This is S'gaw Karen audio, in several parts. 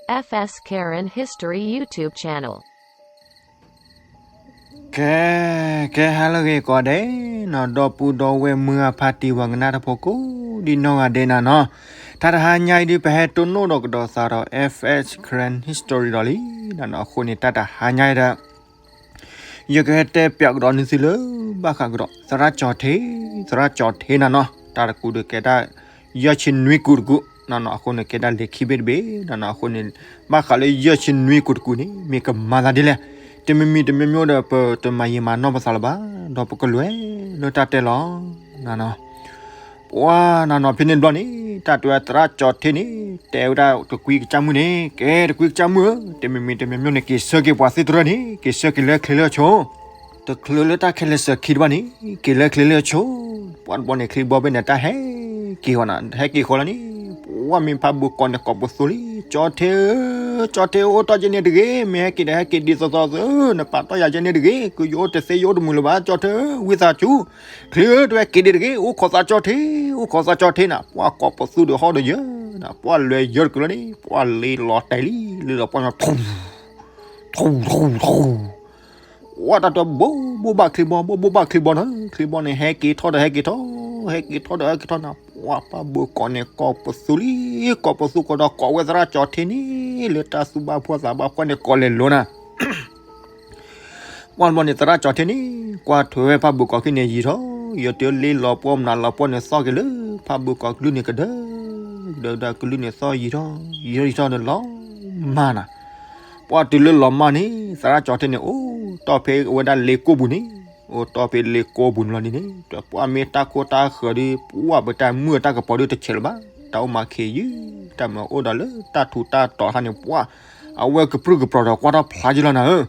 F S Karen History YouTube channel. ကဲ, ကဲဟါလၢအဂ့ၤကိးဂၤဒဲးနီၤ, ဒီပုၢ်ဒီဝဲၢ်မုၢ်အဖါတံၢ်ဝၤကနၣ်တၢ်ဖိကိးဒံနီၢ်ဂၤဒဲးနၤနီၤ, တၢ်တဟါညါအံၤဒုး ပဟဲတိၢ်နီၣ်ဒီးကဒီးသးဒီး F S Karen History ဒီးလံ, အဃိန့ၣ် တၢ်တဟါညါအံၤဒီး ယကဟဲတဲပၠးကဒီးန့ၢ်သုလၢ ဘၣ်ဃးကဒီး သရၣ်ကၠီၤထ့, သရၣ်ကၠီၤထ့နၤနီၤ, တၢ်တကူးဒီးကဲဒၣ် ယဲၢ်ဆံနွံကူးတကူးနၤနီၤ, အဃိန့ၣ် ကဲဒၣ်လံာ်ခံဘ့ၣ်တဘ့ၣ်နၤနီၤ, အဃိန့ၣ် ဘၣ်ဃးလၢယဲၢ်ဆံနွံကူးတကူးန့ၣ် မ့ၢ်ကမၤသးဒ်လဲၣ်, တမံၤမံၤတမံၤမံၤဒီး ပတမၤယံာ်မၤနီၢ်ပသးလၢၤဘၣ်, ဒီးပကလဲၤလၢတၢ်တဲလီၤနၤနီၤ. ပှၤနၤနီၤ ဖဲန့ၣ်တဘျီန့ၣ် တၢ်တဲဝဲသရၣ်ကၠီၤထ့န့ၣ် တဲဝဲဒၣ်တကွံကစၢ်မုၣ်န့ၣ်, ကဲတကွံကစၢ်မုၣ်ဧၢ, တမံၤမံၤတမံၤမံၤန့ၣ် က့ၤဆၢက့ၤပှၤသ့ၣ်တဖၣ်န့ၣ် က့ၤဆၢက့ၤလၢချ့လၢအဆိ တချုးလၢတၢ်ခဲလၢာ်စၢၤခံတဘၣ်န့ၣ် က့ၤလၢချ့လၢအဆိ, ပှၤတဘျီန့ၣ် ချံဘီဘ့ၣ်န့ၣ် တၢ်ဟဲက့ၤဃီနၤ, ဟဲက့ၤဃီလီၤန့ၣ် ပှၤမ့ၢ်ဖးဘိကိးန့ၣ် ကိးပသူလံ, ကၠီၤထ့ဧၢ, ကၠီၤထ့ဧၢ, အိၣ်တ့ၢ်ကဲန့ၣ်တဂ့ၤ, မ့ၢ်ဟဲက့ၤဒီးဟဲက့ၤဒ်သိးသိးသု, နပာ်တ့ၢ်ယၤကဲန့ၣ်တဂ့ၤ, ကယအိၣ်တသ့ယအိၣ်တမုာ်လၢၤဘၣ်, ကၠီၤထ့ဧၢ, ဝံသးစူၤ, ချ့ဧၢ, တဝဲက့ၤဒံးတဂ့ၤ, အိၣ်ခိးသးကၠီၤထ့, အိၣ်ခိးသးကၠီၤထ့နၤ, ပှၤကိးပသူဒီးဟီၣ်ဒီးယၢၤနၤ, ပှၤလဲၤယၢၤတကလုာ်လီၤန့ၣ် ပှၤလ့လီၤတဲာ်လံ, လ့လီၤပှၤညီ ထူ ထူ ထူ, ပှၤတၢ်တဲဘိဘိဘၣ်ချံဘီ, ဘိဘိဘၣ်ချံဘီနၤ, ချံဘီန့ၣ် ဟဲက့ၤထီၣ်ဒီးဟဲက့ၤထီၣ်, ဟဲက့ၤထီၣ်ဒီးဟဲက့ၤထီၣ်နၤ, ပှၤဖးဘိကိးန့ၣ် ကိးပသူလံ, ကိးပသူကိးဒီးကိးဝဲသရၣ်ကၠီၤထ့န့ၣ် လၢတၢ်သူၣ်ဘၣ်ဖှီၣ်သးဘၣ်ဖှီၣ်န့ၣ် ကိးလဲၤလိၤနၤ ပှၤတဘျီန့ၣ် သရၣ်ကၠီၤထ့န့ၣ် ကွၢ်ထွဲဝဲဖးဘိကိးခံန့ၣ်ယံာ်ထီၣ်, ယတဲလ့လီၤပှီၢ်မနုၤလီၤပှီၢ်န့ၣ် သီၣ်က့ၤလၢဖးဘိကိးကလုၢ်န့ၣ်ကဒၢ, ကဒၢကဒၢကလုၢ်န့ၣ်သီၣ်ယံာ်ထီၣ်, ယံာ်ထီၣ်ယံာ်ထီၣ်န့ၣ်လီၤမၢ်နၤ, ပှၤတုၤလၢလီၤမၢ်န့ၣ် သရၣ်ကၠီၤထ့န့ၣ် အိၣ်တီၢ်ဖဲဝဲဒၣ်လ့ကိၢ်ပူၤန့ၣ်, အိၣ်တီၢ်ဖဲလ့ကိၢ်ပူၤန့ၣ်လီၤန့ၣ်, ပှၤမ့ၢ်တၢ်ခိတၢ်ဃၢၤဒီး ပှၤပတၢ်မုၢ်တၢ်ကပီၤဒုးတဆဲးလၢၤဘၣ်, တၢ်အိၣ်မၤခ့ယုၢ်, တၢ်မၤအိၣ်ဒီးလၢတၢ်ထူးတၢ်တီၤတခါန့ၣ် ပှၤ အဝဲကပြုၢ်ကပြီၤဒီးကွၢ်ထီၣ်ဖျါယလီၤနၤဧၢ,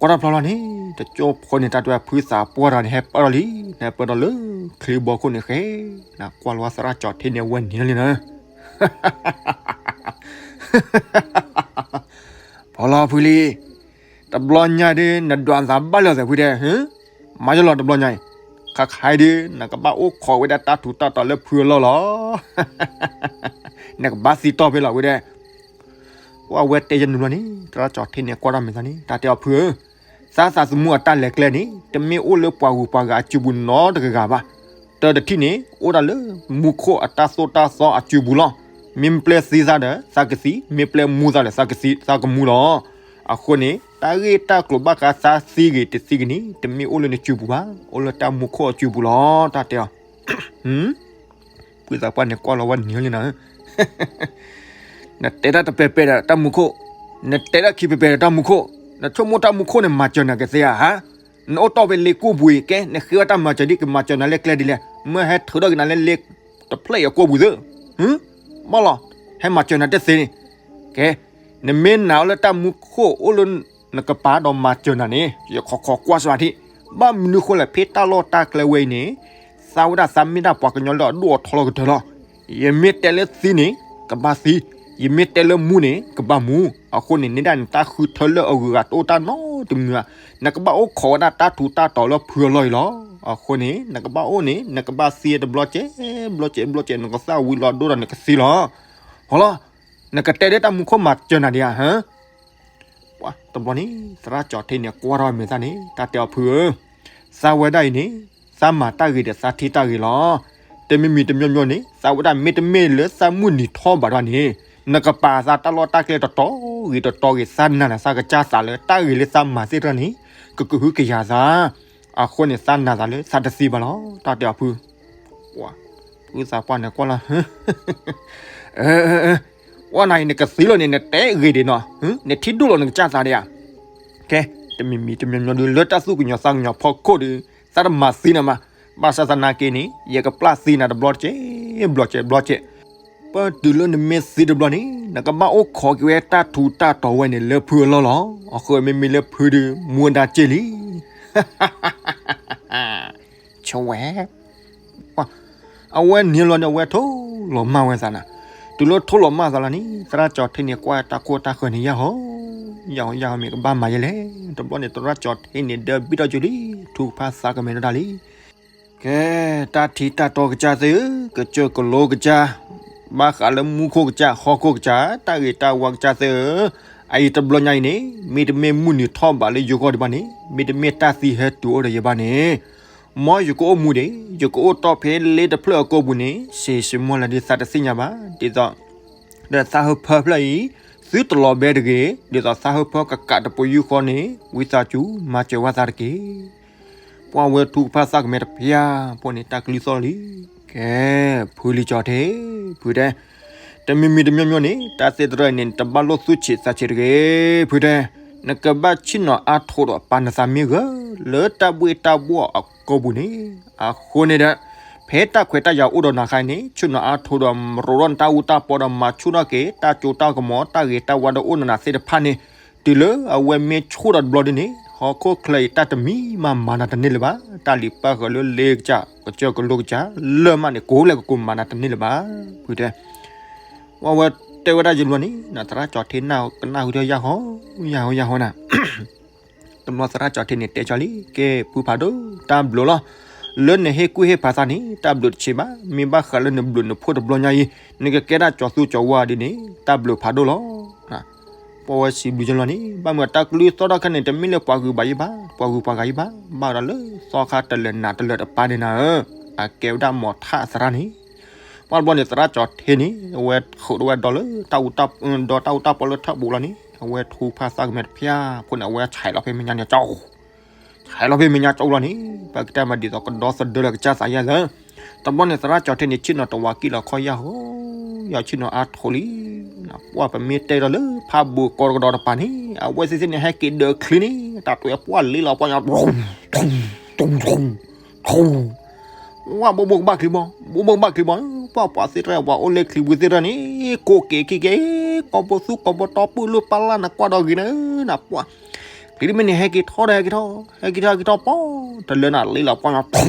ကွၢ်ထီၣ်ဖျါလီၤန့ၣ် တကၠိဖိန့ၣ် တၢ်တဲဖုသးပှၢ်တဂၤန့ၣ် ဟဲပၢၢ်ထီၣ်လံ, ဟဲပၢၢ်ထီၣ်လၢချံဘီခိၣ်န့ၣ်ဃဲ, နကွၢ်လီၤသရၣ်ကၠီၤထ့န့ၣ် အဝဲန့ၣ်လီၤန့ၣ်နၤ ဖီလီၤဖုလံ, တဘျီညါဒုး နဒွးသးဘၣ်လၢသးဖုဒဲး, မၤယလီၤတဘျီညါအံၤ, ခါခါအံၤဒုး နကဘၣ်အိၣ်ခိးဝဲဒၣ်တၢ်ထူးတၢ်တီၤလၢဖုအလီၢ်လီၤ, နကဘၣ်သံတီၢ်ဖဲလီၤဝဲဒဲး, ပှၤဝဲတဲယန့ၣ်ဘျီန့ၣ် သရၣ်ကၠီၤထ့န့ၣ် ကွၢ်ထီၣ်မဲာ်သးန့ၣ် တၢ်တဲအီၤဖုဧၢ, သးသးသမူအတၢ်လဲၤကျဲန့ၣ် တမ့ၢ်အိၣ်လၢပှၤဂုၤပှၤဂၤအစုပူၤနီတဂၤဂၤဘၣ်, တၢတထံၣ်န့ၣ် အိၣ်ဒၣ်လၢမူခိၣ်အတၢ်သိၣ်တၢ်သီအစုပူၤလီၤ, မ့ၢ်ပျဲသံသးဒီးသးကသံ, မ့ၢ်ပျဲမူသးဒီးသးကသံ, သးကမူလီၤ, အဃိန့ၣ် တၢ်ဂ့ၢ်တၢ်ကျိၤဘၣ်ဃးသးသံဂ့ၤတသံဂ့ၤန့ၣ် တမ့ၢ်အိၣ်လၢနစုပူၤဘၣ်, အိၣ်လၢတၢ်မူခိၣ်အစုပူၤလီၤ, တၢ်တဲအီၤ ဖုသးပှၢ်န့ၣ် ကွၢ်လီၤဝဲန့ၣ်လံနၤဧၢ, နတဲတၢ်တပဲာ်ပဲာ်ဒီးတၢ်မူခိၣ်, နတဲတၢ်ခံပဲာ်ပဲာ်ဒီးတၢ်မူခိၣ်, နဆိကမိၣ်တၢ်မူခိၣ်န့ၣ် မၤစၢၤနၤကသ့ဧါဟါ, နအိၣ်တီၢ်ဖဲလ့ကိၢ်ပူၤအံၤ ကဲ နဃ့ဝဲတၢ်မၤစၢၤဒ်ကမၤစၢၤနၤလၢကျဲဒ်လဲၣ်, မ့ၢ်ဟဲထုးထီၣ်က့ၤနၤလၢလ့တဖျၢၣ်အံၤအကိၢ်ပူၤသ့, ဘၣ်လီၤ, ဟဲမၤစၢၤနၤတသ့န့ၣ်, ကဲ နမ့ၢ်နာ်အီၤလၢတၢ်မူခိၣ်အိၣ်လၢနကပၤဒီးမၤစၢၤနၤန့ၣ် ယခီခီကွၢ်စှၤထံၣ်, ဘၣ်မနုၤဃိလဲၣ် ဖဲတၢ်လီၢ်တၢ်ကျဲဝဲအံၤန့ၣ် သးဝဲဒၣ်သးမ့ၢ်ဒၣ်ပှၤကညီလၢအဒိၣ်အထီလီၤကတၢၢ်လီၤ, ယမ့ၢ်တဲလၢသံန့ၣ် ကဘၣ်သံ, ယမ့ၢ်တဲလၢမူန့ၣ် ကဘၣ်မူ, အဃိန့ၣ် နဒၣ်န့ၣ် တၢ်ဃုထၢလၢအဂုၤအဂၤတအိၣ်တၢ်နီတမံၤဧါ, နကဘၣ်အိၣ်ခိးဝဲဒၣ်တၢ်ထူးတၢ်တီၤလၢဖုအလီၢ်အံၤလီၤ, အဃိန့ၣ် နကဘၣ်အိၣ်န့ၣ် နကဘၣ်သံတဘျီကဲး, ဘျီကဲးဘျီကဲး နကသၣ်ဝံၤလီၤဒိဒီးနကသံလီၤ, ဟီလီၤ, နကတဲဒၣ်တၢ်မူခိၣ်မၤစၢၤနၤဒံးဧါဟါ ပှၤတဘျီန့ၣ် သရၣ်ကၠီၤထ့န့ၣ်ကွၢ်ထီၣ်မဲာ်သးန့ၣ် တၢ်တဲအီၤဖုဧၢ, သးဝဲဒၣ်အံၤန့ၣ် သးမၤတၢ်ဂ့ၤဒီးသးထံၣ်တၢ်ဂ့ၤလီၤ, တမံၤမံၤတမံၤမံၤန့ၣ် သးဝဲဒၣ်မ့တမ့ၢ်လၢသးမုၢ်နံၤထီၣ်ဘးဒီးန့ၣ် နကပာ်သးတၢ်လီၢ်တၢ်ကျဲတတီၤဂ့ၤတတီၤဂ့ၤ သးနာ်လၢသးကစၢ်သးလၢတၢ်ဂ့ၤလၢသးမၤသ့ၣ်တဖၣ်န့ၣ် ကကဟုကယာ်သး, အဃိန့ၣ် သးနာ်သးလၢသးတသံဘၣ်လီၤ, တၢ်တဲအီၤဖု ဖုသးပှၢ်န့ၣ်ကွၢ်လီၤ, အၢ အၢ အၢ ကွၢ်နၤအံၤ နကသံလီၤန့ၣ် နတဲဂ့ၤဒံးနီၤ, နထံၣ်ဒိၣ်လီၤနကစၢ်သးဒံးဧါ, ကဲ တမံၤမံၤတမံၤမံၤဒုး လၢတၢ်သူၣ်ကညီၤသးကညီၤဖီခိၣ်ဒီး သးတမၤသံနၤမး, ဘၣ်ဆၣ်သနာ်က့န့ၣ် ယကပျၢ်သံနၤတဘျီတကဲး ဘျီကဲး ဘျီကဲး, ပတုၤလၢနမ့ၢ်သံတဘျီန့ၣ် နကဘၣ်အိၣ်ခိးက့ၤဝဲတၢ်ထူးတၢ်တီၤဝဲန့ၣ် လၢဖုအလီၢ်လီၤ, အဃိမ့မ့ၢ်လၢဖုဒီး မူဒါက့ၢ်လံ ဆိဝဲ, အဝဲန့ၣ်လီၤန့ၣ် အဝဲထိၣ်လီၤမၢ်ဝဲသးနၤ, တုၤလၢထိၣ်လီၤမၢ်သးလီၤန့ၣ် သရၣ်ကၠီၤထ့န့ၣ် ကွၢ်တၢ်ခိၣ်တၢ်ဃၢၤန့ၣ် ယၢ်ဟီ, ယၢ်ဟီ ယၢ်ဟီ မ့ၢ်ကဘၣ်မၤယဲလဲၣ်, တဘျီန့ၣ် သရၣ်ကၠီၤထ့န့ၣ် ဒၢဘံၣ်ထီၣ်ကၠိလံ, ထုကဖၣ်သးကမဲာ်ဒီးတၢ်လံ ကဲ, တၢ်ထံးတၢ်တီကစၢ်သ့ၣ်ဧၢ, ကစၢၢ်ကလိကစၢ်, ဘၣ်ဃးလၢမူခိၣ်ကစၢ် ဟီၣ်ခိၣ်ကစၢ် တၢ်ဂ့ၤတၢ်ဝါကစၢ်သ့ၣ်ဧၢ, အအံၤတဘျီညါအံၤန့ၣ် မ့တမ့ၢ်မုၢ်နံၤထီၣ်ဘးလၢယဂီၢ်ဒံးဘၣ်န့ၣ် မ့တမ့ၢ်တၢ်သံဟဲတုၤအိၣ်ဒီးယဘၣ်န့ၣ်, မ်ယကအိၣ်မူဒံး ယကအိၣ်တီၢ်ဖဲလ့တဖျၢၣ်အကိာ်ပူၤန့ၣ် စံးစံးမီၢ်လၢဒ်သးတသ့ၣ်ညါဘၣ် ဒ်သိး ဒီးသးဟၢဖၢဖျၢၣ်အံၤ သုတလီၤဘဲတဂ့ၤ, ဒ်သိးသးဟၢဖၢကကးတပယူာ်ဃီန့ၣ် ဝံသးစူၤမၤစၢၤဝဲသးတက့ၢ်. ပှၤဝဲထူကဖၣ်သးကမဲာ်တဖၠၣ်ဖိန့ၣ် တၢ်ကလုၢ်သီၣ်လံ, ကဲ, ဖုလံကၠီထံ, ဖုတဲ, တမံၤမံၤတမံၤမံၤန့ၣ် တၢ်သ့ၣ်တဖၣ်န့ၣ် တဘၣ်လိၣ်သူၣ်ဆံးသးဆံးတဂ့ၤ, ဖုတဲ, နကဘၣ်ဆ့ၣ်နီၤအါထိးဒီးပာ်နသးမ့ၢ်ဂၢၢ် လၢတၢ်ဘှ့ၣ်တၢ်ဘှီၣ်အကိာ်ပူၤန့ၣ်, အဃိန့ၣ်ဒီး ဖဲတၢ်ခွဲးတၢ်ယာ်အိၣ်ဒီးနၤခါအံၤန့ၣ် ဆ့ၣ်နီၤအါထိးဒီးရိးထီၣ်နတၢ်အူတၢ်ပီဒီးမၤဆူၣ်ထီၣ်က့ၤ တၢ်စိတၢ်ကမီၤ တၢ်ဂ့ၤတၢ်ဝါဒီးအိၣ်နၤသ့ၣ်တဖၣ်န့ၣ် တုၤလၢအဝဲမ့ၢ်ဆူၣ်ဒီးတဘျီဒ်န့ၣ် ဟီၣ်ခိၣ်ချၢအံၤတၢ်တမံၤမးမၤနၤတန့ၢ်လၢၤဘၣ်, တၢ်လံၤပၢ်ဃၢၤလၢလ့ကစၢ် ကစၢၢ်ကလိကစၢ် လၢၢ်မးန့ၣ် ကိးလဲၣ်ကကိးမၤနၤတန့ၢ်လၢၤဘၣ်, ဖုတဲ. ဝဲတဲဝဲဒၣ်ယလီၤန့ၣ် သရၣ်ကၠီထံနၢ်ကနၣ်ဃုထၢယၢ်ဟီ ယၢ်ဟီ ယၢ်ဟီနၤ တဘျီသရၣ်ကၠီထံန့ၣ်တဲကၠီလံ, ကဲ ဖုဖးဒိၣ် တၢ်ဘျုးလီၤ. လၢနဟ့ၣ်ကူၣ်ဟ့ၣ်ဖးသးန့ၣ် တၢ်ဘျုးတဆံးဘၣ်, မ့ၢ်ဘၣ်ဃးလၢနဘျုးနဖှိၣ်တဘျီညါအံၤ နကကဲဒၣ်ကၠီသူကၠီဝါဒ်န့ၣ် တၢ်ဘျုးဖးဒိၣ်လီၤ. ပဝဲစံးဘျုးကၠီလီၤန့ၣ် ဘၣ်မနုၤတၢ်ကလုၢ်သီၣ်ထီၣ်ခဲန့ၣ် တမ့ၢ်လၢပှၤဂုၤဘၣ်ယိၣ်ဘၣ်, ပှၤဂုၤပှၤဂၤယိၣ်ဘၣ်, ဘၣ်ဒီးလၢသီခါတလၢာ်နးတလၢာ်တပၤန့ၣ်နၤဧၢ, အကဲဝဲဒၣ်မီၤထၣ်အသရၣ်န့ၣ် ပှၤတဘျီန့ၣ် သရၣ်ကၠီထံန့ၣ် အဝဲဃုာ်ဒီးဝဲဒီးလၢတၢ်အူတၢ်ပီလၢထၢၣ်ပူၤလီၤန့ၣ် အဝဲထူဖးသးကမဲာ်တဖၠၣ်ဖိန့ၣ် အဝဲဆဲးလီၤဖဲမဲာ်ညါန့ၣ်ကၠီ, ဆဲးလီၤဖဲမဲာ်ညါကၠီလီၤန့ၣ် ပကတဲမးဒ်သိးကဒီသဒၢလၢကစၢ်သးယဲၢ်လၢ တဘျီန့ၣ် သရၣ်ကၠီထံန့ၣ် ဆ့ၣ်နီၤတဝးကံၣ်လီၤခီယၢ်ဟီ ယဆ့ၣ်နီၤအါထိးလံ ပှၤပမ့ၢ်တဲဒီးလၢဖးဘိးကီတကဒီးတပၤန့ၣ် အဝဲသ့ၣ်သ့ၣ်န့ၣ် ဟဲက့ၤဒၢးချံန့ၣ် တၢ်တွဲပှၢ်လ့လီၤပှၢ်ညါ ထူ ဝဲဘိးဘိးကဘၣ်ချံဘီ, ဘိးဘိးကဘၣ်ချံဘီ, ပှၤပှၤသ့ၣ်တဖၣ် ပှၤအိၣ်လၢချံပူၤသ့ၣ်တဖၣ်န့ၣ် ကိးက့ၤခံက့ၤ ကိးပသူကိးပတီပုၢ်လိၣ်ပၢ်လၢ်နကွၢ်ဒီးဂ့ၤနၤ နပှၢ်, ချံတမ့ၢ်န့ၣ် ဟဲက့ၤထီၣ်ဒီးဟဲက့ၤထီၣ် ဟဲက့ၤထီၣ်ဟဲက့ၤထီၣ်ပီ, တလၢနၤလ့လီၤပှၢ်ညါ ထူ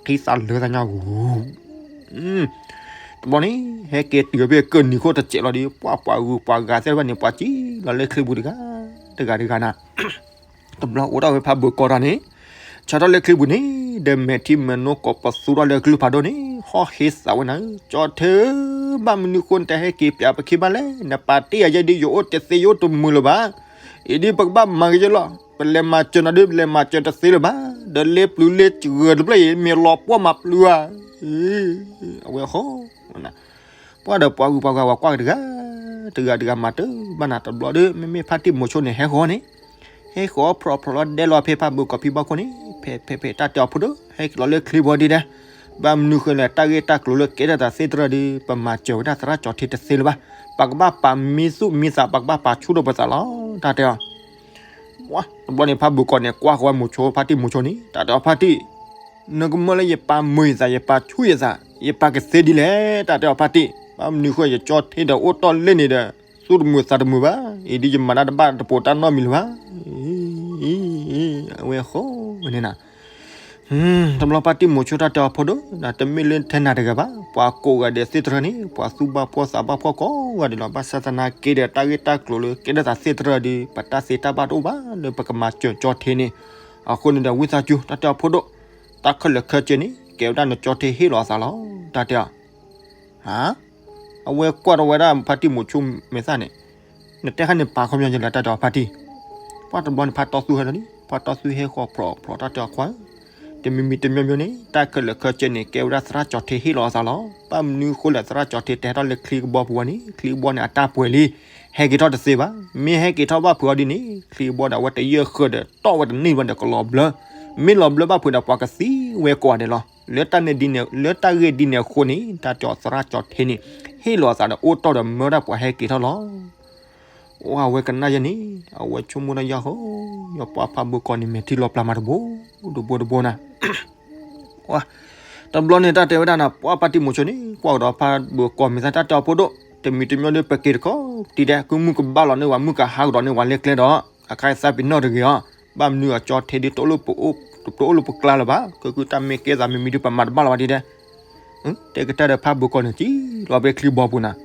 ခံသးလၢသးညါဂူၤ တဘျီန့ၣ် ဟဲက့ၤတုၤဖဲကၢၢ်နံၤခိၣ်တစဲးလီၤဒီး ပှၤပှၤဂုၤပှၤဂၤသ့ၣ်တဖၣ်န့ၣ် ပှၤစံၣ်လီၤလၢချံပူၤတဂၤ တဂၤတဂၤနၤ တဘျီအိၣ်ထီၣ်ဝဲဖးဘိးကီတၢ်န့ၣ် ဆၢထီၣ်လၢချံပူၤန့ၣ် ဒီးမဲာ်ထံမဲာ်နိကိးပသူထီၣ်လၢကလုၢ်ဖးဒိၣ်န့ၣ် ဟီၣ်ဟ့သးဝဲနၤဧၢ ကၠီထံဧၢ ဘၣ်မနုၤဃိနတဟဲက့ၤပၠးပခံဘၣ်လဲၣ် နပာ်တ့ၢ်ယၤယဲဒ်ယအိၣ်တသ့ယအိၣ်တမုာ်လၢၤဘၣ် အံၤဒ်ပကဘၣ်မၤကယဲလီၤ ပလဲၤမၤစၢၤနၤဒ် ပလဲၤမၤစၢၤတသ့လၢၤဘၣ် ဒီးလ့ပျုၤလ့စှၢၤတဖျၢၣ်အံၤ မ့ၢ်လီၤပှီၢ်မၤပျုၤဧါ အဝဲဃီ ပှၤဒီးပှၤဂုၤပှၤဂၤဝဲကွၢ်ကတဂၤ တဂၤတဂၤမၤတဘၣ်နၤတဘျီဒီး မ့မ့ၢ်ဖါတံၢ်မိၤဆိန့ၣ် ဟဲဃီန့ၣ် ဟဲဃီဖျိးဖျိးလီၤဒဲလီၤဖဲဖးဘိးကီဖံဘီခိၣ်န့ၣ် ဖဲဖဲဖဲတၢ်တဲအီၤဖိဒိၣ် ဟဲက့ၤလီၤလၢချံဘီဒ်ဒဲး ဘၣ်မနုၤဃိလဲၣ် တၢ်ဂ့ၢ်တၢ်ကျိၤလၢကဲထီၣ်သးသ့ၣ်တဖၣ်ဒီး ပမၤစၢၤဝဲဒၣ်သရၣ်ကၠီထံတသ့လၢၤဘၣ် ပကဘၣ်ပာ်မံသူၣ်မံသး ပကဘၣ်ပာ်ဆူၣ်ထီၣ်ပသးလီၤ တၢ်တဲအီၤ တဘျီန့ၣ် ဖးဘိးကီန့ၣ် ကွၢ်ဃီဝဲမိၤဆိ ဖါတံၢ်မိၤဆိန့ၣ် တၢ်တဲအီၤဖါတံၢ် နကမၢလၢယပာ်မုာ်ယသး ယပာ်ဆူၣ်ယသး ယပာ်ကသ့ဒ်လဲၣ် တၢ်တဲအီၤဖါတံၢ် ဘၣ်မနုၤဃိယကၠီထံဒီးအိၣ်တီၢ်လၢန့ၣ်ဒီး သူၣ်တမုာ်သးတမုာ်ဘၣ် အံၤဒ်ယမၤတၢ်တဘၣ်တပိာ်တၢ်နီတမံၤလၢၤဘၣ် အဝဲဃီန့ၣ်နၤ တဘျီဖါတံၢ်မိၤဆိတၢ်တဲအီၤဖိဒိၣ် တမ့ၢ်လၢထဲနၤတဂၤဘၣ် ပှၤကိးဂၤဒဲးသ့ၣ်တဖၣ်န့ၣ် ပှၤသူၣ်ဘၣ်ဖှီၣ်သးဘၣ်ဖှီၣ်ကိးဂၤဒဲးလီၤ ဘၣ်ဆၣ်သနာ်က့ဒီး တၢ်ဂ့ၢ်တၢ်ကျိၤလၢကဲထီၣ်သးသ့ၣ်တဖၣ်ဒီး ပတၢ်သ့တၢ်ဘၣ်တအိၣ်ဘၣ်လၢပကမၤစၢၤကၠီထံန့ၣ် အဃိန့ၣ်ဒီး ဝံသးစူၤ တၢ်တဲအီၤဖိဒိၣ် တၢ်ခဲလၢာ်ခဲဆ့န့ၣ် ကဲဝဲဒၣ်နကၠီထံဟ့ၣ်လီၤအသးလီၤ တၢ်တဲအီၤ ဟါ အဝဲကွၢ်ထီၣ်ဝဲဒၣ်ဖါတံၢ်မိၤဆိမဲာ်သၣ်န့ၣ် နတဲခါန့ၣ်ပာ်ခီပညီယလဲၣ် တၢ်တဲအီၤဖါတံၢ် ပှၤတဘျီန့ၣ် ဖါတီသူဟဲလီၤန့ၣ် ဖါတီသူဟဲဃီဖျိးဖျိး တၢ်တဲအီၤခွါဧၢ တမံၤမံၤတမံၤမံၤန့ၣ် တၢ်ခဲလၢာ်ခဲဆ့န့ၣ် ကဲဝဲဒၣ်သရၣ်ကၠီထံဟ့ၣ်လီၤအသးလီၤ ဘၣ်မနုၤဃိလဲၣ် သရၣ်ကၠီထံတဟဲထီၣ်လၢချံကဘီပူၤဝဲန့ၣ် ချံကဘီန့ၣ်အတၢ်ပှဲၤလံ ဟဲက့ၤထီၣ်တသ့ဘၣ် မ့ၢ်ဟဲက့ၤထီၣ်ဘၣ်ဖုးအီၤဒ်န့ၣ် ချံကဘီဒီးအဝဲတယၢၢ်ဃၢၤဒီး တီၣ်ဝဲတန့ၢ်ဘၣ်ဒီးကလီၤဘျၢ မ့ၢ်လီၤဘျၢဘၣ်ဖုးဒီးပှၤကသံဝဲကိးဂၤဒဲးလီၤ လၢတၢ်န့ၣ်ဒ်န့ၣ် လၢတၢ်ဂ့ၢ်ဒ်န့ၣ်အဃိန့ၣ် တၢ်တဲအီၤသရၣ်ကၠီထံန့ၣ် ဟ့ၣ်လီၤအသးဒီးအိၣ်တီၢ်ဒီးမၢဒၣ်ပှၤဟဲက့ၤထီၣ်လီၤ အိၣ်အဝဲကနၣ်ယဲန့ၣ် အဝဲဆိကမိၣ်တၢ်ယၢ်ဟီ ယပှၤဖးဘိးကီၢ်န့ၣ် မဲာ်ထံလီၤပျၢ်မးတဘိ တဘိတဘိနၤ တဘျီန့ၣ် တၢ်တဲဝဲဒၣ်နၤ ပှၤဖါတံၢ်မိၤဆိန့ၣ် ကွၢ်ကဒီးဖးဘိးကီၢ်မဲာ်သၣ် တၢ်တဲအီၤဖိဒိၣ် တမံၤတမံၤဒီး ပက့ၤတခီ တံၤဒဲး ကမုၢ်ကဘၣ်လီၤန့ၢ်ဝဲ မုၢ်ကဟးကဒီးန့ၢ်ဝဲလၢကျဲဒီး အခါသးပ့ၤနီၣ်တဂ့ၤအီၤ ဘၣ်မနုၤအကၠီထံဒ် တအိၣ်လၢပကျါလၢၤဘၣ် ကကုၢ်တၢ်မ့ၢ်ကဲသးမံၤမံၤဒီး ပမၤတဘၣ်လီၤဘၣ်တံၤဒဲး တဲကတၢၢ်ဒီးဖးဘိးကီၢ်န့ၣ် စံၣ်လီၤဖဲချံဘီပူၤနၤ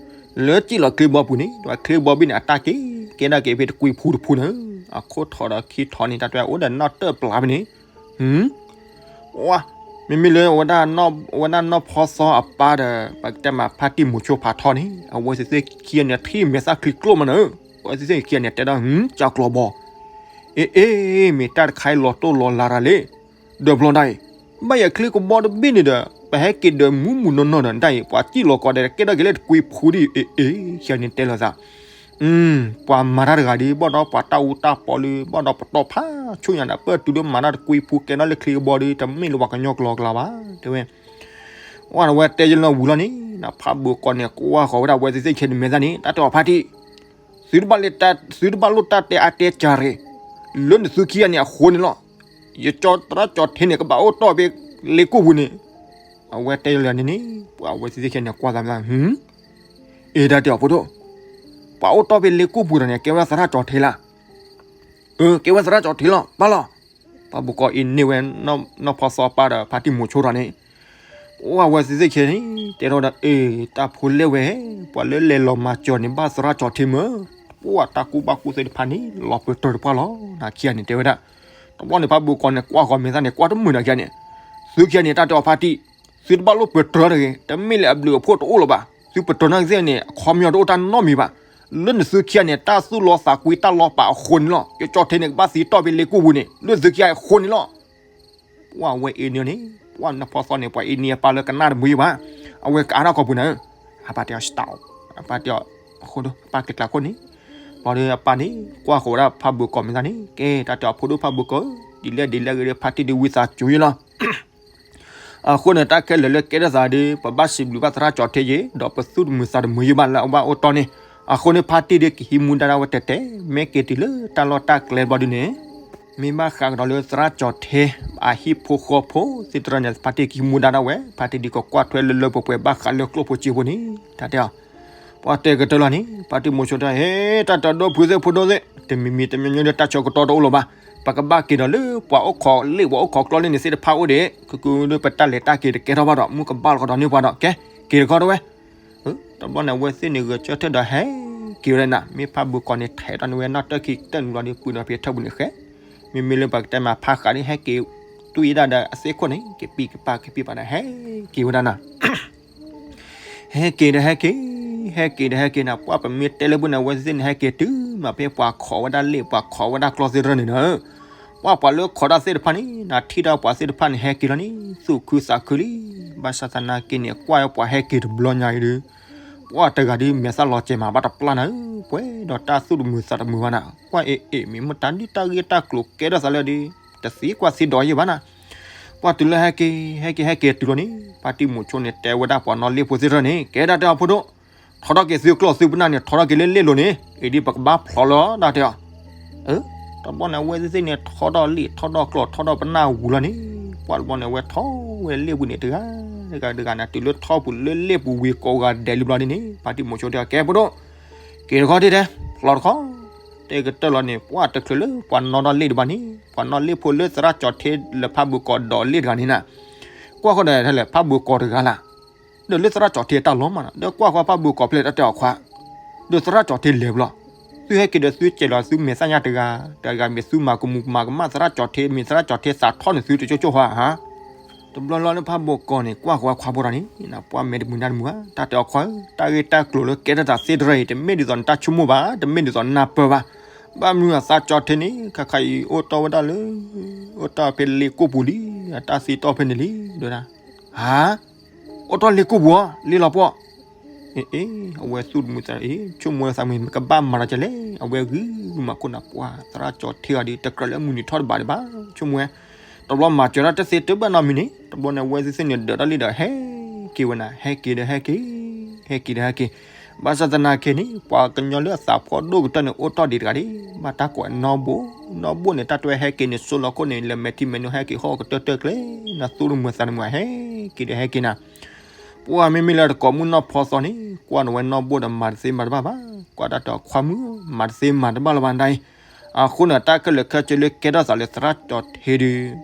လၢစံၣ်လီၤချံဘီပူၤန့ၣ် ဒီးချံဘီဘ့ၣ်န့ၣ် အတၢ်က့ၤ ကဲဒၣ်က့ၤဖဲတကွံဖူတဖူန့ၣ် အခိၣ်ထီၣ်ဒီးခံထီၣ်န့ၣ် တၢ်တဲအိၣ်ဒီးနီၣ်တၢၢ်ပျၢ်ဖဲန့ၣ် ဝါ မ့မ့ၢ်လၢ အဝဲဒၣ်နီၢ်ဖီသီအပၢ်ဒီး ပကတဲမးဖါတံၢ်မိၤဆိဖးထီန့ၣ် အဝဲသ့ၣ်ခံဂၤန့ၣ် ထံၣ်မဲာ်သၣ်ချံကျိၣ်မးန့ၣ်, အဝဲသ့ၣ်ခံဂၤန့ၣ် တဲဒၣ် ဟူကၢ်ကျီဘီ, အ့ အ့ မ့ၢ်တၢ်တခါအံၤလီၤတိၢ်လီၤလၤတၢ်လံ, ဒီးဘျီဒၣ်အံၤ ဘၣ်ယၤချံကဘီတဘ့ၣ်န့ၣ်ဒီး ပဟဲက့ၤဒီးမူးမူးနီၢ်နီၢ်ဒီး ဒၣ်အံၤ ပှၤစံၣ်လီၤကီးဒီး ကဲထီၣ်က့ၤလၢတကွံဖူဒံး, အ့ အ့ ခံဂၤန့ၣ်တဲလီၤသး ပှၤမၤတၢ်တဂၤဒီး ဘၣ်ဒီးပှၤတၢ်အူတၢ်ပီလၢ ဘၣ်ဒီးပတီၢ်ဖးဆူညါဒီး ပၢၢ်တုၤလၢမၤတၢ်တကွံဖူကဲထီၣ်လၢချံကဘီဒီး တမ့ၢ်လၢပှၤကညီကျိာ်ကျါဘၣ် တဲဝဲ. အဝဲတဲယလီၤဝံၤလီၤန့ၣ် ဖးဘိးကီးန့ၣ် ကွၢ်ဃီၤဝဲဒၣ်အဝဲသ့ၣ်သ့ၣ်ခဲန့ၣ်မဲာ်သၣ်န့ၣ် တၢ်တဲအီၤဖါတံၢ်, သုတဘၣ်လိၣ် သုတဘၣ်လိၣ်တၢ်တဲအါတဲကၢၤရ့ၣ် လၢနသုခံဂၤန့ၣ်အဃိန့ၣ်လီၤ. ယကၠီသရၣ်ကၠီထ့န့ၣ် ကဘၣ်အိၣ်တီၢ်ဖဲလ့ကိၢ်ပူၤန့ၣ်, အဝဲတဲယလီၤန့ၣ်န့ၣ် ပှၤအဝဲသ့ၣ်သ့ၣ်ခဲန့ၣ်ကွၢ်သးမသး အ့ တၢ်တဲအီၤဖိဒိၣ်, ပှၤအိၣ်တီၢ်ဖဲလ့ကိၢ်ပူၤဒီးန့ၣ် ကဲဝဲသရၣ်ကၠီထ့လၢ်, အၢ ကဲဝဲသရၣ်ကၠီထ့လီၤ ပၢ်လီၤ. ဖးဘိးကီးအ့န့ၢ်ဝဲ နီၢ်ဖီသီပၢ်ဒီးဖါတံၢ်မိၤဆိဒီးန့ၣ် ပှၤဝဲသ့ၣ်သ့ၣ်ခဲန့ၣ် တဲထီၣ်ဝဲဒၣ် အ့ တၢ်ဖိလဲၣ်ဝဲ, ပှၤလၢလဲၤလီၤမၤစၢၤန့ၣ် ဘၣ်သရၣ်ကၠီထ့မ့ၢ်, ပှၤတၢ်ကူၣ်ဘၣ်ကူၣ်သ့တဖၣ်န့ၣ် လီၤပၢၤတၢၤတပှၢ်လီၤ နခံဂၤန့ၣ်တဲဝဲဒၣ်. တဘျီန့ၣ်ဖးဘိးကီးန့ၣ် ကွၢ်ဃီၤမဲာ်သၣ်န့ၣ် ကွၢ်တမုာ်နၤခံဂၤန့ၣ်, သုခံဂၤန့ၣ် တၢ်တဲအီၤဖါတံၢ်, သုတဘၣ်လိၣ်ပၢၤတၢၤတဂ့ၤ, တမ့ၢ်လၢအဘျုးအဖှိၣ်တအိၣ်လၢၤဘၣ်, သုပၢၤတၢၤန့ၣ် အခီပညီတအိၣ်တၢ်နီတမံၤဘၣ်, လၢနသုခံဂၤန့ၣ် တၢ်သူၣ်လီသးကွံတၢ်လီပာ်အဃိန့ၣ်လီၤ. ကၠီထ့န့ၣ် ကဘၣ်သံတီၢ်ဖဲလ့ကိၢ်ပူၤန့ၣ် လၢသုခံဂၤအဃိန့ၣ်လီၤ. ပှၤဝဲအ့န့ၣ်န့ၣ် ပှၤနီၢ်ဖီသီန့ၣ် ပှၤအ့န့ၣ်အပၢ်လၢကနၣ်တမုာ်ဘၣ်, အဝဲကအါထီၣ်ခီပူၤနၤ, အပၢ်တဲအီၤ အဃိဒီး အပၢ်က့ၤကျးခိၣ်န့ၣ်, ပှၤဒီးအပၢ်န့ၣ် ကွၢ်ဃီၤဝဲဒၣ်ဖးဘိးကီးမဲာ်သၣ်န့ၣ် ကဲ တၢ်တဲအီၤဖိဒိၣ်ဖးဘိးကီး, ဒ်လဲၣ်ဒ်လဲၣ်ဂ့ၤဒီး ဖါတံၢ်ဒုးဝံသးစူၤယလီၤ. အဃိန့ၣ် တၢ်ခဲလၢာ်လၢကဲထီၣ်သးဒီး ပဘၣ်စံးဘျုးဘၣ်သရၣ်ကၠီထ့ယ့ၤ ဒီးပသူၣ်တမုာ်သးတမုာ်ယဘၣ်လၢအဘၣ်အိၣ်တီၢ်န့ၣ်, အဃိန့ၣ် ဖါတံၢ်ဒီးကဟံးမူဒါဒၣ်ဝဲတဲာ်တဲာ် မ့ၢ်က့ၤတုၤလၢတၢ်လီၢ်တၢ်ကျဲဘျီဒုန့ၣ်, မ့ၢ်ဘၣ်ဃးကဒီးလၢသရၣ်ကၠီထ့ အဟံၣ်ဖိဃီဖိသ့ၣ်တဖၣ်န့ၣ် ဖါတံၢ်ကဟံးမူဒါဒၣ်ဝဲ, ဖါတံၢ်ဒုးကကွၢ်ထွဲလၢလၢပှဲၤပှဲၤဘၣ်ဃးလၢကျိၣ်ဖိစ့ဖိန့ၣ် တၢ်တဲအီၤ ပှၤတဲကတၢၢ်လီၤန့ၣ် ဖါတံၢ်မိၤဆိတဲ ဟဲ တၢ်တဲဒိၣ်ဖုသ့ၣ်ဖိဒိၣ်သ့ၣ် တမံၤမံၤတမံၤမံၤဒီး တၢ်ဆၢကတီၢ်တအိၣ်လၢၤဘၣ်, ပကဘၣ်က့ၤဒီးလၢပှၤအိၣ်ခိးလ့ၣ်ပှၤအိၣ်ခိးကျီလ့ၣ်န့ၣ်သ့ၣ်တဖၣ်အိၣ်ဒံး, ကကုဒီးပတၢ်လဲၤတၢ်က့ၤတကဲထီၣ်ဘၣ်ဒီး မုၢ်ကဘၣ်လီၤကဒီးန့ၢ်ပှၤဒီး ကဲ က့ၤတခီတဝဲ. တဘျီန့ၣ် အဝဲသ့ၣ်န့ၣ် ဂဲၤဆၢထၢၣ်ဒီးဟဲက့ၤဝဲဒၣ်နၤ, မ့ၢ်ဖးဘိးကီးန့ၣ် ထဲးထီၣ်န့ၢ်ဝဲနီၣ်တၢၢ်ခံကတၢၢ်န့ၣ်လီၤဒီး ပှ့ၤဒီးဖဲထၢၣ်ပူၤန့ၣ်ဃဲ, မ့မ့ၢ်လၢပကတဲမးဖးဃးဒ်ဟဲက့ၤ တွံၢ်ဒၣ်ဒီးအသ့ၣ်ခိၣ်န့ၣ် ကပံၢ်ကပၤကပံၢ်ပၤဒီး ဟဲက့ၤဝဲဒၣ်နၤ ဟဲက့ၤဒီးဟဲက့ၤ, ဟဲက့ၤဒီးဟဲက့ၤနၤ, ပှၤပမ့ၢ်တဲလၢပူၤန့ၣ် အဝဲသ့ၣ်န့ၣ် ဟဲက့ၤတုၤမးဖဲပှၤခိးဝဲဒၣ်လ့ၣ် ပှၤခိးဝဲဒၣ်ကျီသ့ၣ်တဖၣ်န့ၣ်ဒီး, ပှၤပှၤလၢခိးတၢ်သ့ၣ်တဖၣ်န့ၣ် နၤထံၣ်ဒီးပှၤသ့ၣ်တဖၣ်န့ၣ် ဟဲက့ၤလီၤန့ၣ် သူၣ်ခုသးခုလံ. ဘၣ်ဆၣ်သနာ်က့န့ၣ် ကွၢ်ပှၤဟဲက့ၤတဘျီညါအံၤဒီး ပှၤတဂၤဒ်မဲာ်သၣ်လီၤစဲၤမးဘၣ်တပျၢ်နၤဧၢ, ပှဲၤဒီးတၢ်သူၣ်တမုာ်သးတမုာ်ဘၣ်နၤ, ကွၢ်အ့ၣ်အ့ၣ် မ့ၢ်မ့ၢ်တၢ်ဒုးတၢ်ဂ့ၢ်တၢ်ကျိၤကဲထီၣ်သးလၢဒီး တသံကွၢ်သံဒိးယံာ်ဘၣ်နၤ ပှၤတုၤလၢဟဲက့ၤ ဟဲက့ၤ ဟဲက့ၤတုၤလီၤန့ၣ် ဖါတံၢ်မိၤဆိန့ၣ် တဲဝဲဒၣ်ပှၤနီၣ်လ့ၣ်ဖိသ့ၣ်တဖၣ်န့ၣ် ကဲဒၣ်တဲအီၤဖိဒိၣ်, ထီထီၣ်က့ၤသုကျီၢ်သုပနၢ်န့ၣ် ထီထီၣ်က့ၤလၢလ့ၣ်လိၤန့ၣ် အံၤဒ်ပကဘၣ်ဖျီလီၤ ဒၣ်တဲအီၤ. တဘျီန့ၣ် အဝဲသ့ၣ်န့ၣ် ထီထီၣ်လ့ၣ် ထီထီၣ်ကျီၢ် ထီထီၣ်ပနၢ်ဝံၤလီၤန့ၣ် ပှၤတဘျီန့ၣ် အဝဲထီၣ်ဝဲလ့ၣ်ပူၤန့ၣ် တဂၤတဂၤတဂၤန့ၣ် တုၤလၢထီၣ်ပူၤလၢလ့ၣ်ပူၤဝံၤကိးဂၤဒဲးလံဘျီဒ်န့ၣ် ဖါတံၢ်မိၤဆိတဲအီၤ ကဲဖိဒိၣ် က့ၤတခီတ့ၢ်တဲ ဖျီတခီ တဲကတၢၢ်လီၤန့ၣ် ပှၤတချုးလၢပှၤနီၣ်ထီၣ်လ့ၣ်တဘၣ်န့ၣ် ပှၤနီၣ်လ့ၣ်ဖိလၢသရၣ်ကၠီၤထ့လၢဖးဘိးကီးဒီးလ့ၣ်တဂၤန့ၣ်နၤ ကွၢ်ဃီဒီးထဲလဲၣ် ဖးဘိးကီးတဂၤလၢ် ဒီးလၢသရၣ်ကၠီၤထ့တၢ်လီၤမးနီၤ ဒီးကွၢ်ဃီဖးဘိးကီးဖျဲၣ်တၢ်တဲအီၤခွါ ဒီးသရၣ်ကၠီၤထ့လဲၤဘျီ သုဟဲက့ၤဒီးသုကဲးလီၤသုမဲာ်သၣ်ညါတဂၤ တဂၤမ့ၢ်သုမၤကမူၤမၤကမၣ်သရၣ်ကၠီၤထ့ မ့ၢ်သရၣ်ကၠီၤထ့သးထီၣ်န့ၣ်သုတကၠိကၠိဟါ တဘျီလီၤလၢဖးဘိးကီးန့ၣ် ကွၢ်ဃီခွါဖိတၢ်န့ၣ် ပှၤမဲာ်တမုာ်နါတမုာ်ဘၣ် တၢ်တဲအီၤခွါဧၢ တၢ်ဂ့ၢ်တၢ်ကျိၤလၢကဲထီၣ်သးသ့တရၢအံၤ တမ့ၢ်ဒ်သိးနတၢ်ဆိကမိၣ်ဘၣ် တမ့ၢ်ဒ်သိးနနၢ်ပၢၢ်ဘၣ် ဘၣ်မနုၤအသရၣ်ကၠီၤထ့န့ၣ် ခါခါအံၤအိၣ်တီၢ်ဝဲဒၣ်လၢ အိၣ်တီၢ်ဖဲလ့ၣ်ကိၢ်ပူၤလံ အတၢ်သံတီၢ်ဖဲန့ၣ်လံ ဒ်ဝဲဒၣ် ဟါ အိၣ်တီၢ်လ့ၣ်ကိၢ်ပူၤဧါ လ့ၣ်လီၤပှီၢ် အ့ အ့ အဝဲသူၣ်တမုာ်သး အ့ ဆိကမိၣ်သးမုာ် ကဘၣ်မၤဒီးကလဲၣ် အဝဲဂုာ်မၤခိၣ်နၢ်ပှၢ် သရၣ်ကၠီၤထ့အီၤဒီး တကြၢးလၢမုၢ်နံၤထီၣ်တဘၣ်ဒံးဘၣ် ဆိကမိၣ်ဝဲ တဘျီမၤစၢၤတၢ်တသ့တဘၣ်နီတမံၤန့ၣ် တဘျီန့ၣ် အဝဲသ့ၣ်သ့ၣ်န့ၣ် ဒၢးတၢ်လံဒီး ဟဲက့ၤဝဲနၤ ဟဲက့ၤဒီးဟဲက့ၤ ဟဲက့ၤဒီးဟဲက့ၤ ဘၣ်ဆၣ်သနာ်က့န့ၣ် ပှၤကညီလၢအသးဖှီၣ်ဒိၣ်ကတၢၢ်န့ၣ် အိၣ်တီၢ်ဒံးတဂၤဒံး ဘၣ်တၢ်ကိးနီၢ်ဘိၣ် နီၢ်ဘိၣ်န့ၣ် တၢ်တဲဝဲဟဲက့ၤန့ၣ် စိလီၤခိၣ်န့ၣ် လဲၤမဲာ်ထံမဲာ်နိဟဲက့ၤဟီၣ်ကတၢၢ်တၢၢ်ကျဲ နသူၣ်တမုာ်သးတမုာ် ဟဲက့ၤဒီးဟဲက့ၤနၤ ပှၤမ့မ့ၢ်လၢတကိးမုၣ်နီၢ်ဖီသီန့ၣ် ကွၢ်နဝဲနီၢ်ဘိၣ်ဒီးမၤတသ့မၤတဘၣ်ဘၣ် ကွၢ်တၢ်တဲအီၤခွါမုၣ် မၤတသ့မၤတဘၣ်လၢၤဘၣ်ဒ်အံၤ အဃိန့ၣ် တၢ်ခဲလၢာ်ခဲဆ့လၢကဲထီၣ်သးလၢသရၣ်ကၠီၤထ့ဒီး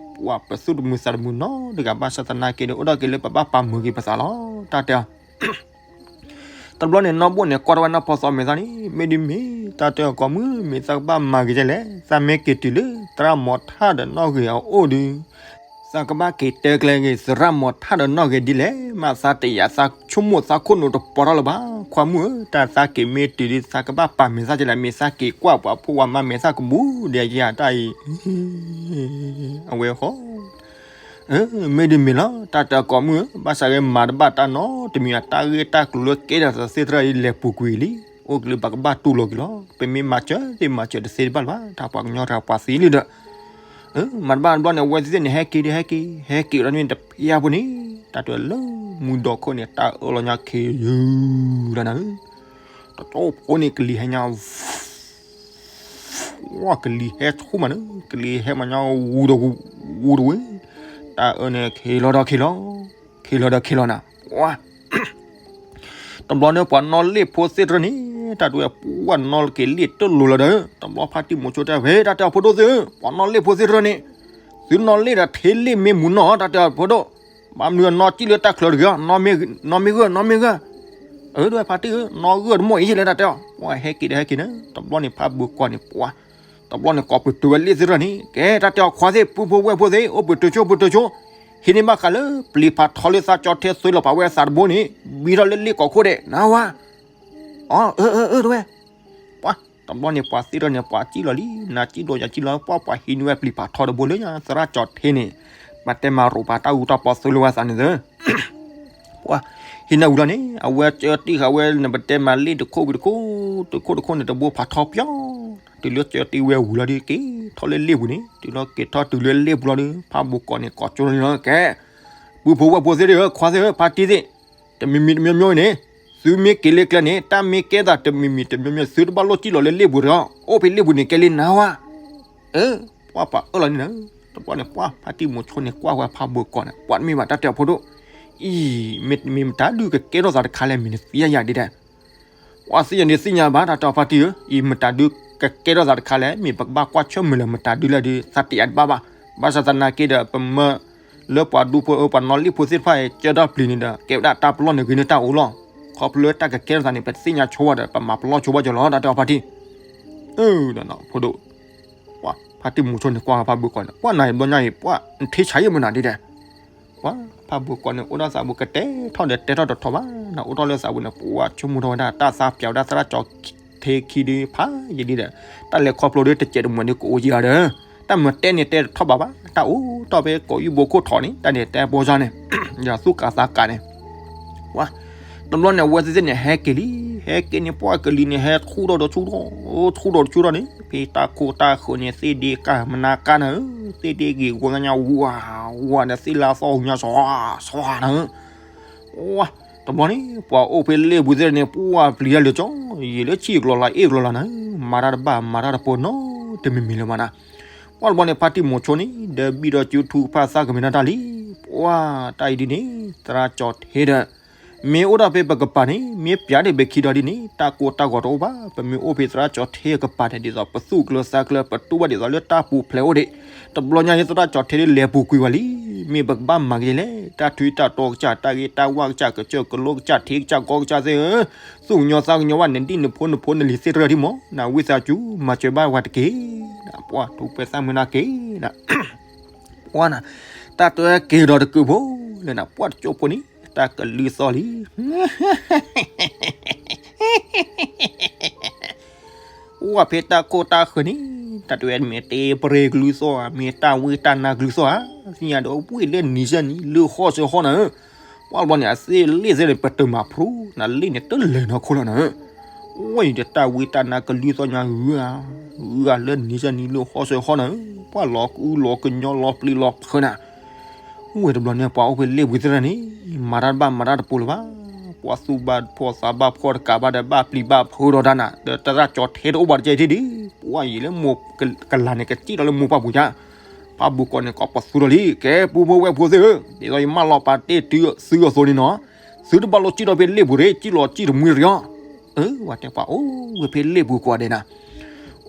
ပှၤပသူၣ်တမုာ်သးတမုာ်နီတဂၤ ဘၣ်ဆၣ်သနာ်က့ဒီး အိၣ်ဒီးက့ၤလၢပဘၣ်ပာ်မုာ်က့ၤပသးလီၤ တၢ်တဲအီၤ တဘျီန့ၣ် နီၢ်ဘိၣ်န့ၣ် ကွၢ်ထီၣ်ဝဲနီၢ်ဖီသီမဲာ်သၣ်န့ၣ် မ့ၢ်ဒ်မ့ၢ် တၢ်တဲအီၤကိးမုၢ်မ့ၢ်သးကဘၣ်မၤက့ၤဒ်လဲၣ် သးမ့ၢ်က့ၤတုၤလၢ သရၣ်မီၤထၣ်ဒီးနီၣ်ဂ့ၤအအိၣ်ဒီး သးကဘၣ်က့ၤတဲကျဲဂ့ၤ သရၣ်မီၤထၣ်ဒီးနီၢ်ဂ့ၤဒ်လဲၣ်, မ့ၢ်သးတယာ်သးဆိကမိၣ်သးခိၣ်နူာ်တပီၤထီၣ်လၢၤဘၣ်. ခွါမုၣ်ဧၢ, တၢ်သးက့ၤမ့ၢ်တုၤဒ်သးကဘၣ်ပာ်မဲာ်သၣ်ကလဲၣ်, မ့ၢ်သးက့ၤကွၢ်ပှၤဖိဝၤမၤမဲာ်သၣ်ကဘူးဒီးယတၢ်အံၤ, အဝဲဃီ မ့ၢ်ဒ်မ့ၢ်လီၤ တၢ်တဲကိးမုၣ်ဧၢ, ဘၣ်ဆၣ်ဂ့ၤမၤတဘၣ်တၢ်နီတမံၤ, အတၢ်ဂ့ၢ်တၢ်ကျိၤလၢကဲထီၣ်သးသ့ၣ်တဖၣ်အံၤလဲၤပူၤကွံာ်လံ, အိၣ်ကလၢၤဘၣ်ကဘၣ်တူၢ်လိာ်က့ၤလီၤ. ပမ့ၢ်မၤစၢၤသ့ၣ်မၤစၢၤတသ့တဘၣ်လၢၤဘၣ်, တၢ်ပှၤကညီတဂၤပှၤသံလံဒီး မၤတဘၣ်တဘျီန့ၣ် အဝဲသ့ၣ်န့ၣ် ဟဲက့ၤဒီးဟဲက့ၤ ဟဲက့ၤဒီးန့ၣ်တဖျၢၣ်ဖိန့ၣ်, တၢ်တဲလၢမူဒီခိၣ်န့ၣ် တၢ်အၢၣ်လီၤညါခ့ယုၢ်လီၤနၤဧၢ, တတီဖိန့ၣ်ကလံၤဟဲညါ ဝါ ကလံၤဟဲဆူၣ်မးန့ၣ် ကလံၤဟဲမၤညါဝူဒီးဝူဒီးဝဲ, တၢ်အၢန့ၣ်ခ့လီၤဒီးခ့လီၤ, ခ့လီၤဒီးခ့လီၤနၤ, ဝါ တဘျီန့ၣ် ပှၤနီၣ်လ့ၣ်ဖိသ့ၣ်တဖၣ်န့ၣ် တၢ်တဲဝဲ ပှၤနီၣ်က့ၤလ့ၣ်တလိၤလီၤဒီး တဘျီဖါတံၢ်မူၤဆိတဲဝဲ တၢ်တဲအီၤဖိဒိၣ်သ့ၣ်ဧၢ, ပှၤနီၣ်လ့ၣ်ဖိသ့ၣ်တဖၣ်န့ၣ် သုနီၣ်လ့ၣ်ဒီးထ့လ့ၣ်မ့ၢ်မူၤနီၣ် တၢ်တဲအီၤဖိဒိၣ်, ဘၣ်မနုၤအနီၣ်ကံၣ်လၢတၢ်ချၢတဂ့ၤ, နီၣ်မ့ၢ်ဂ့ၤ နီၣ်မ့ၢ်ဂ့ၤ, အၢ တဲဝဲဖါတံၢ်ဧၢ နီၣ်ဂ့ၤတမိၢ်အံၤလဲၣ် တၢ်တဲအီၤ, ပှၤဟဲက့ၤဒီးဟဲက့ၤန့ၣ် တဘျီန့ၣ် ဖါဘိၣ်ကီၢ်န့ၣ် ပှၤ တဘျီန့ၣ် ကိးပတုာ်ဝဲလ့ၣ်သ့ၣ်တဖၣ်န့ၣ် ကဲ တၢ်တဲအီၤခွါသ့ၣ် ပုၢ်ဖိဝဲၢ်ဖိသ့ၣ် အိၣ်ပတုာ်ဆိ ပတုာ်ဆိ, ဟံးန့ၢ်ဘၣ်ဃးလၢပျံၤဖးထီလၢသးကၠီထဲသွဲလီၤပာ်ဝဲအသးတဘိန့ၣ် ဘံထီၣ်လၢလ့ၣ်ကိးခိၣ်ဒဲး နၤဝါ, အၢ အၢ အၢ တဲဝဲ, ပှၤ တဘျီန့ၣ် ပှၤသ့ၣ်တဖၣ်န့ၣ် ပှၤစံၣ်လီၤလံ နၤစံၣ်လီၤယၤစံၣ်လီၤ ပှၤ ပှၤဟံးန့ၢ်ဝဲပျံၤဖးထီတဘိလၢညါ သရၣ်ကၠီထဲန့ၣ် ပတဲမၤရိးပာ်တၢ်အူတၢ်ပီသွဲလၢဝဲသးန့ၣ်သၢ ပှၤ ဟံးန့ၢ်ဝံၤလီၤန့ၣ် အဝဲကၢတံၢ်ဃာ်ဝဲန့ၣ် ပတဲမၤလ့ၣ်တခိၣ်ဝံၤတခိၣ် တခိၣ်တခိၣ်န့ၣ် တဘိဖးထီပျီ တုၤလၢကၢတံၢ်ဝဲဝံၤလီၤဒီး က့ၤထီၣ်လၢလ့ၣ်ပူၤန့ၣ် တုၤလီၤက့ၤထီၣ်တုၤလၢလ့ၣ်ပူၤလီၤဒီး ဖးဘိၣ်ကီၢ်န့ၣ် ကိးကၠိလီၤန့ၣ်လီၤ ကဲ ပုၢ်ဖိဝဲၢ်ဖိသ့ၣ်ဧၢ ခွါသ့ၣ်ဧၢ ဖါတံၢ်သ့ၣ် တမံၤမံၤတမံၤမံၤန့ၣ် သုမ့ၢ်က့ၤလၢကျဲန့ၣ် တၢ်မ့ၢ်ကဲသးတမံၤမံၤတမံၤမံၤ သုတဘၣ်လိၣ်စံၣ်လီၤလၢလ့ၣ်ပူၤတဂ့ၤ အိၣ်ဖဲလ့ၣ်ပူၤန့ၣ်ကဲလံနၤဝါ အၢ ပှၤပှၤအၢၣ်လီၤန့ၣ်နၤ တဘျီန့ၣ် ပှၤ ဖါတံၢ်မူၤဆိန့ၣ် ကွၢ်ဝဲဖးဘိၣ်ကီၢ်န့ၣ် ပှၤတမ့ၢ်ဘၣ်တၢ်တဲအီၤဖိဒိၣ် အံၤ မ့ၢ်မတၤဒုးကကဲထီၣ်သးတခါလဲၣ် မ့ၢ်နသ့ၣ်ညါယၤဒ်လဲၣ် ပှၤသ့ၣ်ညါန့ၣ်သ့ၣ်ညါဘၣ် တၢ်တဲအီၤဖါတံၢ်ဧၢ အံၤ မတၤဒုးကကဲထီၣ်သးတခါလဲၣ် မ့ၢ်ပကဘၣ်ကွၢ်ဆၢၣ်မဲာ်လၢမတၤဒုးလဲၣ်ဒီး သးတယာ်တဘၣ်ဘၣ် ဘၣ်ဆၣ်သနာ်က့ဒီး ပမၢလၢပှၤဒူဖိ ပှၤနီၣ်လ့ၣ်ဖိသ့ၣ်တဖၣ်အံၤ ကၢထီၣ်ပျံၤန့ၣ်ဒီး ကဲဝဲဒၣ်တၢ်ပလီၢ်န့ၣ်ဂ့ၤန့ၢ်တၢ်အိၣ်လီၤ ခီဖျိလၢတၢ်ကကဲထီၣ်သးန့ၣ် ပတသ့ၣ်ညါဆိဘၣ်ဒီး ပမၤပလီၢ်ဆိဘၣ်ကၠီလီၤ တၢ်တဲအီၤဖါတံၢ် အၢ ဒီးနီၤ ဖိဒိၣ် ပှၤ ဖါတံၢ်မူၤဆိန့ၣ် ကွၢ်ဖးဘိၣ်ကီၢ်န့ၣ် ပှၤနၤဘျီညါအံၤ ပှၤ နထံဆါယဲၢ်မနုၤဒ်လဲၣ် ပှၤ ဖးဘိၣ်ကီၢ်န့ၣ် အိၣ်ဒီးသးပူၤကတဲထီၣ်ဒီးတဲထီၣ်တထီၣ်ဘၣ် နအိၣ်ထီၣ်လၢသးပူၤန့ၣ် ပှၤဆိကမိၣ်ထီၣ်ဝဲဒၣ် တၢ်သးပျးဝဲဒၣ်သရၣ်ကၠီထဲခံဒုဖးယံာ်ဒ်ဒီး တၢ်လဲၤခီဖျိဒီးတစဲးတမှဲၤဒီးကအိၣ်ယံာ်ဒီး တၢ်မၤတဲန့ၣ်တဲတထီၣ်ဘၣ်ဘၣ် တၢ်အိၣ်ထီၣ်ဖဲကိးယုၢ်ဘိခိၣ်ထီၣ်န့ၣ် တၢ်န့ၣ်တဲပိစါန့ၣ် ယသူၣ်ကးသးကးန့ၣ် ပှၤ တဘျီန့ၣ် အဝဲသ့ၣ်န့ၣ် ဟဲက့ၤလံ ဟဲက့ၤန့ၣ် ပှၤကလံၤန့ၣ် ဟဲဆူၣ်ထီၣ်ဒီးဆူၣ်ထီၣ် ဆူၣ်ထီၣ်ဒီးဆူၣ်ထီၣ်န့ၣ် ဖဲတၢ်ခိၣ်တၢ်ဃၢၤန့ၣ် သ့ၣ်ဒ့ကၢ်မနါကၢ်နၤဧၢ သ့ၣ်ဒ့ဂ့ၤဂီၤညါ ဝါ ဝါဒီးသ့ၣ်လါသီၣ်ညါ စီၤ စီၤနၤဧၢ ဝါ တဘျီန့ၣ် ပှၤအိၣ်ဖဲလ့ၣ်ပူၤသ့ၣ်န့ၣ် ပှၤပျံၤတၢ်လၢာ်ကၠီ ယံာ်လၢဆံးကျိၤလီၤအ့ၣ်ကျိၤလီၤနၤဧၢ မၤတၢ်တဘၣ်မၤတၢ်တပီၤနီတမံၤမံၤလၢၤဘၣ်နၤ ပှၤတဘျီန့ၣ် ဖါတံၢ်မူၤဆိန့ၣ် ဒီးဘံၣ်ဒီးကၠူထူကဖၣ်သၣ်ကမ့ၢ်တၢ်တၢ်လံ ပှၤတၢ်အံၤဒ်န့ၣ် သရၣ်ကၠီထဲဒီး မ့ၢ်အိၣ်ဒၣ်ဖဲပကပၤန့ၣ် မ့ၢ်ပျးဒံးပခံဒီးဒ်န့ၣ် တၢ်ကိၢ်တၢ်ဂီၤတအိၣ်ဘၣ် ပမ့ၢ်အိၣ်ဖဲသရၣ်ကၠီထဲအကပၤန့ၣ် ဒ်သိးပသူၣ်ကျၢသးကျၢ ပတူၢ်ဘၣ်ဒ်သိးလၢတၢ်ပူၤဖျဲးအိၣ်ဒံး တဘျီညါန့ၣ်သရၣ်ကၠီထဲဒ်လဲၤပူၤကွံာ်ဝဲလံ မ့ၢ်ပကဘၣ်မၤက့ၤလဲၣ် တၢ်ထူးတၢ်တီၤကစၢ် တၢ်ဂ့ၢ်တၢ်ဝၣ်ကစၢ် ကစၢၢ်ကလိကစၢ် ထံကစၢ်ကီကစၢ်သ့ၣ်ဧၢ သူၣ်ကညီၤသးကညီၤဘၣ် နဒံၣ်နဖိနဖိနလံၤသ့ၣ်တဖၣ်ထံၣ်မး နဝံသးစူၤ မၤစၢၤဘၣ်ဝဲတက့ၢ် ပှၤထူးပှဲၤသၣ်မုာ်နၤက့ၤ ပှၤနၤ တၢ်တဲက့ၤဒီးတကုးဖိ လၢနပှၢ်တကၠိဖိန့ၣ် တၢ်ကလုၢ်သီၣ်လံ အိၣ်ဖဲတၢ်ခိၣ်တၢ်ဃၢၤန့ၣ် တၢ်တဲဝဲမ့ၢ်တ့ပရ့ကလုၢ်သီၣ်ဧါ မ့ၢ်တၢ်ဝံတၢ်နါကလုၢ်သီၣ်ဧါ သ့ၣ်ညါဒီးဝ့ၢ်လၢနံၤစၢ်နံၤလၢဟီၣ်စၢၤဟီၣ်နၤဧၢ ပှၤဘျီန့ၣ် အသ့ၣ်လ့ၣ်သ့ၣ်န့ၣ် ပတမၤဖျိ နလ့ၣ်န့ၣ် တလဲၤနီၢ်ခိလီၤနၤဧၢ ဝဲအံၤဒီးတၢ်ဝံတၢ်နါကလုၢ်သီၣ်ညါ ဂုၤဧါ ဂုၤဧါလၢနံၤစၢ်နံၤလၢဟီၣ်စၢၤဟီၣ်နၤဧၢ ပှၤလီၤကူလီၤကညီလီၤပျံၤလီၤဖုးနၤ ဝဲတဘျီန့ၣ် ပှၤအိၣ်ဖဲလ့ၣ်ပူၤသ့ၣ်တဖၣ်န့ၣ် မၤတၢ်တဘၣ်မၤတၢ်တပူၤလၢၤဘၣ် ပှၤသူၣ်ဘၣ်ဖှီၣ်သးဘၣ်ဖှီၣ်တကးဘၣ်ဒီး ဘၣ်ပျံၤဘၣ်ဖုးဒီးတၢ်နၤ ဒီးသရၣ်ကၠီထဲတအိၣ်ဘၣ်တကဲထံၣ်ဒံး ပှၤအံၤလၢမိၢ်ကလၤန့ၣ် ကစံၣ်ဒီးလၢမိၢ်ပှၢ်ပူၤညါ ဖးဘိၣ်ကီၢ်န့ၣ် ကိးပသူထီၣ်လံ ကဲ ပုၢ်ဖိဝဲၢ်ဖိသ့ၣ်ဧၢ ဒ်သိးယမၢလီၤပာ်တ့ၢ်သုအသိးန့ၣ်နီၤ သုတဘၣ်လိၣ်စံၣ်ထီၣ်ဖဲလ့ၣ်ပူၤတဂ့ၤ စံၣ်လီၤစံၣ်တမှံတဂ့ၤအီၤ အၢ ဝဲတဲပှၤအိၣ်ဝဲဖဲလ့ၣ်ပူၤကိးဂၤဒဲးနၤ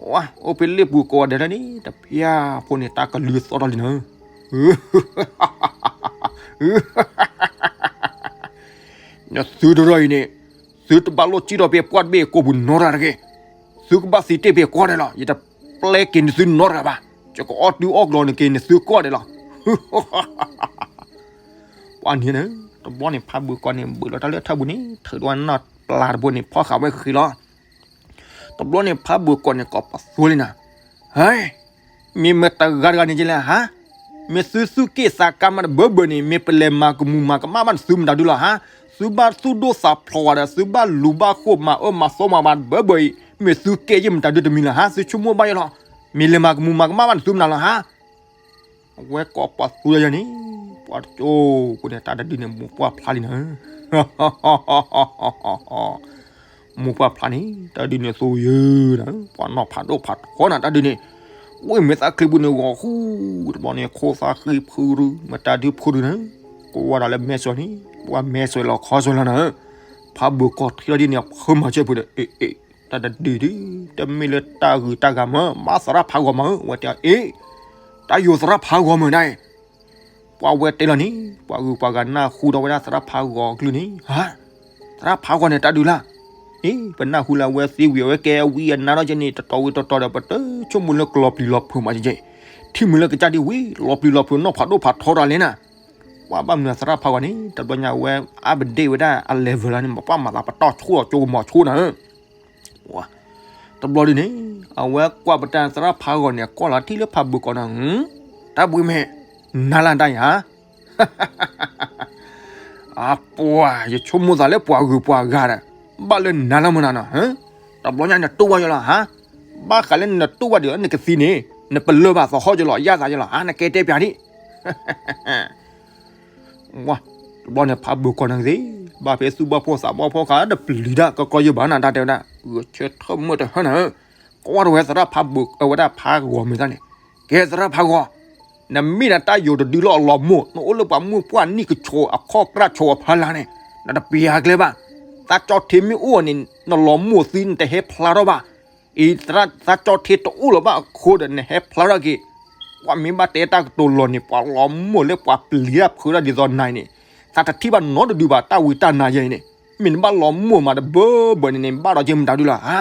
အိၣ်ဖဲလ့ၣ်ပူၤကိးဂၤဒဲးလၢန့ၣ် တဖၣ်ဖိန့ၣ် တၢ်ကလုၢ်သီၣ်ထီၣ်လံနၤ နသုတရီအံၤန့ၣ် သုတဘၣ်လိၣ်စံၣ်ထီၣ်ဖဲပှၢ်တဘ့ၣ်ကိာ်ပူၤနီတဂၤတဂ့ၤ သုကဘၣ်သံတ့ၢ်ဖဲကိးဂၤဒဲးလီၤ ယတပျဲက့ၤနသုနီတဂၤဘၣ် ယကအီၣ်တုၤအီၣ်ကျီၤန့ၣ်က့ၤနသုကိးဂၤဒဲးလီၤ ပှၤန့ၣ် တဘျီန့ၣ် ဖးဘုးကီၢ်န့ၣ် ဘုးလီၤတၢ်လၢထၢၣ်ပူၤန့ၣ် ထုးဒီးနီၢ်ပျၢ်တဘိန့ၣ် ဖီၣ်ဃာ်ဝဲဃံလီၤ. တဘျီန့ၣ် ဖးဘုးကီၢ်န့ၣ် ကိးပသူလံနၤ, ဟဲ, မ့ၢ်မတၤတဂၤတဂၤန့ၣ်ကလဲၣ်ဟါ, မ့ၢ်သုသူၣ်က့ၣ်သးကါမးတဘၢဘၢန့ၣ် မ့ၢ်ပလဲၤမၤကမူၤမၤကမၣ်ဘၣ်နသုမတၤဒုလီၤဟါ, သုဘၣ်သူၣ်ဒိၣ်သးဖျိးဝဲဒီး သုဘၣ်လူၤဘၣ်ဃိၣ်မၤအၢမၤသီမၤဘၣ်တဘၢဘၢအံၤ မ့ၢ်သုကဲယဲၢ်မတၤဒုတမံၤလီၤဟါ, သုဆိကမိၣ်ဘၣ်ယဲလီၤ, မ့ၢ်လဲၤမၤကမူၤမၤကမၣ်ဘၣ်နသုမနုၤလီၤဟါ အဝဲကိးပှၤသူယၤန့ၣ်, ပှၤတကၠိဖိန့ၣ် တၢ်တဒုန့ၣ် မိၢ်ပှၢ်ဖျါလံနၤ, မိၢ်ပှၢ်ဖျါန့ၣ် တၢ်ဒုန့ၣ်သိယဲၢ်နၤ, ပှၤနီၢ်ဖးဒိၣ်ဖးထီနၤတၢ်ဒုန့ၣ်, ဝ့ၢ်မ့ၢ်သးချံပူၤန့ၣ်ဂီၤဃူ, တဘျီန့ၣ် ခိၣ်သၣ်ဃံဖုရူ မတၤဒုဖုရူနၤ, ကိးဝဲဒၣ်လၢမဲၢ်စွဲန့ၣ် ပှၤမဲၢ်စွဲလီၤခီစွဲလီၤနၤ, ဖးဘုးကီၢ်ထံၣ်လီၤဒ်န့ၣ် အဖုမၤစၢၤဖုဒီး အ့ အ့ တၢ်တဒုဒု, တမ့ၢ်လၢတၢ်ဂုၤတၢ်ဂၤမၢ်, ဘၣ်သရၣ်ဖးဂီၤမၢ်, ဝဲတဲအီၤ အ့, တၢ်ယိၤသရၣ်ဖးဂီၤမၢ်ဒၣ်အံၤ, ပှၤဝဲတဲလီၤန့ၣ်, ပှၤဂုၤပှၤဂၤနၢ်ဟူဒီးဝဲဒၣ်သရၣ်ဖးဂီၤအကလုၢ်န့ၣ်, ဟါ, သရၣ်ဖးဂီၤန့ၣ်တၢ်ဒုလၢ, အ့ ပနၢ်ဟူလၢအဝဲသ့ဝံၤ အဝဲကဲဝံအနါထီၣ်ကဲန့ၣ် တတီဝံၤတတီဒီး ပတဆိကမိၣ်လၢကလီၤပျံၤလီၤဖုးမးကဲ, ထံၣ်မုာ်လၢကစၢ်ဒ်ဝံၤ လီၤပျံၤလီၤဖုးနီၢ်ဖးဒိၣ်ဖးထီတၢ်လဲၣ်နၤ, ပှၤဘၣ်မနုၤသရၣ်ဖးဂီၤန့ၣ် တဘျီညါအဝဲ update ဝဲဒၣ်အ level လၢန့ၣ် ပှၤမၤသးပတီၢ်ဆိဒီးကၠိကမီၤဆိနၤ, တဘျီဒ်န့ၣ်, အဝဲကွၢ်ပတၢ်သရၣ်ဖးဂီၤန့ၣ် ကွၢ်လီၤထံၣ်လၢဖးဘုးကီၢ်နၤ, တၢ်ဘှံးမဲာ်, နါလၢတၢ်အံၤဧါ, အပှၤ ယဆိကမိၣ်သးလၢပှၤဂုၤပှၤဂၤဒီး, ဘၣ်လၢနါလၢမနုၤနီၤ, တဘျီညါနတူၢ်ဘၣ်ယလီၤဟါ, ဘၣ်ဃးလၢနတူၢ်ဘၣ်ဒီးနကသံန့ၣ်, နပလၢၢ်ဘၣ်သဟီၣ်ယလီၤ ယၣ်သးယလီၤဟါ, နကဲတဲပၠးဒံး ဝါ, တဘျီန့ၣ်ဖးဘုးကီၢ်နၤသ့, ဘၣ်ဖဲသူၣ်ဘီၣ်ဖိသးဘီၣ်ဖိဃာ်ဒီးပျံၤတၢ်ကီကီယဲၢ်ဘၣ်နၤတၢ်တဲဝဲဒၣ်, ဂဲၤဆၢထၢၣ်မုာ်တဟၢနၤ, ကွၢ်တဝဲသရၣ်ဖးဘုး အဝဲဒၣ်ဖးဂီၤမ့ၢ်တၢ်န့ၣ်, ကဲသရၣ်ဖးဂီၤ, နမ့ၢ်ဒၣ်တၢ်ယိၤတဒုလၢအလီၤမိၢ်, နအိၣ်လၢပှၤမုၣ်ပှၢ်နံၣ်ကဆိးအခီၣ်ကြၢ်ဆိးအဖီလာ်န့ၣ်, နတပျံၤအကျဲဘၣ်, သးကၠီထံမ့ၢ်အိၣ်န့ၣ် နလီၤမိၢ်သံနတဟဲဖျါထီၣ်ဘၣ်, အံၤ သးကၠီထံတအိၣ်လၢၤဘၣ်အဃိဒီးနဟဲဖျါထီၣ်က့ၤ, ပှၤမ့ၢ်ဘၣ်တဲတၢ်ကတိၤလီၤန့ၣ် ပှၤလီၤမိၢ်လၢပှၤပျံၤတၢ်ဖုးတၢ်ဒ်သိးနၤအံၤန့ၣ်, သးတထံၣ်ဘၣ်နီတဒုဘၣ်တၢ်ဝံတၢ်နါယဲအံၤန့ၣ်, မ့ၢ်နဘၣ်လီၤမိၢ်မးတဘၢဘၢန့ၣ်န့ၣ် ဘၣ်ဒီးက့ၤမတၤဒုလီၤဧါ,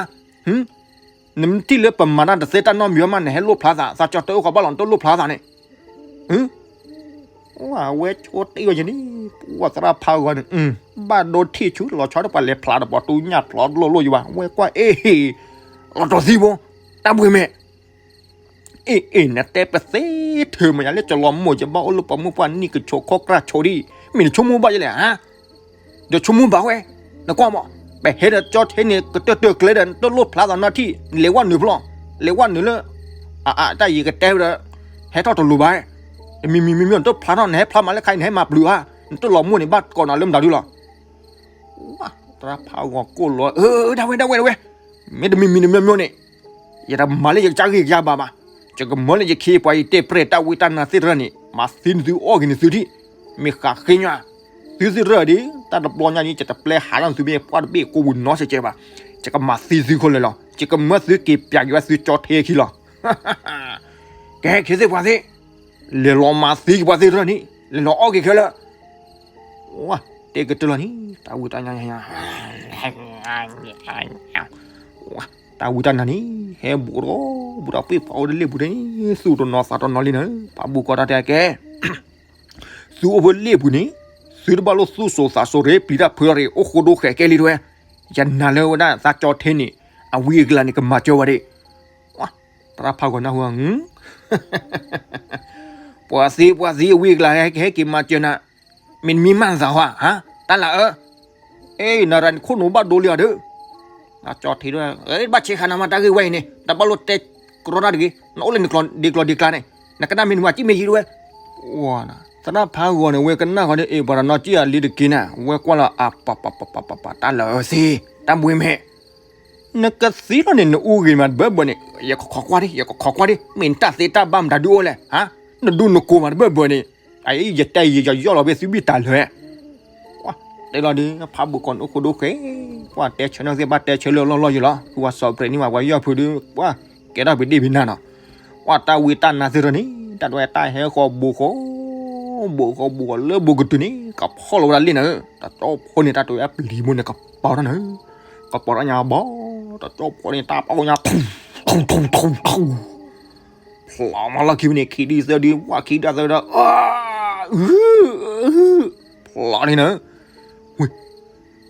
နမ့ၢ်ထံၣ်လၢပမၤတၢ်တသ့တၢ်နီတမံၤမး နဟဲလိၣ်ဖျါသး, သးကၠီတအိၣ်ဃီဘၣ်လီၤ နတလိၣ်ဖျါသးန့ၣ်, အဝဲဆိတ့ၢ်ဝဲယန့ၣ်, ပှၤသရၣ်ဖးဂီၤန့ၣ်, ဘၣ်ဒိထံၣ်ဆူလီၤဆီဒီးပှၤလဲၤဖျါဒီးပှၤတူၢ်ညၣ်ဖျါလိၣ်လိၣ်ယဘၣ်, ဝဲကွၢ်အ့ၣ်, လီၤတီၤသံဘိ, တၢ်ဘှံးမဲာ် အ့ၣ်အ့ၣ် နတဲပသ့ထဲမးယၤလၢကလီၤမိၢ်ယဘၣ်အိၣ်လၢပှၤမုၣ်ပှၢ်နံၣ်ကဆိးခီၣ်ကြၢ်ဆိးဒံး, မ့ၢ်နဆိကမိၣ်ဘၣ်ယလဲၣ်ဧါ, ဒီးဆိကမိၣ်ဘၣ်ဝဲ, နကွၢ်မး, ပဟဲဒီးကၠီထဲန့ၣ် ကတၢၢ်တၢၢ်ကျဲဒီး နတလိၣ်ဖျါသးနီတထံၣ်, လဲၤဝဲနုာ်ဖျီ, လဲၤဝဲနုာ်လၢ, အအတၢ်ယံၤကတဲဝဲဒီး, ဟဲထီၣ်တလိၤဘၣ်, တမံၤမံၤမံၤမံၤ နတဖျါထီၣ် နဟဲဖျါမးလၢခါအံၤ နဟဲမၤပျုၤဧါ, နတလီၤမိၢ်န့ၣ် ဘၣ်ကိးနၤလၢမတၤဒုလီၤ သရၣ်ဖးဂီၤကိၢ်လီၤ, ဒၣ်ဝဲ ဒၣ်ဝဲ ဒၣ်ဝဲ, မ့တမံၤမံၤတမံၤမံၤန့ၣ်, ယတမၤလၢယကစၢ်ဂ့ၢ်ကစၢ်ဘါဘၣ်, ယကမၤလၢယခ့ယပှၤ ယတဲပြဲၢ်တၢ်ဝံတၢ်နါသ့ၣ်တဖၣ်န့ၣ် မၤသံနသုအီၣ်က့ၤနသုထံၣ်, မ့ၢ်ဃးဃ့ညါ, သုသ့ၣ်တဖၣ်ဒီး တၢ်တဘျီညါအံၤ ယတပျဲဟးထီၣ်နသုမ့ၢ်ပှၢ်တဘ့ၣ်ကိးပူၤနီတစဲးဘၣ်, ယကမၤသံသုခဲလၢာ်လီၤ, ယကမၢသုက့ၤပၠးက့ၤဝဲသုကၠီထဲခံလီၤ ကဟဲခ့သ့ၣ်ပှၤသ့ၣ်, လဲၤလီၤမၤသံက့ၤပှၤသ့ၣ်တဖၣ်န့ၣ်, လဲၤလီၤအီၣ်က့ၤခဲလၢာ်, ဝါ, တဲကတၢၢ်လီၤန့ၣ်, တၢ်ဝံတၢ်နါ, တၢ်ဝံတၢ်နါန့ၣ်, ဟဲဘူးထီၣ်ဘူးထီၣ်ပှ့ၤပှၤအိၣ်လၢလ့ၣ်ပူၤန့ၣ်, သူၣ်တနီၤသးတနီၤလံန့ၣ်, ဖးဘူးကီၢ်တၢ်တဲကဲ သုအိၣ်ဖဲလ့ၣ်ပူၤန့ၣ်, သုတဘၣ်လိၣ်သူၣ်စိၤသးစိၤရ့ ပျံၤတၢ်ဖုးတၢ်ရ့ အိၣ်ဃိဒိဃဲးကဲလံတဝဲ, ယနာ်လၢဝဲဒၣ်သးကၠီထဲန့ၣ်, အဝံအကလၤန့ၣ် ကမၤစၢၤဝဲဒၣ်, သရၣ်ဖးဂီၤနၢ်ဟူ, ပှၤသ့ပှၤသ့အဝံအကလၤဟဲက့ၤမၤစၢၤနၤ, မ့ၢ်နမံၤမၤသးဟါ, တၢ်လၢအၢ အ့ နရၤန့ၣ်ခိၣ်နူာ်ဘၣ်ဒိလံအီၤဒီး, သးကၠီထဲဒီး, ဘၣ်ဆဲးခါနၤမး တၢ်ဂ့ၢ်ဝဲအံၤန့ၣ် တဘၣ်လိၣ်တဲကရီတၢ်တဂ့ၤ, နအိၣ်လၢဒ့ကျီဒ့ကျါန့ၣ်, နကနၣ်မ့ၢ်နမၤစံၣ်မ့ၢ်ယံၤတဝဲ, ဝါ, သရၣ်ဖးဂီၤန့ၣ် ဝဲကနၣ်ဃီဒီး အ့ၣ် ပှၤတနီၤစံၣ်အလံတက့ၤနၤ, ဝဲကွၢ်လီၤအါ ပပပပပပ တၢ်လၢအၢသ့, တၢ်ဘှံးမဲာ် နကသံလီၤန့ၣ် နအူဂ့ၤမးတဘၢဘၢန့ၣ်, ယကခိးကွၢ်ဒံး ယကခိးကွၢ်ဒံး မ့ၢ်နတၢ်သ့တၢ်ဘၣ်မတၤဒုအိၣ်လဲၣ်, ဟါ, နဒူနကိၤမးတဘၢဘၢန့ၣ်, အအံၤ ယတဲယံာ်ယယီၢ်လီၤဖဲသုဘံၣ်တၢ်လၢာ်, တဲလီၤဒုး ဖးဘူးကီၢ်န့ၣ်အိၣ်ဃိဒိဃဲ, ပှၤတဲဆၢနီၢ်သ့ၣ် ဘၣ်တဲဆၢလၢလီၢ်လီၢ်ယလီၤ, ဝဲစီၤပရ့းန့ၣ်မး ပှၤယီၢ်ဖုဒုး ပှၤကဲထီၣ်ပဒ့ၣ်ပနၢ်နီၤ, ပှၤတၢ်ဝံတၢ်နါသ့ၣ်တဖၣ်န့ၣ် တၢ်တဝဲတၢ်ဟဲဃီၤဘူးဃီ, ဘူးဃီဘူးဃီလၢဘူးကတုၤန့ၣ် ကဖီၣ်လီၤဝဲဒၣ်လ့ၣ်နၤ, တၢ်ကၠီဖိန့ၣ် တၢ်တဝဲအပျံၤမူန့ၣ် ကပီၤထီၣ်နၤ, ကပီၤထီၣ်ညါဘီ, တၢ်ကၠီဖိန့ၣ် တၢ်ပီညါ ထူ ထူ ထူ ထူ ထူ ထူ ဖျိးမးလီၢ်ခံန့ၣ် ခံဒုသၢဒု ဝၣ်ခံဒုသၢဒု အ ဖျိးန့ၣ်နၤ, ဝ့ၢ်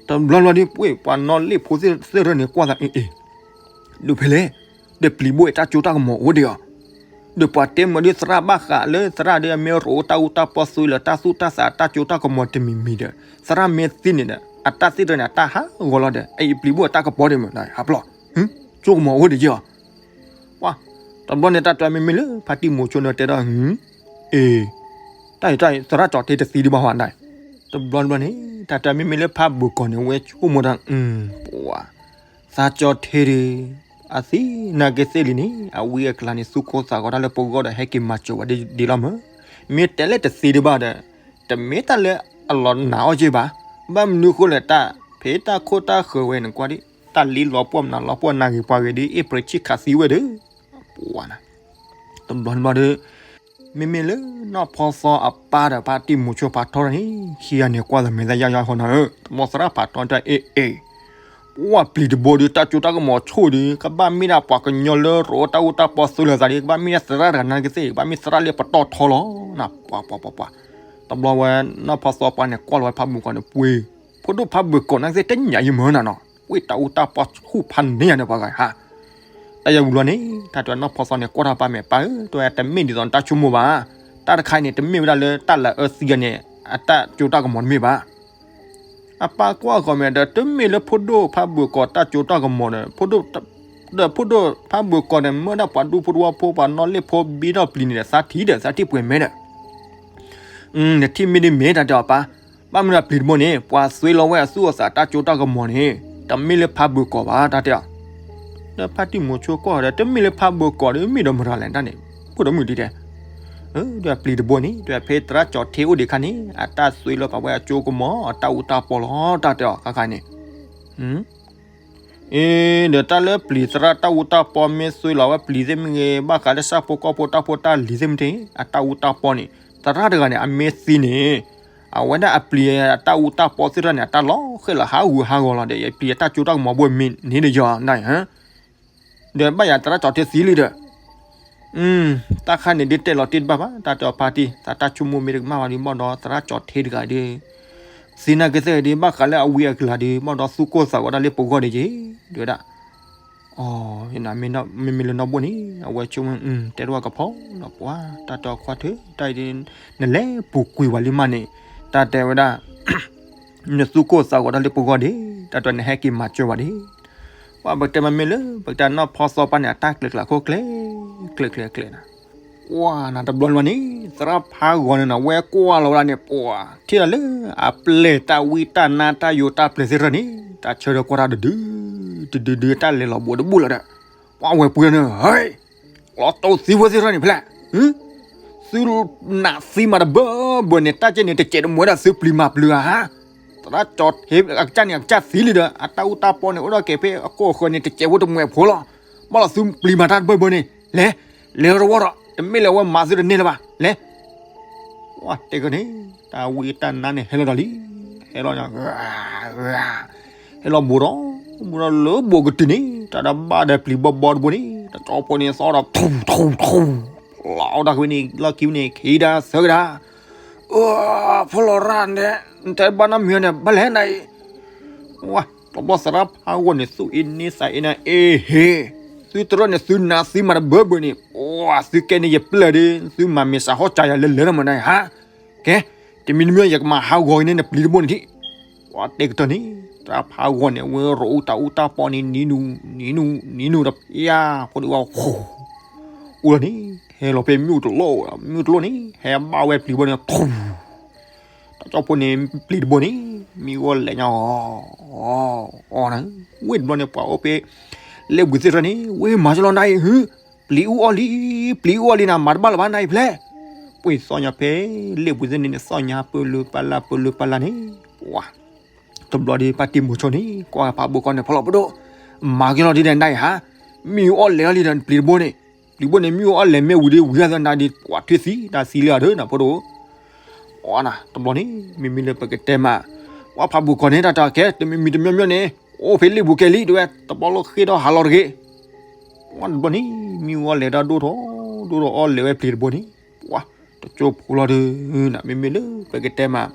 တဘျီဘျီဒ် ပှ့ၤပှၤနီၣ်လ့ၣ်ဖိသ့ၣ်သၢထၢၣ်န့ၣ် ကွၢ်သးအ့ၣ်အ့ၣ်, ဒုးဖဲလဲၣ်, ဒီးပျံၤဘိၣ်အတၢ်ကၠိတၢ်ကမီၤအိၣ်ဒံးဧါ, ဒီးပှၤတဲမ့ၢ်ဒ်သရၣ်ဘၣ်ဃးလၢသရၣ်ဒီးအမ့ၢ်ရိၤတၢ်အူတၢ်ပီသွ့လၢ တၢ်သူၣ်တၢ်သးအတၢ်ကၠိတၢ်ကမီၤတမံၤမံၤဒီး သရၣ်မ့ၢ်သံန့ၣ်ဒီး အတၢ်သ့ၣ်တၢ်န့ၣ် အတၢ်ဟးဂီၤလီၤဒီး အအံၤပျံၤဘိၣ်အတၢ်ကပီၤဒံးမ့ၢ် ဟးဖျိး, ကၠိကမီၤအိၣ်ဒံးဧါ ပှၤ တဘျီန့ၣ် တၢ်တဲမ့မ့ၢ်လၢဖါတံၢ်မူၤဆိန့ၣ်တဲဒီး အ့ၣ်, တၢ်အံၤတၢ်အံၤ သရၣ်ကၠီၤထ့တသံဒံးဘၣ်ဝဲဒၣ်, တဘျီတဘျီန့ၣ် တၢ်တဲမ့မ့ၢ်လၢဖါဘိၣ်ကီၤန့ၣ် ဝဲဆိကမိၣ်တၢ် ပှၤ သးကၠီၤထ့ဒီး အသံနာ်က့သ့ၣ်လံန့ၣ် အဝံအကလၤန့ၣ် သူၣ်ကိၢ်သးဂီၤတၢ်လၢပဂီၢ်ဒီး ဟဲက့ၤမၤစၢၤဝဲဒ်လီၤမး, မ့ၢ်တဲလၢတသံဒံးဘၣ်ဒီး တမ့ၢ်တၢ်လၢအလီၤနာ်အီၤက့ဘၣ်, ဘၣ်မနုၤဃိလဲၣ် တၢ်ဖံးတၢ်ခိၣ်တၢ်ဃၢၤဝဲန့ၣ် ကွၢ်ဒ် တၢ်လံလီၤပှီၢ်မနုၤလီၤပှီၢ်နၢ်ဂ့ၤပှၤဂ့ၤဒ် အ့ၣ်ပြ့းဆံၣ်ခးသံဝဲဒီး ပှၤနၤ တဘျီတဘျီဒီး မ့မ့ၢ်လၢနီၢ်ဖီသီအပၢ်ဒီးဖါတံၢ်မူၤဆိဖးထီတၢ်န့ၣ် ခံဂၤန့ၣ်ကွၢ်သးမဲာ်သၣ်ယၢ်ယၢ်ဃီနီၤဧၢ, တဘျီသရၣ်ဖးထီတၢ်အ့ၣ်အ့ၣ်, ပှၤပျံၤတဘိဒီး တၢ်ကၠိတၢ်ကမီၤဆိၣ်ဒီး ကဘၣ်မ့ၢ်ဒၣ်ပှၤကညီလၢရိၤတၢ်အူတၢ်ပီသွ့လၢသးဒီး ကဘၣ်မ့ၢ်ဒၣ်သရၣ်တဂၤနာ်က့သ့ၣ် ကဘၣ်မ့ၢ်သရၣ်လၢပတီၢ်ထီလီၤ, နပှၤပှၤပှၤပှၤ, တဘျီဝဲနီၢ်ဖီသီပၢ်န့ၣ် ကွၢ်လီၤဝဲဖါဘိၣ်ကီၤန့ၣ် ပှ့ၤ, ဖိဒိၣ်ဖါဘိၣ်ကီၤနာ်က့သ့ၣ် တညၣ်ယမၢနၤနီၤ, ဝ့ၢ်တၢ်အူတၢ်ပီဆူၣ်ဖးန့ၢ်ယၤန့ၣ်ပှၤဂၤဟါ တၢ်ယၤဝံၤလီၤန့ၣ် တၢ်တဲနီၢ်ဖီသီန့ၣ် ကွၢ်တၢ်ပၢ်မဲာ်ပၢ်ဧၢ တဲဝဲတမ့ၢ်ဒ်သိးနတၢ်ဆိကမိၣ်ဘၣ်, တၢ်တခါအံၤန့ၣ် တမ့ၢ်ဝဲဒၣ်လၢတၢ်လၤအၢသံဂၤန့ၣ် အတၢ်ကၠိတၢ်ကမီၤတမ့ၢ်ဘၣ်, အပၢ်ကွၢ်ဂီၤမဲာ်ဒီး တမ့ၢ်လၢဖိဒိၣ်ဖါဘိၣ်ကီၤတၢ်ကၠိတၢ်ကမီၤဒီး ဖိဒိၣ်, ဒီးဖိဒိၣ်ဖါဘိၣ်ကီၤန့ၣ် မ့ၢ်ဒၣ်ပှၤဒူဖိတဝီဖိ ပှၤနီၣ်လ့ၣ်ဖိဘံထီၣ်ပျံၤန့ၣ်ဒီး သးထံၣ်ဒီး သးထံၣ်ပှဲၤမဲာ်ဒီး နထံၣ်မ့ၢ်ဒ်မ့ၢ်တၢ်တဲအီၤပၢ်, ဘၣ်မနုၤပျံၤတဘိန့ၣ် ပှၤသွ့လီၤဝဲအသူၣ်အသးတၢ်ကၠိတၢ်ကမီၤန့ၣ် တမ့ၢ်လၢဖါဘိၣ်ကီၤဘၣ်တၢ်တဲအီၤ, ဒီးဖါတံၢ်မူၤဆိကွၢ်ဒီး တမ့ၢ်လၢဖါဘိၣ်ကီၤဒီးမ့ၢ်ဒီးမတၤလဲၣ်တၢ်န့ၣ် ဖိဒိၣ်မုၣ်ဒ်တဲ, ဒီးပျံၤတဘိန့ၣ် ဒီးဖဲသရၣ်ကၠီၤထ့အိၣ်ဒံးခါန့ၣ် အတၢ်သွ့လီၤပာ်ဝဲအကၠိကမီၤ အတၢ်အူတၢ်ပီလီၤတၢ်တဲအီၤခါခါန့ၣ် အ့ ဒီးတၢ်လၢပျံၤသရၣ်တၢ်အူတၢ်ပီမ့ၢ်သွ့လီၤဝဲပျံၤသ့ၣ်မ့ၢ်ဂ့ၤ ဘၣ်ဃးလၢဆၣ်ဖိကီၢ်ဖိတၢ်ဖိတၢ်လံၤသ့ၣ်မ့ၢ်ဂ့ၤ အတၢ်အူတၢ်ပီန့ၣ် သရၣ်တဂၤန့ၣ် အမ့ၢ်သံန့ၣ် အဝဲဒၣ်အပျံၤအတၢ်အူတၢ်ပီသ့ၣ်တဖၣ်န့ၣ် အတၢ်လီၤဃဲၣ်လီၤဟးဂူာ်ဟးဂီၤလီၤဒီး ယပျံၤအတၢ်ကၠိတၢ်ကမီၤဘိမ့ၢ်န့ၣ်ဒီးယီၤနၤဧၢ ဒီးဘၣ်ယၤသရၣ်ကၠီၤထ့သံလံဒီး တၢ်ခါန့ၣ်ဒ်တဲလီၤတ့ၢ်တဘၣ်ဘၣ် တၢ်တဲအီၤဖါတံၢ် သးတၢ်ဆိကမိၣ်မ့ၢ်တကမၣ်ဘၣ်ဒီး ဘၣ်ဒီးသရၣ်ကၠီၤထ့တဂၤဒီး သံနာ်က့သ့ၣ်ဂ့ၤဒီး ဘၣ်ဃးလၢအဝံအကလၤဒီး ဘၣ်ဒီးသူၣ်ကိၢ်သးဂီၤတၢ်လၢပဂီၢ်ဒီးယ့ၣ် ဒ်ဝဲဒၣ် အ မ့မ့ၢ်လၢနီၢ်ဘိန့ၣ် အဝဲဆိကမိၣ် တဲတဝဲကဖီလီၤပှၤ တၢ်တဲအီၤခွါထၢ တၢ်အံၤဒ် နလဲၤပူၤကွံာ်ဝဲလံမးန့ၣ် တၢ်တဲဝဲဒၣ် နသူၣ်ကိၢ်သးဂီၤတၢ်လၢပဂီၢ်ဒီး တၢ်တဲနဟဲက့ၤမၤစၢၤဝဲဒီး ပှၤပကတဲမ့မ့ၢ်လၢ ပကတဲနီၢ်ဖီသီပၢ်န့ၣ် အတၢ်ကျဲၤကျဲၤခိၣ်ကျဲၤ ကျဲၤကျဲၤကျဲၤနၤ ကွၢ်နၤတဘျီလၢၤန့ၣ် သရၣ်ဖးဂီၤန့ၣ်နၤ ဝဲကွၢ်လီၤဝဲဒၣ်န့ၣ် ပှၤထံၣ်လီၤလၢ အပျဲၢ်တၢ်ဝံတၢ်နါတၢ်ယိးတၢ်ပျဲၢ်သ့ၣ်တဖၣ်န့ၣ် တၢ်ဆၢထၢၣ်ကွၢ်တၢ်တဒု တဒုဒု တၢ်လဲၤလီၤဘူးတဘူးလီၤဒီး ပှၤဝဲပှ့ၤန့ၣ် ဟဲ လီၤတိၢ်သံဝဲသ့ၣ်တဖၣ်န့ၣ်ဖဲလဲၣ် သုနးသံမးတဘၢဘၢန့ၣ် တၢ်ကဲန့ၣ် တကဲးတမှဲဒၣ်သုပျံၤမၤပျံၤဧါ သရၣ်ကၠီၤထ့အကစၢ်န့ၣ် အကစၢ်သံလံဒီး အတၢ်အူတၢ်ပီန့ၣ် အိၣ်ဒီးကဲၤဖဲအကိာ်အဃၢၤန့ၣ် တကဲးဖိတမှဲဖိလီၤ ဘၣ်လီၤသုပျံၤမၤတၢ်တဘၢဘၢန့ၣ် လဲၤ လဲၤတဝီဒီး တမ့ၢ်လၢအဝဲမၤသုတန့ၢ်လၢၤဘၣ် လဲၤ ဝဲတဲကန့ၣ် တၢ်ဝံတၢ်နါန့ၣ် ဟဲလီၤဒီးလံ ဟဲလီၤ ဟဲလီၤဘူးဒီး ဘူးဒီးလၢဘူးကတုၤန့ၣ် တၢ်တဘၣ်ဒီးပျံၤဘီဘီတဘိန့ၣ် တၢ်ကၠီဖိန့ၣ်သီဒီး ထူထူထူ လီၤအီၣ်တၢ်ကွံန့ၣ် လီၢ်ခံန့ၣ် ခံဒါသၢကဒါ ဖိလီၤရၣ်န့ၣ် နတဲဘၣ်နီတမံၤန့ၣ် ဘၣ်လဲၣ်နၤအံၤ ဝဲ တဘျီသရၣ်ဖးဂီၤန့ၣ် သူၣ်အ့န့သးအ့န့ အ့ဟ့ သုတရၢၣ်န့ၣ် သုနးသံမးတဘၢဘၢန့ၣ် ပှၤသုကဲန့ၣ်ယပျဲၢ်ဒီး သုမၤမ့ၢ်စးဟီၣ်စးယၤလၢလၢာ်နီတမံၤနၤအံၤဟါ ကဲ တမံၤတမံၤယကမၤဟးဂီၤအံၤန့ၣ် နပျံၤတဘိန့ၣ်ထံၣ် ပှၤတဲကတၢၢ်န့ၣ် သရၣ်ဖးဂီၤန့ၣ် ဝဲရိၤအူတၢ်အူတၢ်ပီန့ၣ် နံၤနူၤ နံၤနူၤ နံၤနူၤတဖျါ ဖိဒံဝဲ အိၣ်လီၤန့ၣ် ဟဲလီၤဖဲမ့ၣ်အူတလိၣ် မ့ၣ်အူတလိၣ်န့ၣ် ဟဲဘၣ်ဝဲပျံၤဘိန့ၣ် ထူ တၢ်ကၠီဖိန့ၣ် ပျံၤတဘိန့ၣ် မ့ၣ်အူအီၣ်လဲၤညါအီၤ အီၣ် အီၣ်နၤ ဝ့ၢ်တဘျီန့ၣ် ပှၤအိၣ်ဖဲ လ့ၣ်ဘှံးသ့ၣ်တဖၣ်န့ၣ် ဝ့ၢ်မၤကလီနၤအံၤ ဟူ ပျံၤအူအီၣ်လံ ပျံၤအူအီၣ်လံနၤ မၤတဘၣ်လၢၤဘၣ်နၤအံၤဖဲလဲၣ် ပှ့ၤသီၣ်ညါဖဲ လ့ၣ်ဘှံးသ့ၣ်န့ၣ် သီၣ်ညါပၢလၢပၢလၢပၢလၢပၢလၢန့ၣ် ပှၤ တဘျီဒီး ပၢ်တံၢ်မူၤဆိန့ၣ် ကွၢ်ဖးဘိၣ်ကီၢ်န့ၣ် ဖီလီၤပဒိၣ် မၤကလီဒ်ဒဲးနၤအံၤဟါ မ့ၣ်အူအီၣ်လဲၤအီၤလံဒီး ပျံၤတဘိန့ၣ် ပျံၤဘိန့ၣ် မ့ၣ်အူအီၣ်လဲၤမ့ၢ်ဝံၤဒီး ဝံၤအသးနၤဒီး ပှၤထွံၣ်သံ တၢ်သံလၢအဒၢနၤဖိဒိၣ် အီနၤ တဘျီန့ၣ် မ့မ့ၢ်လၢပကတဲမး ကွၢ်ဖးဘိၣ်ကီၢ်န့ၣ် တၢ်တၢ်ကဲ တမံၤမံၤတမံၤမံၤန့ၣ် အိၣ်ဖဲလ့ၣ်ဘှံးကဲလံ တဲဝဲ တဘျီလၢဃ့ဒီးဟးလီၤတဂ့ၤ ဝဲတဘျီန့ၣ် မ့ၣ်အူအီၣ်လဲၤဒီးဒိၣ်ထီၣ် ဒိၣ်ဒီးအီၣ်လဲၤဝဲပျံၤတဘိန့ၣ်, ပှၤတကၠိဖိလီၤဒီး, မ့မ့ၢ်လၢပကတဲမး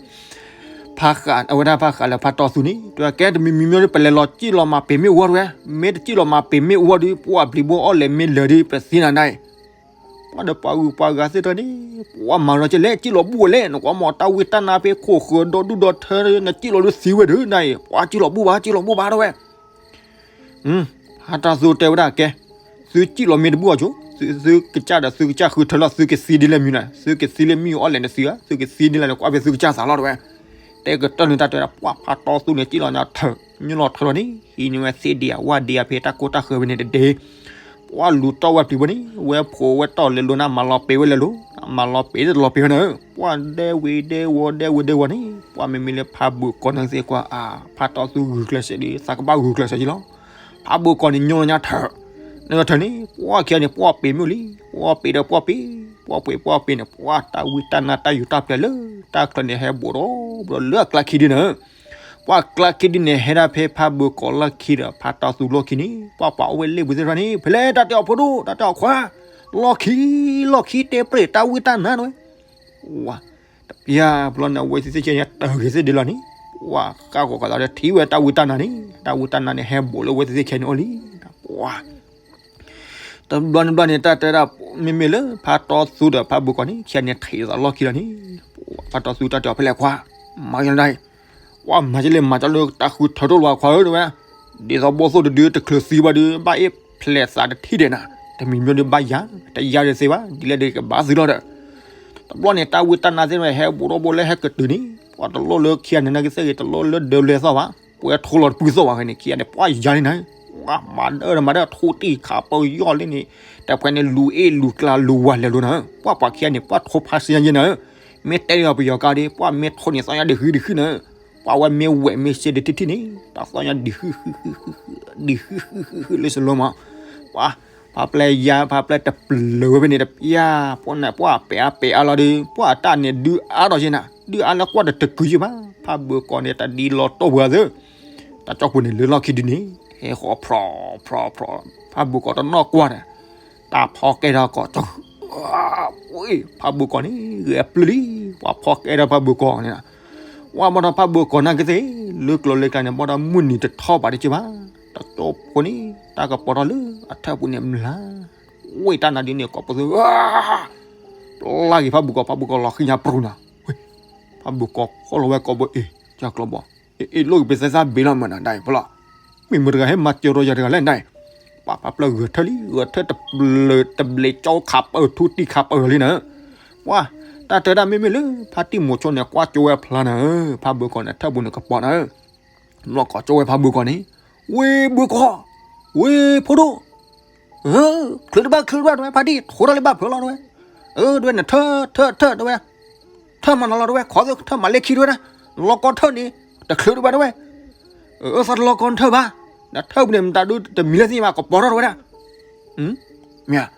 ဖးဃး အဝဲဒၣ်ဖးဃးလၢဖးတီသူန့ၣ် တဲဝဲကဲတမံၤမံၤမ့ၢ်ဒီး ပလဲၤလီၤစံၣ်လီၤမၤပ့ၤမ့ၣ်အူဝဲတဝဲ, မ့ၢ်တစံၣ်လီၤမၤပ့ၤမ့ၣ်အူဝဲဒီး ပှၤပျံၤဘိအီၣ်လဲၤမ့ၢ်လၢာ်ဒီး ပသံနၤဒၣ်အံၤ ပှၤဒီးပှၤဂုၤပှၤဂၤသ့ၣ်တဖၣ်န့ၣ် ပှၤမၤလီၤကလဲၣ် စံၣ်လီၤဘူၣ်ဝဲလဲၣ် နကွၢ်မီၤတၢ်ဝံတၢ်နါဖဲခိၣ်ဃၢၤဒီဒူၣ်ဒီထၢ နစံၣ်လီၤဒီးသံဝဲဒီးနၤအံၤ ပှၤစံၣ်လီၤဘူၣ်ဘၣ် စံၣ်လီၤဘူၣ်ဘၣ်တဝဲ ဖးတီသူတဲဝဲဒၣ်ကဲ, သုစံၣ်လီၤမ့ၢ်တဘူၣ်အီၤကၠိ, သုကစၢ်ဒီးသုကစၢ်ဃုထၢလီၤ သုကသံဒ်လဲၣ်မံၤနၤ, သုကသံလၢမံၤအီၣ်လဲၣ်နသံဧါ, သုကသံဒ်လဲၣ်နကွၢ်ဖဲသုကစၢ်သးလီၤတဝဲ, တဲကတၢၢ်န့ၣ်တၢ်တဲဒၣ် ပှၤဖးတီသူန့ၣ် စံၣ်လီၤညါထၢၣ်, ညိၣ်လီၤထၢၣ်လီၤန့ၣ် ဟံးန့ၢ်ဝဲသ့ၣ်ဒံးဧါ ဝၣ်ဒံးဧါ ဖဲတၢ်ကိၢ်တၢ်ဃၢၤဖဲန့ၣ်တဒ့ ပှၤလူၤတီၢ်ဝဲပျံၤဘိန့ၣ် ဝဲဖိးဝဲတီၢ်လဲၤလိၤနၤ မၤလီၤပ့ၤဝဲလဲၤလိၤ, မၤလီၤပ့ၤတလီၤပ့ၤဝဲနၤဧၢ, ပှၤဒဲဝ့ၤဒဲဝီၤဒဲဝ့ၤဒဲဝီၤန့ၣ် ပှၤမ့မ့ၢ်လၢဖးဘုးကီၢ်န့ၣ်သ့ၣ်ကွၢ် အါ ဖးတီသူဂုာ်ကျဲးစၢးဒီး သးကဘၣ်ဂုာ်ကျဲးစၢးက့လီၤ, ဖးဘုးကီၢ်န့ၣ် ညိၣ်လီၤညါထၢၣ်, နထၢၣ်န့ၣ် ပှၤခံဂၤန့ၣ် ပှၤပ့ၤမ့ၣ်လံ, ပှၤပ့ၤဒီးပှၤပ့ၤ, ပှၤပ့ၤပှၤပ့ၤန့ၣ် ပှၤတၢ်ဝံတၢ်နါတၢ်ယူၤတၢ်ပျဲလၢ တၢ်ချၢန့ၣ် ဟဲဘူးဒီး ဘူးဒီးလၢအကျါခံဒုန့ၣ် ပှၤကျါခံဒုန့ၣ် ဟဲဒၣ်ဖဲဖးဘုးကီၢ်လီၢ်ခံဒီး ဖးတီသူလီၢ်ခံန့ၣ် ပှၤပှၤအိၣ်ဝဲလ့ၣ်ပူၤသ့ၣ်တဖၣ်န့ၣ် ဖဲလဲၣ်တၢ်တဲအီၤဖိဒိၣ် တၢ်တဲအီၤခွါ, လီၢ်ခံ, လီၢ်ခံတဲပြဲၢ်တၢ်ဝံတၢ်နါတဝဲ, ဝါ, တပျၢ်ဘျီန့ၣ် အဝဲသ့ၣ်သ့ၣ်ခဲန့ၣ် တဂ့ၤသ့ၣ်ဒ်လီၤန့ၣ်, ပှၤဃၣ်ဂီၤဃာ်သးဒီးထံၣ်ဝဲတၢ်ဝံတၢ်နါန့ၣ် တၢ်ဝံတၢ်နါန့ၣ် ဟဲဘူးလၢအဝဲသ့ၣ်သ့ၣ်ခဲန့ၣ်အီၤလံ, ပှၤ တဘျီန့ၣ်ဘျီန့ၣ် တၢ်တဲဒၣ် မ့မ့ၢ်လၢဖးတီသူဒီးဖးဘုးကီၢ်န့ၣ် ခံဂၤန့ၣ်ထံၣ်သးလီၢ်ခံလီၤန့ၣ်, ဖးတီသူတၢ်တဲအီၤဖဲလဲၣ်ခွါ, မၤယလီၤ, ပှၤမၤကလဲၣ် မၤကလၢတၢ်ဃုထၢထီၣ်လီၤခွါဧၢတဝဲ, ဒ်သိးဘီၣ်သိၣ်တဒုတချုးသံဘၣ်ဒီး ဘၣ်အ့ၣ်ဖျဲးသးတထံၣ်ဒဲးနၤ, တမံၤမံၤဒီးဘၣ်ယၤ, တယၤဒ်သ့ဘၣ် ဒ်လဲၣ်ဒီးကဘၣ်သုလီၤဒီး တဘျီန့ၣ် တၢ်ဝံတၢ်နါသ့ၣ်တဖၣ် ဟဲဘူးထီၣ်ဘူးလၢဟဲကတုၤန့ၣ် ပှၤတလိၣ်လၢခံဂၤန့ၣ် နာ်က့သ့ၣ်ဂ့ၤ တလိၣ်လၢဒၢးလဲၤသီၣ်ဘၣ်, ပှဲၤထိလီၤတပုၢ်သီၣ်ဘၣ်ဃဲန့ၣ် ခံဂၤန့ၣ် ပှၤယၤန့ၣ်နၤ, ပှၤမၤဒၢမၤဒၢထူတံၢ်ခးပၢယီၢ်လံန့ၣ် တဖဲန့ၣ် လူၤအ့ၣ်လူၤကျါလူၤဝၤလဲၤလိၤနၤ, ပှၤပှၤခံဂၤန့ၣ် ပှၤထိဖးစ့ညါယဲနၤ, မ့ၢ်တဲလီၤပယီၤကါဒီး ပှၤမ့ၢ်ထိန့ၣ်သီၣ်ညါဒံးဃုဒံးဃုနၤ, ပှၤဝဲမ့ၢ်ဝဲၢ်မ့ၢ်စ့ဒံးထံၣ်ထံၣ်န့ၣ် တၢ်သီၣ်ညါဒံးဃု ဒံးဃုဃုဃုဃုလၢစလီမး, ပှၤ ဖးပျဲယါ ဖးပျဲတပျၢၤဝဲဖဲန့ၣ်တပျၢ် ပှၤနပှၤပဲာ်အါပဲာ်အါလီၤဒီး ပှၤတၢ်န့ၣ်ဒုးအါထီၣ်ယဲနၤ ဒုးအါလၢကွၢ်တတကုယဲဘၣ် ဖးဘုးကီၢ်န့ၣ် တၢ်ဒ်လီၤတိၢ်ပှၤသ့ တၢ်ကၠီပူၤန့ၣ်လၢလီၢ်ခံဒုန့ၣ် ဟဲဃီၤဖြီဖြီဖြီ ဖးဘုးကီၢ်တနီၣ်ကွၢ်ဒီး တၢ်ဖီကဲထီၣ်ကီၢ်ကၠီ ဖးဘုးကီၢ်န့ၣ် ဂဲၤပျုၢ်လံ ပှၤဖီကဲထီၣ်ဖးဘုးကီၢ်န့ၣ် ဝဲဘၣ်ဒီးဖးဘုးကီၢ်နာ်က့သ့ၣ် လၢကျိၤလၢကျါန့ၣ် ဘၣ်ဒီးမုၢ်နံၤတထီၣ်ဘၣ်တက့ၢ်ဘၣ် တကၠီဖိန့ၣ် တၢ်ကပီၤထီၣ်လၢအထၢၣ်ပူၤန့ၣ်မျၢ် ဝ့ၢ်တၢ်နါဒ်န့ၣ် ကိးပသူ ပျၢ်က့ၤဖးဘုးကီၢ် ဖးဘုးကီၢ်လီၤဃံၤညါပြူၤနၤ ဖးဘုးကီၢ်ဖီၣ်လီၤဝဲကိးဘိအ့ၣ် ကၢ်ကျီဘီ အ့ၣ်လိၣ်က့ၤပသဲသၣ်ဘ့လီၤမးနၤဒၣ်အံၤဖီလီၤ မ့ၢ်မတၤတဂၤဟဲမၤစၢၤဒီးယၤတဂၤလဲၣ်နၤ ပှၤဖးပျၢ်ဂဲၤထၢၣ်လံ ဂဲၤထၢၣ်တဘျုးတဘျဲး ကၠီခးပၢၢ်ထူတံၢ်ခးပၢၢ်လံနၤ ပှၤ တၢ်တဲဒၣ်မ့မ့ၢ်လၢ ဖါတံၢ်မိၤဆိန့ၣ် ကွၢ်ကၠိဝဲဖျါနၤဧၢ ဖးဘုးကီၢ်န့ၣ် ထၢၣ်ပူၤန့ၣ်ကပီၤနၤဧၢ လီၤကီးကၠိဝဲဖးဘုးကီၢ်န့ၣ် ဝ့ၢ်ဘုးကီၢ် ဝ့ၢ်ဖိဒိၣ် ချုးတဘၣ်ချုးတဘၣ်တဝဲ ဖါတံၢ် ထိးထီၣ်လံဘၣ်ဖၢလီၤတဝဲ အၢ တဝဲ နထၢၣ်ထၢၣ်ထၢၣ်တဝဲ ထၢၣ်မၤနၤလီၤတဝဲ ခီသထၢၣ်မၤလ့ခံတဝဲဒၣ် လီၤကီးထၢၣ်န့ၣ် တချုးတဘၣ်တဝဲ အၢ သးတလီၤကီးနထၢၣ်ဘၣ် နထၢၣ်ပူၤန့ၣ် မတၤဒုတမံၤလၢသ့ၣ်ညါဘၣ် ကပီၤထီၣ်တဝဲဒၣ် မ့ၢ်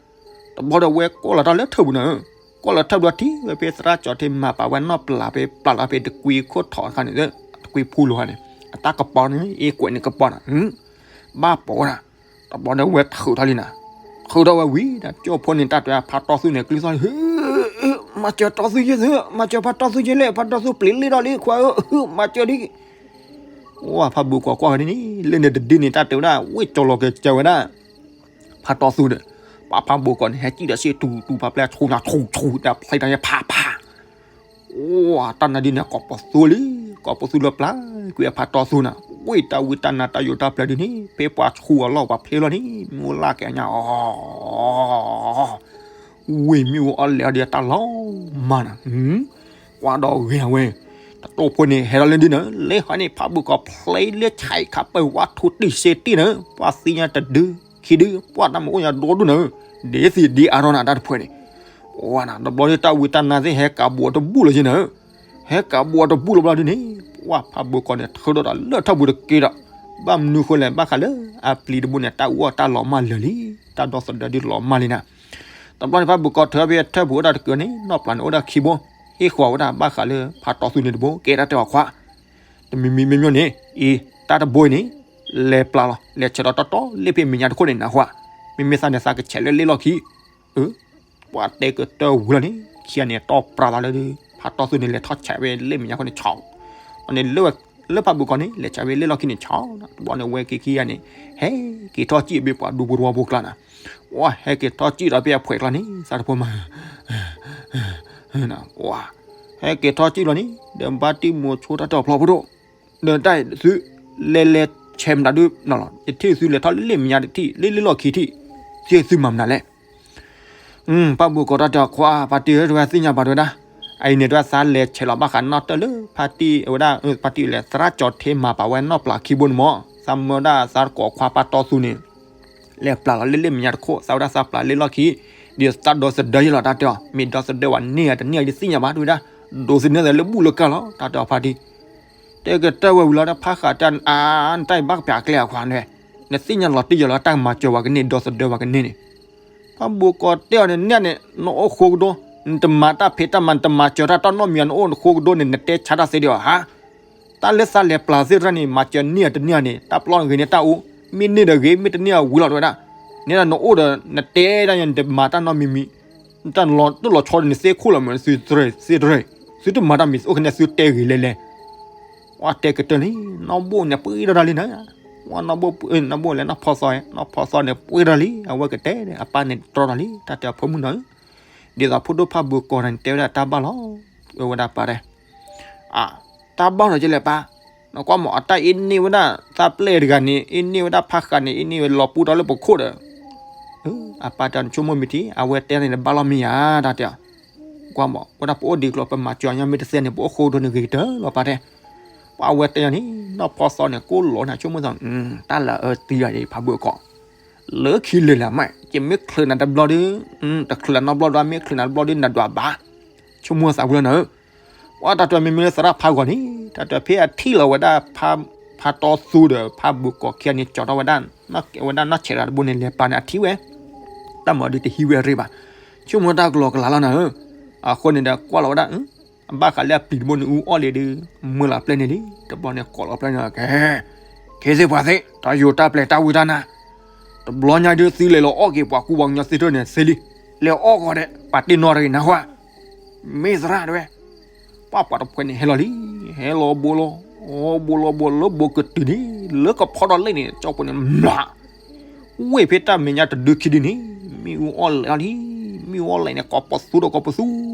တဘျီဒီးဝဲကိးလီၤတၢ်လၢထၢၣ်ပူၤန့ၣ် ကိးလီၤထၢၣ်ဘျီထံၣ်ဝဲဖဲသရၣ်ကၠီထံမၤပာ်ဝဲနီၣ်ပျၢ်ဖဲပျၢ်လီၤဖဲတကွံခိၣ်ထီၣ်အခါန့ၣ် တကွံဖူလိၤခါန့ၣ် အတၢ်ကပီၤန့ၣ် အ့ၣ်ကွဲးန့ၣ်ကပီၤနၤ ဘၣ်ပိာ်ဝဲဒၣ် တဘျီဒီးဝဲထုးထီၣ်လံနၤ ထုးထီၣ်ဝဲဝံၤဒီး ကၠိဖိန့ၣ် တၢ်တဲဖးတီသူန့ၣ် ကျုသီၣ်လံ မၤစၢၤတီသူယဲၢ်သု မၤစၢၤဖးတီသူယဲၢ်လဲၣ် ဖးတီသူပျံၤလ့ၣ်ဒီးလံခွါဧၢ မၤစၢၤဒံး ဝဲဖးဘုးကီၢ်ကွၢ်ဝဲဒ်န့ၣ် လၢန့ၣ်တဒုန့ၣ် တၢ်တဲဝဲဒၣ် ဝ့ၢ်ကၠီလီၤက့ၤကဲဝဲဒၣ် ဖးတီသူဒီး ပှၤဖးဘုးကီၢ်န့ၣ် ဟဲစံၣ်ဒီးစ့ၣ်တူၤတူၤ ဖးပျဲဆူညါဆူဆူ တၢ်ဖျဲတၢ်ယဲၢ်ဖးဖး ဝဲတၢ်နါဒ်န့ၣ် ကိးပသူလံ ကိးပသူလၢပျၢ်ကွံာ်အဖးတီသူနၤ ဝ့ၢ်တၢ်ဝံတၢ်နါတၢ်ယိးတၢ်ပျဲဒ်န့ၣ် ဖဲပှၤဆူအလီၢ်ပှၤဖျ့လီၤန့ၣ် မ့ၣ်အူလၢ်ကဲညါအီၤ ဝ့ၢ်မ့ၣ်အူအီၣ်လဲၤအီၤဒီးတၢ်လီၤမၢ်နၤ ကွၢ်ဒီးဂ့ၤဝဲ တတိၢ်ဖိန့ၣ် ဟဲဒီးလၢဒုနၤ လၢဟီန့ၣ် ဖးဘုးကီၢ်ဖျ့လၢဆဲးခးပၢၢ်ဝဲထူတံၢ်စ့တံၢ်နၤ ပှၤသ့ၣ်ညါတဒုခံဒု ပှၤတၢ်မၤအိၣ်ညါဒိၣ်ဒိၣ်နၤ ဒ်သ့ၣ်ဒ်အါထီၣ်နၤတၢ်တဖှဲးန့ၣ် ဝဲနၤ တဘျီဒ်တၢ်ဝံတၢ်နါသ့ၣ် ဟဲကးဘူးအီၤတဘူၣ်လၢၤယဲနၤ ဟဲကးဘူးအီၤတဘူၣ်လၢၤဘျီဒ်န့ၣ် ပှၤဖးဘုးကီၢ်န့ၣ် ထုးထီၣ်ဒီးလၢထၢၣ်ပူၤတက့ၢ်ဒီး ဘၣ်မနုၤဃိလဲၣ် ဘၣ်ဃးလၢအပျံၤတဘိန့ၣ် တၢ်အူအီၣ်တၢ်လီၤမၢ်လၢာ်လံ တၢ်ဒီသဒၢဒုလီၤမၢ်လံနၤ တဘျီန့ၣ် ဖးဘုးကီၢ်ထုးဖဲထၢၣ်ပူၤအိၣ်ဒၣ်တကုာ်န့ၣ် နီၢ်ပျၢ်န့ၣ်အိၣ်ဒၣ်ခံဘိ ဟ့ၣ်ဃီၤဝဲဒၣ် ဘၣ်ဃးလၢဖးတီသူန့ၣ်တဘိ ကဲတၢ်တဲအီၤခွါ တမံၤမံၤမ့ၢ်မ့ၢ်န့ၣ် အံၤ တၢ်တဘိအံၤန့ၣ် လဲၤပျၢ်လီၤ လဲၤဆဲးဒီးတီတီလၢဖဲမဲာ်ညါတခိၣ်န့ၣ်နၢ်ဟူဧါ မ့မ့ၢ်သးန့ၣ်သးကဆဲးလၢလ့ၣ်လီၢ်ခံ အၢ ပှၤတဲကတၢၢ်ဝံၤလီၤန့ၣ် ခံဂၤန့ၣ် တီၢ်ပြးသးလၢ ဖါတီသူန့ၣ် လဲၤထီၣ်ဆဲးဝဲလ့ၣ်မဲာ်ညါဃိန့ၣ် ဆီၣ်, အန့ၣ်လၢ လၢဖးဘိးကီးန့ၣ် လဲၤဆဲးဝဲလ့ၣ်လီၢ်ခံန့ၣ် ဆီၣ်, တဘျီန့ၣ် ဝဲက့ၤခံဂၤန့ၣ် ဟဲက့ၤထီၣ်စံၣ်ဘ့ၣ်ပှၤဒူပူၤဝီပူၤကျါနၤ, ဝဲဟဲက့ၤထီၣ်စံၣ်ဒီးဖဲအဖှဲးကျါန့ၣ် သးတဖိမၤ ဟဲက့ၤထီၣ်စံၣ်လီၤန့ၣ် ဒီးဘၣ်တံၢ်မိၤဆိတၢ်တၢ်ဖျီဖိဒိၣ်, ဒီးတၢ်သု လဲၤလဲၤဆဲးမနုၤဒုးနီၤလီၤ, ယထံၣ်သုလဲၤထီၣ်လၢလ့ၣ်မဲာ်ညါတထံၣ် လၢလ့ၣ်လီၢ်ခံထံၣ်, သ့ၣ်သုမၤမနုၤလဲၣ်. ဖးဘိးကီးတၢ်တဲအီၤ ခွါ ဖါတံၢ်ဧၢ တဝဲသ့ၣ်ညါဘၣ်တဝဲဒၣ်, အအံၤန့ၣ် တဝဲသးလဲၤဆဲးလီၤဘၣ်ဃးနီၣ်တၢၢ်လၢဖါတံၢ်ဝဲဒၣ် ဖါတံၢ်လဲၤသရၣ်ကၠီၤထ့မၤပာ်ဝဲနီၣ်ပျၢ်ခံဘိန့ၣ်မး, သးမၢဝဲဒၣ်သးတကိးခွါဖါတီသူန့ၣ် လဲၤပျၢ်လီၤလၢလ့ၣ်မဲာ်ညါတခိၣ် သးဝဲဒၣ်သးပျၢ်လ့ၣ်လီၢ်ခံ, ဒ်သးဒီသဒၢယဲလီၤ တၢ်တဲအီၤ, မ့ၢ်ဒီသဒၢဝဲန့ၢ်ဧါတန့ၢ်ဧါ ယသ့ၣ်ညါဘၣ်တဝဲဒၣ်, ဒိးသန့ၤသးလၢဘူၣ်လၢကၢ်လီၤ တၢ်တဲအီၤဖါတံၢ်, တဲကတၢၢ်ဝဲဝံၤလီၤ တၢ်ဖးဃးတၢ်အါ နတၢ်အံၤဘၣ်ကပျၢ်ကျဲအခွါန့ၣ်, နသ့ၣ်ညါလီၤတံၢ်ယဲလီၤ တၢ်မၤစၢၤဝဲကန့ၢ် ဒီသဒၢဝဲကန့ၢ်န့ၣ်, ဖးဘိးကီးတဲအီၤန့ၣ် နဲန့ၣ် နအိၣ်ဃိကဒီး, နတမၤတၢ်ဖံးတၢ်မၤ နတမၤစၢၤတၢ်တၢ်နီတမံၤ နအိၣ်ဃိကဒီးန့ၣ် နတဲဆါတၢ်သ့ဒံးဘၣ်ဧါ တၢ်လၢသးလဲၤပျၢ်သ့ၣ်တဖၣ်န့ၣ် မၤစၢၤန့ၢ်တန့ၢ်န့ၣ် တၢ်ပျီဂ့ၤန့ၢ်တၢ်အူ, မ့ၢ်န့ၢ်ဒီးဂ့ၤ မ့ၢ်တန့ၢ်အဝံၤလီၤတဝဲဒၣ်, န့ၣ်ဒီးနအိၣ်ဒီး နတဲတၢ်ညါ နတမၤတၢ်နီတမံၤမံၤ, တၢ်လီၤတၢ်လီၤဆီဒီးနသ့ခိၣ်လီၤမး နသုသရၢသ့တရၢ, သုတမၤတၢ်မံၤ အိၣ်ကနဲၣ်သုတဲဂ့ၤလဲၤလဲၤ, ဝဲတဲကတၢၢ်လံ, နီၢ်ဘိၣ်န့ၣ်ပှ့ၤထီၣ်တၢ်လံနၤ, ဝဲနီၢ်ဘိၣ် နီၢ်ဘိၣ်လဲၤနီၢ်ဖီသီ, နီၢ်ဖီသီန့ၣ်ပှ့ၤထီၣ်လံ, အဝဲကတဲန့ၣ် အပၢ်န့ၣ်တြီထီၣ်လံ, တၢ်တဲအဖိမုၣ်နီၤဧၢ, ဒ်သိးဖိဒိၣ်ဖးဘိးကီးန့ၣ် တဲဝဲဒၣ်တၢ်ဘၣ်လီၤ, အဝဲဒၣ်ပၢ်တဲ အ တၢ်ဘၣ်လီၤကလဲၣ်ပၢ်, နကွၢ်မး အတၢ်အ့န့ၢ်ဝဲဒၣ် သးပျဲၢ်တဂၤန့ၣ် အ့န့ၢ်ဝဲဒၣ်ဖးဃးန့ၣ် အ့န့ၢ်ဝဲလီၤပူထီၣ်လၢပခိၣ်ဒီး, အပၢ်တဲနဆိကမိၣ်မ့ၢ်ထံ အဝဲတဲန့ၣ်တဘၣ်လီၤမ့ၢ်ယၤ တၢ်တဲ, ကွၢ်မး ဝဲဒၣ်ပအိၣ်ဒံးကျိၤ ပမၤစၢၤညါမ့ၢ်တသ့န့ၣ် ပအိၣ်ဃိကဒီးန့ၣ်ဂ့ၤကတၢၢ်လီၤပၢ်တဲ, ပှၤဝဲတဲယၤန့ၣ် နီၢ်ဖီသီန့ၣ် ကိးလီၤန့ၣ် ဆိကမိၣ်သး, တၢ်လၢအၢသံယၤဒ်ဖးဘိးကီး လၢခံလၢာ်လၢအမး ယမ့ၢ်ချုးနၤတဘျီဒီး, တချုးနၤနီတဘျီဒီး မ့ၢ်ချုးနၤတဘျီဒီး နဒွးဘၣ်, ဆိကမိၣ်သးဝံၤလီၤနၤဧၢ, ပှၤတၢ်တဲမ့မ့ၢ်လၢသရၣ်ဖးဂီၤန့ၣ် တၢ်တဲဖဲအထံၣ်လီၤဝဲဒၣ် ဖါတီသူဒီး ဖးဘိးကီးခံဂၤန့ၣ် ကၠီၤထီၣ်ဝဲဒၣ်, ဝဲဒၣ်နီၢ်ဆဲးတၢ်တဘိန့ၣ် လဲၤပျၢ်န့ၣ် အထံၣ်ဝဲ, တၢ်မၤဒ်တဟံးဝဲအရ့ဘၣ်, ဆိကမိၣ်တၢ်ကလီကလီလီၤနၤဧၢ, အဃိန့ၣ်ဒီးကွၢ်လီၤဝဲဒၣ် အဘၣ်ဃးလၢအပျံၤတဘိန့ၣ် အူအီၣ်လံဒီး မၢလီၤပျဲၢ်န့ၣ်လံ, တဘျီန့ၣ်ကိးလီၤပျဲၢ်န့ၣ် ကဲ, ခ့သ့ၣ်ပှၤသ့ၣ် တၢ်ယိၤတၢ်ပျဲၤတၢ်ဝံတၢ်နါ, တဘျီညါဒုးသံလဲၤလီၤအီၣ်က့ၤပှၤကူပှၤကညီသ့ၣ်တဖၣ်န့ၣ်သ့လံ, လဲၤအီၣ်ကီးဒီး ပှၤတ့ၢ်နီၣ်တဂ့ၤနၢ်ဟူဧါ, မ့ၢ်သရၣ်တဲဝဲ, ပှၤပှၤတဖှဲန့ၣ်ဟဲလီၤလံ, ဟဲလီၤဘိလီၤ, အိၣ်ဘိလီၤဘိလၢဘိကတုၤန့ၣ် လၢကဖီဒီးလ့ၣ်န့ၣ် ကၠီဖိန့ၣ်မျး ဝ့ၢ်ဖဲတၢ်မဲာ်ညါတဒုခံဒုန့ၣ် မ့ၣ်အူအီၣ်လဲၣ်လီၤလံ, မ့ၣ်အူအီၣ်လဲၣ်န့ၣ် ကိးပသူဒီးကိးပသူ,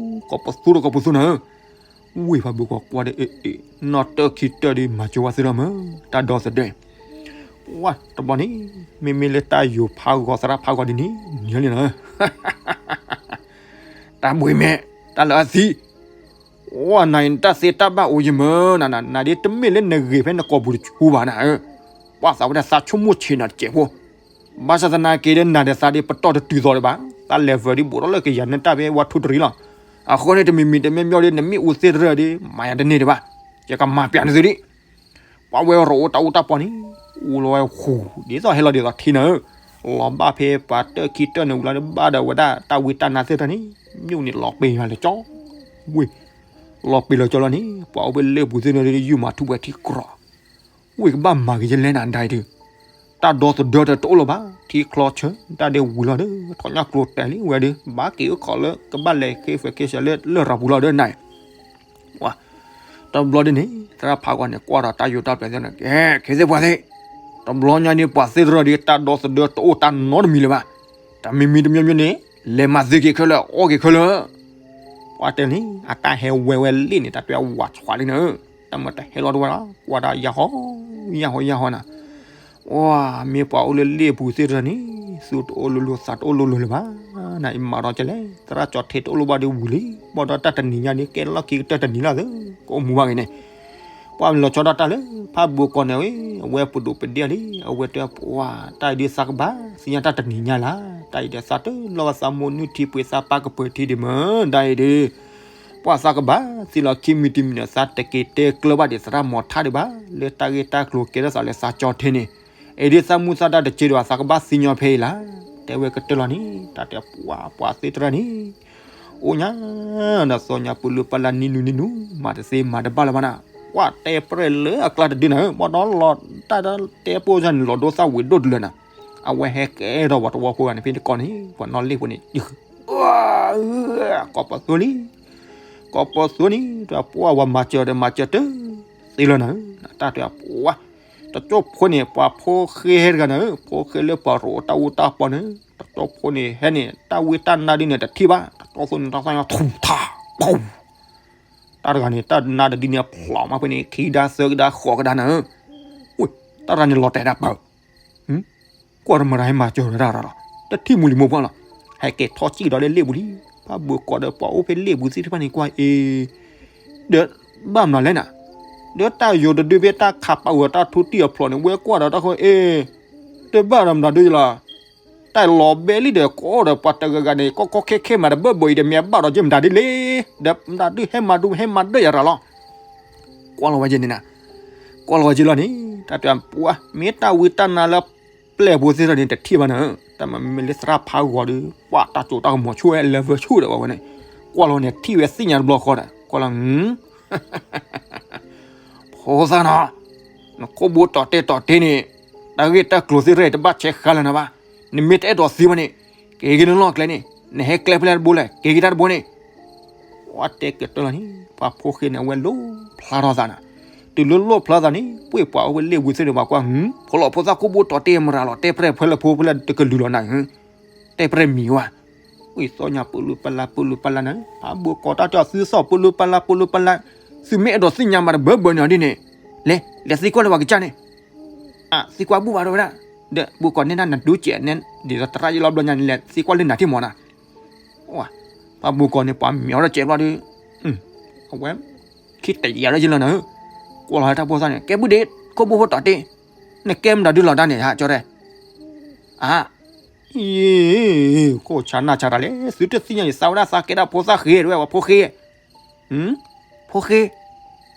ကိးပသူဒီးကိးပသူနၤဧၢ, ဝ့ၢ်ဖးဘိးကီးကွၢ်ဒီး နီၢ်တၢၢ်ခံတၢၢ်ဒီး မၤစၢၤဝဲသ့လီၤမး တၢ်ဒီသဒၢ, ပှၤတဘျီန့ၣ် မ့မ့ၢ်လၢတၢ်ယိၤဖးဂီၤသရၣ်ဖးဂီၤဒ်န့ၣ် နံၤလံနၤဧၢ တၢ်ဘှံးမဲာ် တၢ်လၢအသံ, အိၣ်နၤအံၤ နတၢ်သ့တၢ်ဘၣ်အိၣ်ယမၢနၤ, နၤဒ်တမ့ၢ်လၢနဂ့ၤဖဲနကိာ်ပူၤတဆူဘၣ်နၤဧၢ, ပှၤသးဝဲဒၣ်သးဆိကမိၣ်ဆံးနၤတစဲးဖိ, ဘၣ်ဆၣ်သနာ်က့ဒီး နၤဒီးသးဒ်ပတီၢ်တတုၤသီဒံးဘၣ်, တၢ်လဲၤဝဲဒ်ဘူးထီၣ်လၢကယၤနတၢ်ဖဲဝါထူတရံးလီၤ, အဃိန့ၣ် တမံၤမံၤတမံၤမံၤဒီး နမ့ၣ်အူသ့ၣ်တရၢၣ်ဒီး မၤယၤတန့ၢ်ဒံးဘၣ်, ယကမၤပျးနသုဒံး ပှၤဝဲရိၤအိၣ်တၢ်အူတၢ်ပီန့ၣ် အူလီၤဝဲဃူ ဒ်သိးဟဲလီၤဒ်သိးထံနၤဧၢ, လီၤဘၣ်ဖဲပှၤတၢၢ်ခံတၢၢ်န့ၣ်ဝံၤလီၤဒီး ဘၣ်ဒီးဝဲဒၣ်တၢ်ဝံတၢ်နါသ့ၣ်တဖၣ်န့ၣ် မ့ၣ်အူန့ၣ်လီၤပ့ၤယွၤလၢကၠီ, ဝ့ၢ် လီၤပ့ၤလီၤကၠီလီၤန့ၣ် ပှၤအိၣ်ဖဲလ့ၣ်ပူၤသ့ၣ်တဖၣ်ဒီး ယုၢ်မၤထူၣ်ဝဲထံကြီ, ဝ့ၢ်ကဘၣ်မၤက့ၤယလဲၣ်နၤဒ်အံၤဒီး, တၢ်ဒီသဒၢဒီးတအိၣ်လၢၤဘၣ်, ထံချီဆၢ တၢ်ဒ့ဝံၤလီၤဒီး ထီၣ်ညၣ်ကျိၤတဲာ်လံဝဲဒီး ဘၣ်က့ၤအုၣ်ခီၣ်လၢ ကဘၣ်လဲၤခ့ၣ်ဖဲခ့ၣ်ဆၢလၢလရာ်ပူၤလီၤဒီးနၤ တဘျီဒ်န့ၣ် သရၣ်ဖးဂီၤန့ၣ် ကွၢ်ဒီးတၢ်ယိၤတၢ်ပျဲၤသ့ၣ်န့ၣ် ကဲ ခ့သ့ၣ်ပှၤသ့ၣ်, တဘျီညါန့ၣ် ပှၤသ့ၣ်တဖၣ်ဒီး တၢ်ဒီသဒၢတအိၣ်တၢ်နီတမံၤလၢၤဘၣ်, တမံၤမံၤတမံၤမံၤန့ၣ် လဲၤမၤသ့က့ၤခဲလၢာ် အီၣ်က့ၤခဲလၢာ်, ပှၤတဲန့ၣ် အတၢ်ဟဲဝဲဝဲလ့ၣ်န့ၣ် တၢ်တဲဝးဆှးလံနၤဧၢ, တၢ်မၤတဟဲလီၤတဝဲလီၤ, ကွၢ်ဒီးယၢ်ဟီ ယၢ်ဟီ ယၢ်ဟီနၤ ဝဲ မ့ၢ်ပှၤအိၣ်လၢလ့ၣ်အပူၤသ့ၣ်တဖၣ်န့ၣ် သူတအိၣ်လိၤလိၤ သးတအိၣ်လိၤလိၤလၢၤဘၣ်, နအံၤမၤဒီးကလဲၣ်, သရၣ်ကၠီထ့တအိၣ်လိၤဘၣ်ဒီးဝံၤလံ, ဘၣ်ဒီးတၢ်တနံၤညါန့ၣ် ကဲလီၢ်ခံကတၢၢ်တနံၤလီၤသ့, ကအိၣ်မူဘၣ်ဂ့ၤန့ၣ် ပှၤမ့ၢ်လီၤဆီဒၣ်တၢ်လၢ ဖးဘိးကီးန့ၣ်ဝဲ, အဝဲပဒိၣ်ပဒ့ၣ်လံ, အဝဲတဲပှၤ တၢ်အံၤဒ်သးကဘၣ်သ့ၣ်ညါတၢ်တနံၤညါလၢ်, တၢ်အံၤဒီးသးတလီၢ်ဝဲသးမိၢ်နုၢ်ထံ ပှ့ၤသးပၢ်ကပၢၤထံဒံးမၢ်, တၢ်အံၤဒီး ပှၤသးကဘၣ်သ့လီၤခံမံၤတမံၤန့ၣ် သးတက့ၤတဲကျၢၤဘၣ်ဒံးသရၣ်မီၤထါဒံးဘၣ်, လၢတၢ်ဂ့ၢ်တၢ်ကျိၤကဲထီၣ်သးလၢသးကၠီထ့န့ၣ်, အံၤဒ်သးမူသးတၢ်တက့ၤဒံးဘၣ် သးကဘၣ်သ့ၣ်ညါဖဲအံၤလၢ်, တဲဝဲကတၢၢ်လီၤန့ၣ်, တၢ်တဲပှၤ ပှၤသ့ၣ်တဖၣ်န့ၣ် အိၣ်ညါ ဒီးသီညါပူၤလၢပလၢနံၣ်နူနံၣ်နူ မၤတသ့မၤတဘၣ်လၢၤဘၣ်နၤ, ပှၤတဲပြဲၢ်လၢအကျါတဒုနၤဧၢ, ဘၣ်ဒီးလီၤတၢ်တဲပိၢ်စၢ်န့ၣ် လီၤဒိသၣ်ဝံၤဒိၣ်တလၢနၤ, အဝဲဟဲကဲထီၣ်ပှၤတဝီဖိဂၤန့ၣ် ဖဲတကီၢ်န့ၣ် ပှၤနီၣ်လ့ၣ်ဖိန့ၣ် ယုၢ် အၢ ကိးပသူလံ, ကိးပသူန့ၣ် တၢ်ပှၢ်ဝဲမၤစၢၤဒီးမၤစၢၤတသ့လၢၤနၤဧၢ, တၢ်တဲပှၢ်, တကၠိၢ်ဖိန့ၣ် ပှၤဖိဃ့ဟဲတဂၤနၤဧၢ, ဖိဃ့လၢပှၤရိတၢ်အူတၢ်ပီန့ၣ် တကၠိၢ်ဖိန့ၣ် ဟဲန့ၣ် တၢ်ဝံတၢ်နါဒ်န့ၣ်တထံၣ်ဘၣ်, တကၠိၢ်ဖိန့ၣ် တၢ်သၣ်ညါထူၣ်ထါပူၤ တၢ်တဂၤန့ၣ် တၢ်နါတဒ်န့ၣ် ဖျိးမးဖဲန့ၣ် ခံဒါသၢကဒါဃိးကဒါနၤဧၢ, ဝ့ၢ် တၢ်တဂၤန့ၣ်လီၤတဲာ်ဒၣ်ပၢၢ်, ကွၢ်တမၤတၢ်ဟဲမၤစၢၤဝဲဒၣ်ဒီး တထံၣ်မူလံၤမိၢ်ပှၢ်လီၤ, ဟဲက့ၤထီၣ်စံၣ်ဒီးလၢလ့ၣ်ပူၤလံ, ဖးဘိကိးဒီးပှၤအိၣ်ဖဲလ့ၣ်ပူၤသ့ၣ်တဖၣ်န့ၣ်ကွၢ်အ့ၣ် ဒီးဘၣ်မနုၤလဲၣ်နၤ, ဒီးတၢ်ယိၤတဒုဖဲတၢ်ခးပာ်ဝဲတၢ်ထူတံၢ်အဖျိးန့ၣ် ဝဲကွၢ်ဒီးတၢ်ဃိအ့ၣ်, တဘၣ်ဒီးမတၤဒုလီၤ, တၢ်လီၤဘဲလံဒီး ကအိၣ်ဒီးပှၤတဂၤဂၤန့ၣ် ကီကီခဲခဲမးတဘၣ်ဘၣ်အံၤဒီး မ့ၢ်အဘၣ်ဒီးက့မတၤဒ်လဲၣ်, ဒီးမတၤဒုဟဲမၤဒုဟဲမၤဒၢယၤရၤလီၤ, ကွၢ်လီၤဝဲက့ၤန့ၣ်နၤ, ကွၢ်လီၤဝဲက့ၤလီၤန့ၣ် တၢ်တဲပှၢ် မ့ၢ်တၢ်ဝံတၢ်နါလၢ ပျဲၢ်ဖိသ့ၣ်တဖၣ်န့ၣ် တထံၣ်ဘၣ်နၤ, တၢ်မၤမ့ၢ်လၢသရၣ်ဖးဂီၤဒီး ပှၢ်တၢ်ကၠိတၢ်ကမီၤဆိၣ်ဝဲ level ဆူၣ်ဒီးဝဲန့ၣ်, ကွၢ်လီၤန့ၣ် ထံၣ်ဝဲသ့ၣ်ညါတဘျီဃီဒီး ကွၢ်လီၤ ဖိသၣ်နီၤ, နခိၣ်ဘိတီၢ်တဲာ်တီၢ်တဲာ်န့ၣ် တၢ်ဂ့ၢ်တၢ်ကျိၤသ့ၣ်တဖၣ်အံၤ တဘၣ်ဆဲးဃါလၢၤနၤဘၣ်, နမ့ၢ်တအဲၣ်ဒိးသံဘၣ်န့ၣ် က့ၤက့ၤနလီၢ်ကျဲန့ၣ်, နဟဲကျဲဖဲလဲၣ်တဘိလဲၣ် က့ၤက့ၤတၢ်တဘိန့ၣ်, ပှၤတဲကတၢၢ်လီၤန့ၣ် ပှၤဖိဃ့န့ၣ် အဝဲလိၣ်ဖျါထီၣ်သးနၤ, တုၤလၢလိၣ်ဖျါသးန့ၣ် ပှ့ၤပှၤအိၣ်ဖဲလ့ၣ်ပူၤသ့ၣ်န့ၣ် ပှၤကွၢ် ဖိလီၤဖိသၣ်ခိၣ်ဘိတီၢ်တဲာ်မရၤလီၤ တဲပျဲၢ်ဖဲလဲၣ်ဖိဖဲလဲၣ်တကလုာ်လီၤနၤ, တဲပျဲၢ်မံၤဝဲ ဝံၣ်သီညါပလူပလၢပလူပလၢနၤ, ဖးဘိကိးတၢ်တဲအီၤသုသီၣ်ပလူပလၢပလူပလၢ, သုမ့ၢ်အဲၣ်ဒိးသ့ၣ်ညါမးတဘၢဘၢန့ၣ်အီၤဒ်န့ၣ်, လဲၤ လဲၤသံကွၢ်လၢပှၤကစၢ်န့ၣ်, အသံကွၢ်ဘူၣ်ဘၣ်ဒီးဝဲဒၣ်, ဒီးဘိကိးန့ၢ်ဒၣ်နဒိကဲးန့ၣ် ဒ်သိးသရၣ်ယလီၤဘျီညါန့ၣ် လဲၤသံကွၢ်လၢနၤထံၣ်မးနၤ ဖးဘိကိးန့ၣ် ပှၤမံၤအီၤဒီးကဲးဘျီဒီး, အဝဲ ခံတယၤလၢယလၢနၤဧၢ, ကွၢ်လီၤတၢ်ဖိသၣ်န့ၣ် ကဲဘုဒ့ ခိၣ်ဘိဖိတီၢ်တ့, နကဲမတၤဒုလီၤတၢ်န့ၣ် ဟးကၠီတဲ, အါ, အံၤ, ခိၣ်ဆါနၢ်ဆါတၢ်လဲၣ် သုတသ့ၣ်ညါယသးဝဲဒၣ်သးကဲဒၣ်ဖိသၣ်ဃ့တဝဲ ပှၤဖိဃ့, ဖိဃ့,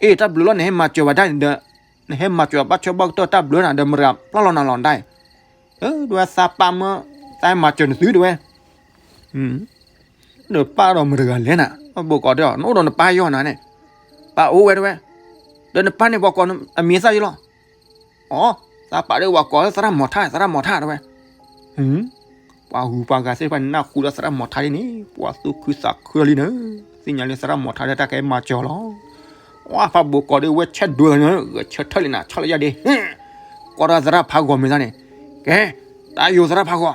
အ့ၣ် တၢ်ဘျုးလီၤ နဟဲမၤစၢၤဝဲဒၣ်န့ၣ်ဒီး, နဟဲမၤစၢၤဘၣ်ဆၢဘၣ်ကတၢၢ်တၢ်ဘျုးနၤဒီး မတၤပျၢ်လီၤနၤလီၤဒၣ်အံၤ, ဒဝဲသးပၢ်မၢ, သးဟဲမၤစၢၤနသုတဝဲ ဒီးပၢ်ဒီးမတၤတဂၤလဲၣ်နၤ, ဘိကိးဒီး နအိၣ်ဒီးနပၢ်ယီၤနၤန့ၣ်, ပၢ်အိၣ်ဝဲတဝဲ, ဒီးနပၢ်န့ၣ်ပှၤကိးအမံၤသၣ်ယလီၤ, အီ, သးပာ်ဒီးပှၤကိးလၢသရၣ်မီၤထၣ် သရၣ်မီၤထၣ်တဝဲ, ပှၤဂုၤပှၤဂၤသ့ၣ်တဖၣ်န့ၣ် နၢ်ဟူဒီးသရၣ်မီၤထၣ်ဒ်န့ၣ် ပှၤသူၣ်ခုသးခုလံနၤ, သ့ၣ်ညါလၢသရၣ်မီၤထၣ်ဒီးတၢ်ကဟဲမၤစၢၤလီၤ, အဖးဘိကိးဒီးဝဲဆဲးဒိလီၤ, ဂဲၤဆၢထၢၣ်လံနၤ ဆီၣ်လၢယၤဒ့, ကိးဒီးသရၣ်ဖးဂီၤမ့ၢ်သၣ်န့ၣ်, ကဲ, တၢ်ယိၤသရၣ်ဖးဂီၤ,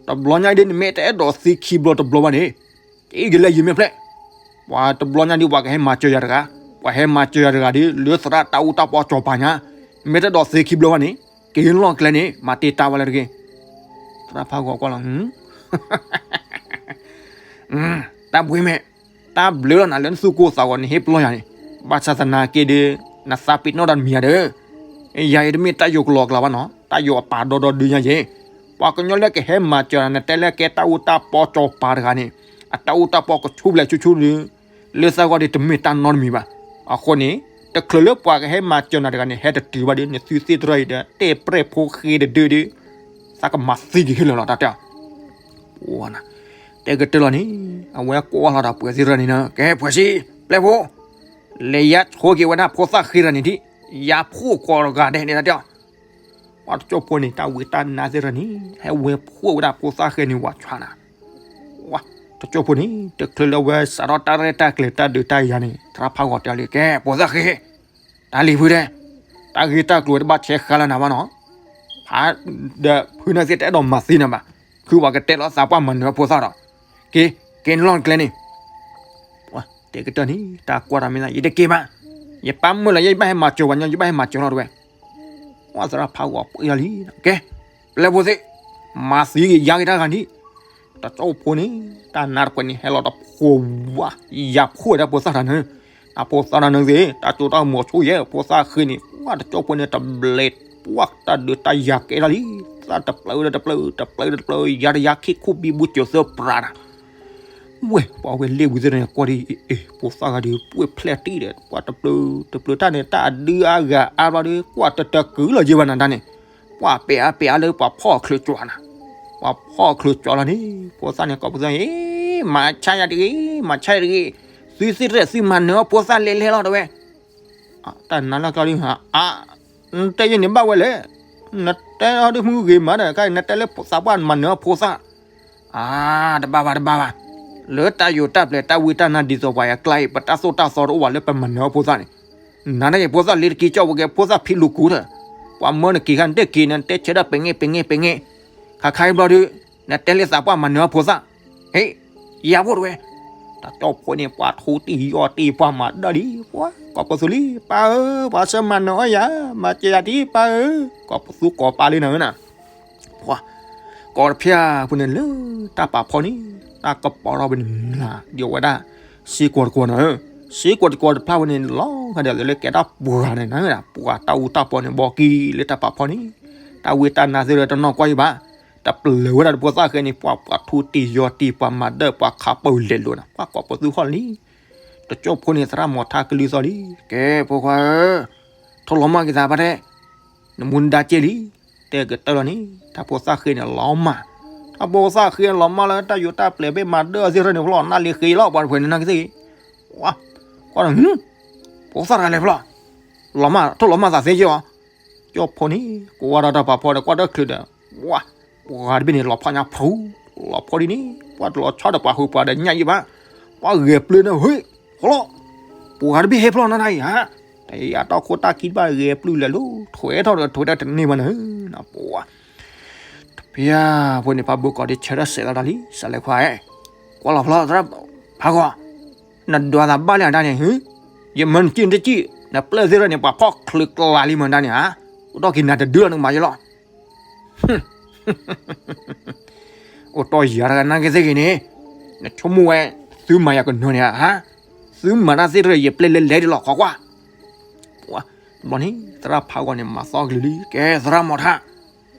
တဘျီညါဒ်နမ့ၢ်တအဲၣ်ဒိးသံခံဘျီတဘျီဘၣ်န့ၣ်, က့ၤက့ၤလၢယမဲာ်ဖျဲၣ်, ပှၤတဘျီညါဒ်ပှၤကဟဲမၤစၢၤယၤတဂၤ, ပှၤဟဲမၤစၢၤယၤတဂၤဒ် လၢသရၣ်တၢ်အူတၢ်ပီကၠီၤပၤညါ, မ့ၢ်တအဲၣ်ဒိးသံခံဘျီဘၣ်န့ၣ်, က့ၤလီၢ်ကျဲန့ၣ် မၤတ့ၢ်တၢ်ဝဲလၢတဂ့ၤ, သရၣ်ဖးဂီၤကွၢ်လီၤ တၢ်ဘှံးမဲာ်, တၢ်ဘျုးလီၤနၤလၢနသူၣ်ကိၢ်သးဂီၤနဟ့ၣ်ပလီၢ်ယၤန့ၣ်, ဘၣ်ဆၣ်သနာ်က့ဒီး, နသးပ့ၤနီၣ်တၢ်တမံၤယၤဒီး, ယၤအံၤတမ့ၢ်တၢ်ယိၤကလီကလီဘၣ်နီၤ, တၢ်ယိၤအပာ်ဒီဒီဒုညါယဲ, ပှၤကညီလၢကဟဲမၤစၢၤနၤ နတဲလၢကဲတၢ်အူတၢ်ပီကၠီၤပၤတဂၤန့ၣ်, အတၢ်အူတၢ်ပီကဆူၣ်ဘျဲၣ်ဆူၣ်ဆူၣ်ဒီး, လၢသးဂီၢ်ဒီးတမ့ၢ်တၢ်နီတမံၤဘၣ်, အဃိန့ၣ်, တချုးလၢပှၤကဟဲမၤစၢၤနၤတဂၤန့ၣ် ဟဲတတုၤဘၣ်ဒီး နသုသ့ၣ်တရၢအံၤဒီး တဲပျဲၢ်ဖိဃ့တဒုဒီး, သးကမၤသံက့ၤခဲလၢာ်လီၤ တၢ်တဲ တဲကတၢၢ်လီၤန့ၣ်, အဝဲကွၢ်လီၤဒီးပှဲၤသ့ၣ်တရၢန့ၣ်, ကဲပှဲၤဆံ, ပျဲၢ်ဖိ, လဲၤယါဆိက့ၤဝဲဒၣ်ဖိသၣ်ဃ့တဂၤန့ၣ်ဒံး, ယါဖှိၣ်ကိးတဂၤဒဲးန့ၣ် တၢ်တဲ, ပှၤတကၠိၢ်ဖိန့ၣ် တၢ်ဝံတၢ်နါသ့ၣ်တရၢန့ၣ် ဟဲဝဲဖှိၣ်ဝဲဒၣ်ဖိသၣ်ဃ့န့ၣ်ဝဲဆှါနၤ, တကၠိၢ်ဖိန့ၣ် တချုးလၢဝဲစးထီၣ်တၢ်ရဲၣ်တၢ်ကျဲၤတၢ်ဒုးတၢ်ယၤန့ၣ် သရၣ်ဖးဂီၤတဲလံ ကဲ ဖိသၣ်ဃ့ တၢ်လံၤဖုတဲ, တၢ်ဂ့ၢ်တၢ်ကျိၤတဘၣ်ဆဲးဃါလၢနၤဘၣ်နီၤ, ဖး, ဒီးဖုန့ၣ်သ့ၣ်တအဲၣ်ဒိးမၤသံနၤဘၣ်, ခုပှၤကတဲလီၤသးပှၢ်မၤနၢၤအဖိသၣ်ဒီး, က့ၤ, က့ၤနလီၢ်နကျဲန့ၣ်, တဲကတၢၢ်န့ၣ် တၢ်ကွၢ်တၢ်မ့ၢ်သး ယတက့ၤဘၣ်, ယပၢ်မုၢ်လီၤယဲ ယဘၣ်ဟဲမၤစၢၤပှၤညီ ယဘၣ်ဟဲမၤစၢၤလီၤတဝဲ, ပှၤသရၣ်ဖးဂီၤပှ့ၤလီၤလံ, ကဲ, ပျဲၢ်ဖိသ့ၣ်, မၤသံက့ၤယါက့ၤတၢ်ဂၤဒံး တကၠိၢ်ဖိန့ၣ် တၢ်နါတကွဲးန့ၣ် ဟဲလီၤတဖိဝါ, ယါဖှိၣ်ဝဲဒၣ်ဖိသၣ်တဂၤန့ၣ်, အဖိသၣ်တဂၤန့ၣ်သ့ၣ် တၢ်ကၠိတၢ်မီၤဆိၣ်ယဲ ဖိသၣ်ဃ့န့ၣ် ပှၤတကၠိၢ်ဖိန့ၣ် တဘျဲးပှၢ်တၢ်ဒုးတၢ်ယၤကဲထီၣ်လံ, သၣ်တပျၢတပျၢ တပျၢတပျၢ ယါတယါခံခူၣ်ဘံဘူစၢၤသၢပြးနၤ ဝဲ ပှၤဝဲလ့ၣ်ဝံၤသ့ၣ်န့ၣ် ကွၢ်ဒ်အံၤ ဖိသၣ်ဂၤဒုး ပှ့ၤဖျဲၣ်တံၢ်ဒီး ပှၤတပျၢတပျၢတၢ်န့ၣ် တၢ်အဒုအါဂၤအါဘျီဒီး ကွၢ်တတကုလီၤယဲဘၣ်နၤတၢ်န့ၣ်, ပှၤပဲာ်အါပဲာ်အါလၢပှၤဖီၣ်အချၢကၠီနၤ, ပှၤဖီၣ်အချၢကၠီလီၤန့ၣ် ဖိသၣ်န့ၣ် ကိးပသူအံၤ မၤဆါယၤတဂ့ၤ မၤဆါယၤတဂ့ၤ, သုသ့ၣ်တဖၣ်သုမၤနၢၤအီၤဖိသၣ်လဲၤလဲၤလီၤတဝဲ တၢ်နါလၢကျီဒ်ဧါ, နတဲယဲန့ၣ်ဘၣ်ဝဲလဲၣ်, နတဲအီၤဒ်မုၢ်ဂ့ၤမးဒီး နတဲလၢသးပှၢ်မၤနၢၤအီၤဖိသၣ်, အါ တဘၣ်ဘၣ်တဘၣ်ဘၣ်, လၢတၢ်ယိာ်တၢ်ပျဲၤတၢ်ဝံတၢ်နါဒ်သိးပှၤအကျါအံၤ ပတၢ်သိၣ်တၢ်သီတအိၣ်ဘၣ်လၢပမၤနၢၤအီၤဖိသၣ်န့ၣ်, နၤန့ၣ်ယဖိသၣ်လ့တက့ၤကၠီၣ်ဝဲကဲဖိသၣ်ဖံးလိာ်ကူဒီး, ပှၤမၢနက့ၤခါနတဲက့ၤန့ၣ် နတဲဆၢဒၣ်ပငဲၢ်ပငဲၢ်ပငဲၢ်, ခါခါအံၤဘျီဒီး နတဲလၢသးပှၢ်မၤနၢၤအီၤဖိသၣ်, ဟ့ၣ်, ယၤဖိတဝဲ, တၢ်ကၠီၣ်ဖိန့ၣ် ပှၤထူတံၢ်ယီၢ်တံၢ်ပှၤမၤဒၢၣ်လံ, ပှၤ ကိးပသူလံ ပၢ်ဧၢ, ပှၤဆၢမၤနၢၤအီၣ်ယၤ, မၤစၢၤယၤဒံး ပၢ်ဧၢ, ကိးပသူကိးပၢ်လံနၤဧၢနၤ ပှၤ ကိးတဖျၢၣ်ဖိန့ၣ်လၢတၢ်ပာ်ဖီန့ၣ်, တၢ်ကပီၤထီၣ်ဖဲန့ၣ်နၤ ဒ်အဝဲဒၣ်, စ့ကွီၤတကွီၤနၤဧၢ, စ့ကွီၤတကွီၤတဖျၢၣ်ဖိန့ၣ် လီၤဂာ်ဒီးလၢကဲတၢ်ပှၤန့ၣ်နၤ, ပှၤတၢ်အူတၢ်ပီန့ၣ် ဘီကံလၢတၢ်ပာ်ဖီန့ၣ်, တၢ်ဝံတၢ်နါသ့ၣ်တနီၤကွၢ်အံၤဘၣ်, တပျၢၤဝဲဒၣ်တဖိသၣ်ဃဲန့ၣ် ပှၤပှၤထူတံၢ်ယီၢ်တံၢ်ပှၤမၤဒၢၣ်ပှၤခးပၢၢ်လဲၤလိာ်နၤ, ပှၤကိးပသူဟီၣ်လံ တကၠိၢ်ဖိန့ၣ် သရၣ်မီၤထါကလုၢ်သီၣ်လံ, ကဲ ဖိခွါဧၢ, ထိၣ်လီၤမၢ်က့ၤသးဘၣ်တဲ, နမူနဒါကဲလံ, တဲကတၢၢ်လီၤန့ၣ် တၢ်ဖိသၣ်ဃ့န့ၣ်လီၤမၢ်, တၢ်ဖိသၣ်ဃ့လီၤမၢ်လၢတၢ်ယိာ်တၢ်ပျဲၤဘ့ၣ်မၤဒၢၣ်အီၤသ့ၣ်ထီၣ်န့ၣ်ဖျီၣ် နၢ်လ့ဃ့လီၤ ပှၤတဖုန့ၣ်နၢ်က့ၤသ့ၣ်ဂ့ၤ, ဝါ, ကွၢ်ဒီး, ဖိသၣ်တဂၤလဲၤဖျီၣ်, လီၤမၢ် ထိၣ်လီၤမၢ်သးသ့က့ၤအီၤ, ကၠိၢ်ဖိန့ၣ် ကဝါဒီးတၢ်ပာ်ဖီဒီးကွၢ်တၢ်ချုးဒီး, ဝါ, ပှၤတဘ့ၣ်န့ၣ် လီၤဖီၣ်ညါဖူ, လီၤဖီဒ်န့ၣ် ပှၤတလီၤဆီဒီးပှၤဃုာ်ပှၤဒီးညၣ်ယံၣ်ဘၣ်, ပှၤဂဲၤပျုၢ်န့ၣ် ဟ့ၣ်, ဟီလီၤ, ပှၤတဘ့ၣ်ဟဲဖျီၣ်နၤနၤအံၤဧါ, တယၤတီၢ်ခိၣ်တၢ်ခံတဘၣ်ဂဲၤပျုၢ်လဲၤလိၤ ထွဲထီၣ်ဒီးထွဲတၢ်တန့ၢ်ဘၣ်နၤဧၢ, ပှၤ တဖျၢၣ်ဖိန့ၣ် ဖးဘိကိးဒ်ဆၢထၢၣ်စဲးလီၤတၢ်လံ စးလဲၤခွါဧၢ, ကွၢ်လီၤဖျီသရၣ်ဖးဂီၤ, နဒွးသးဘၣ်လံအတၢ်န့ၣ်, ယမၢနကံၣ်နတကံၣ် နပျဲၢ်သ့ၣ်ထီၣ်န့ၣ် ပှၤဖီၣ်ချုးကျါလံမၢနတၢ်န့ၣ်ဧါ, အိၣ်ထီၣ်က့ၤနၤတဒုလီၤနကမၤယလီၤ အိၣ်တီၢ်ယၤတဂၤနၢ်က့ၤသ့ၣ်ဂ့ၤန့ၣ်, နဆိကမိၣ်ဝဲ, သုမၤယၤကနၢၤန့ၣ်ဧါ, သုမၤတၢ်သ့ၣ်တဖၣ်ယပျဲၢ်လဲၤလဲၤဒ်လီၤ ခိးကွၢ်, ဘျီန့ၣ် သရၣ်ဖးဂီၤန့ၣ် မၤသီကလုာ်လံ ကဲသရၣ်မီၤထါ,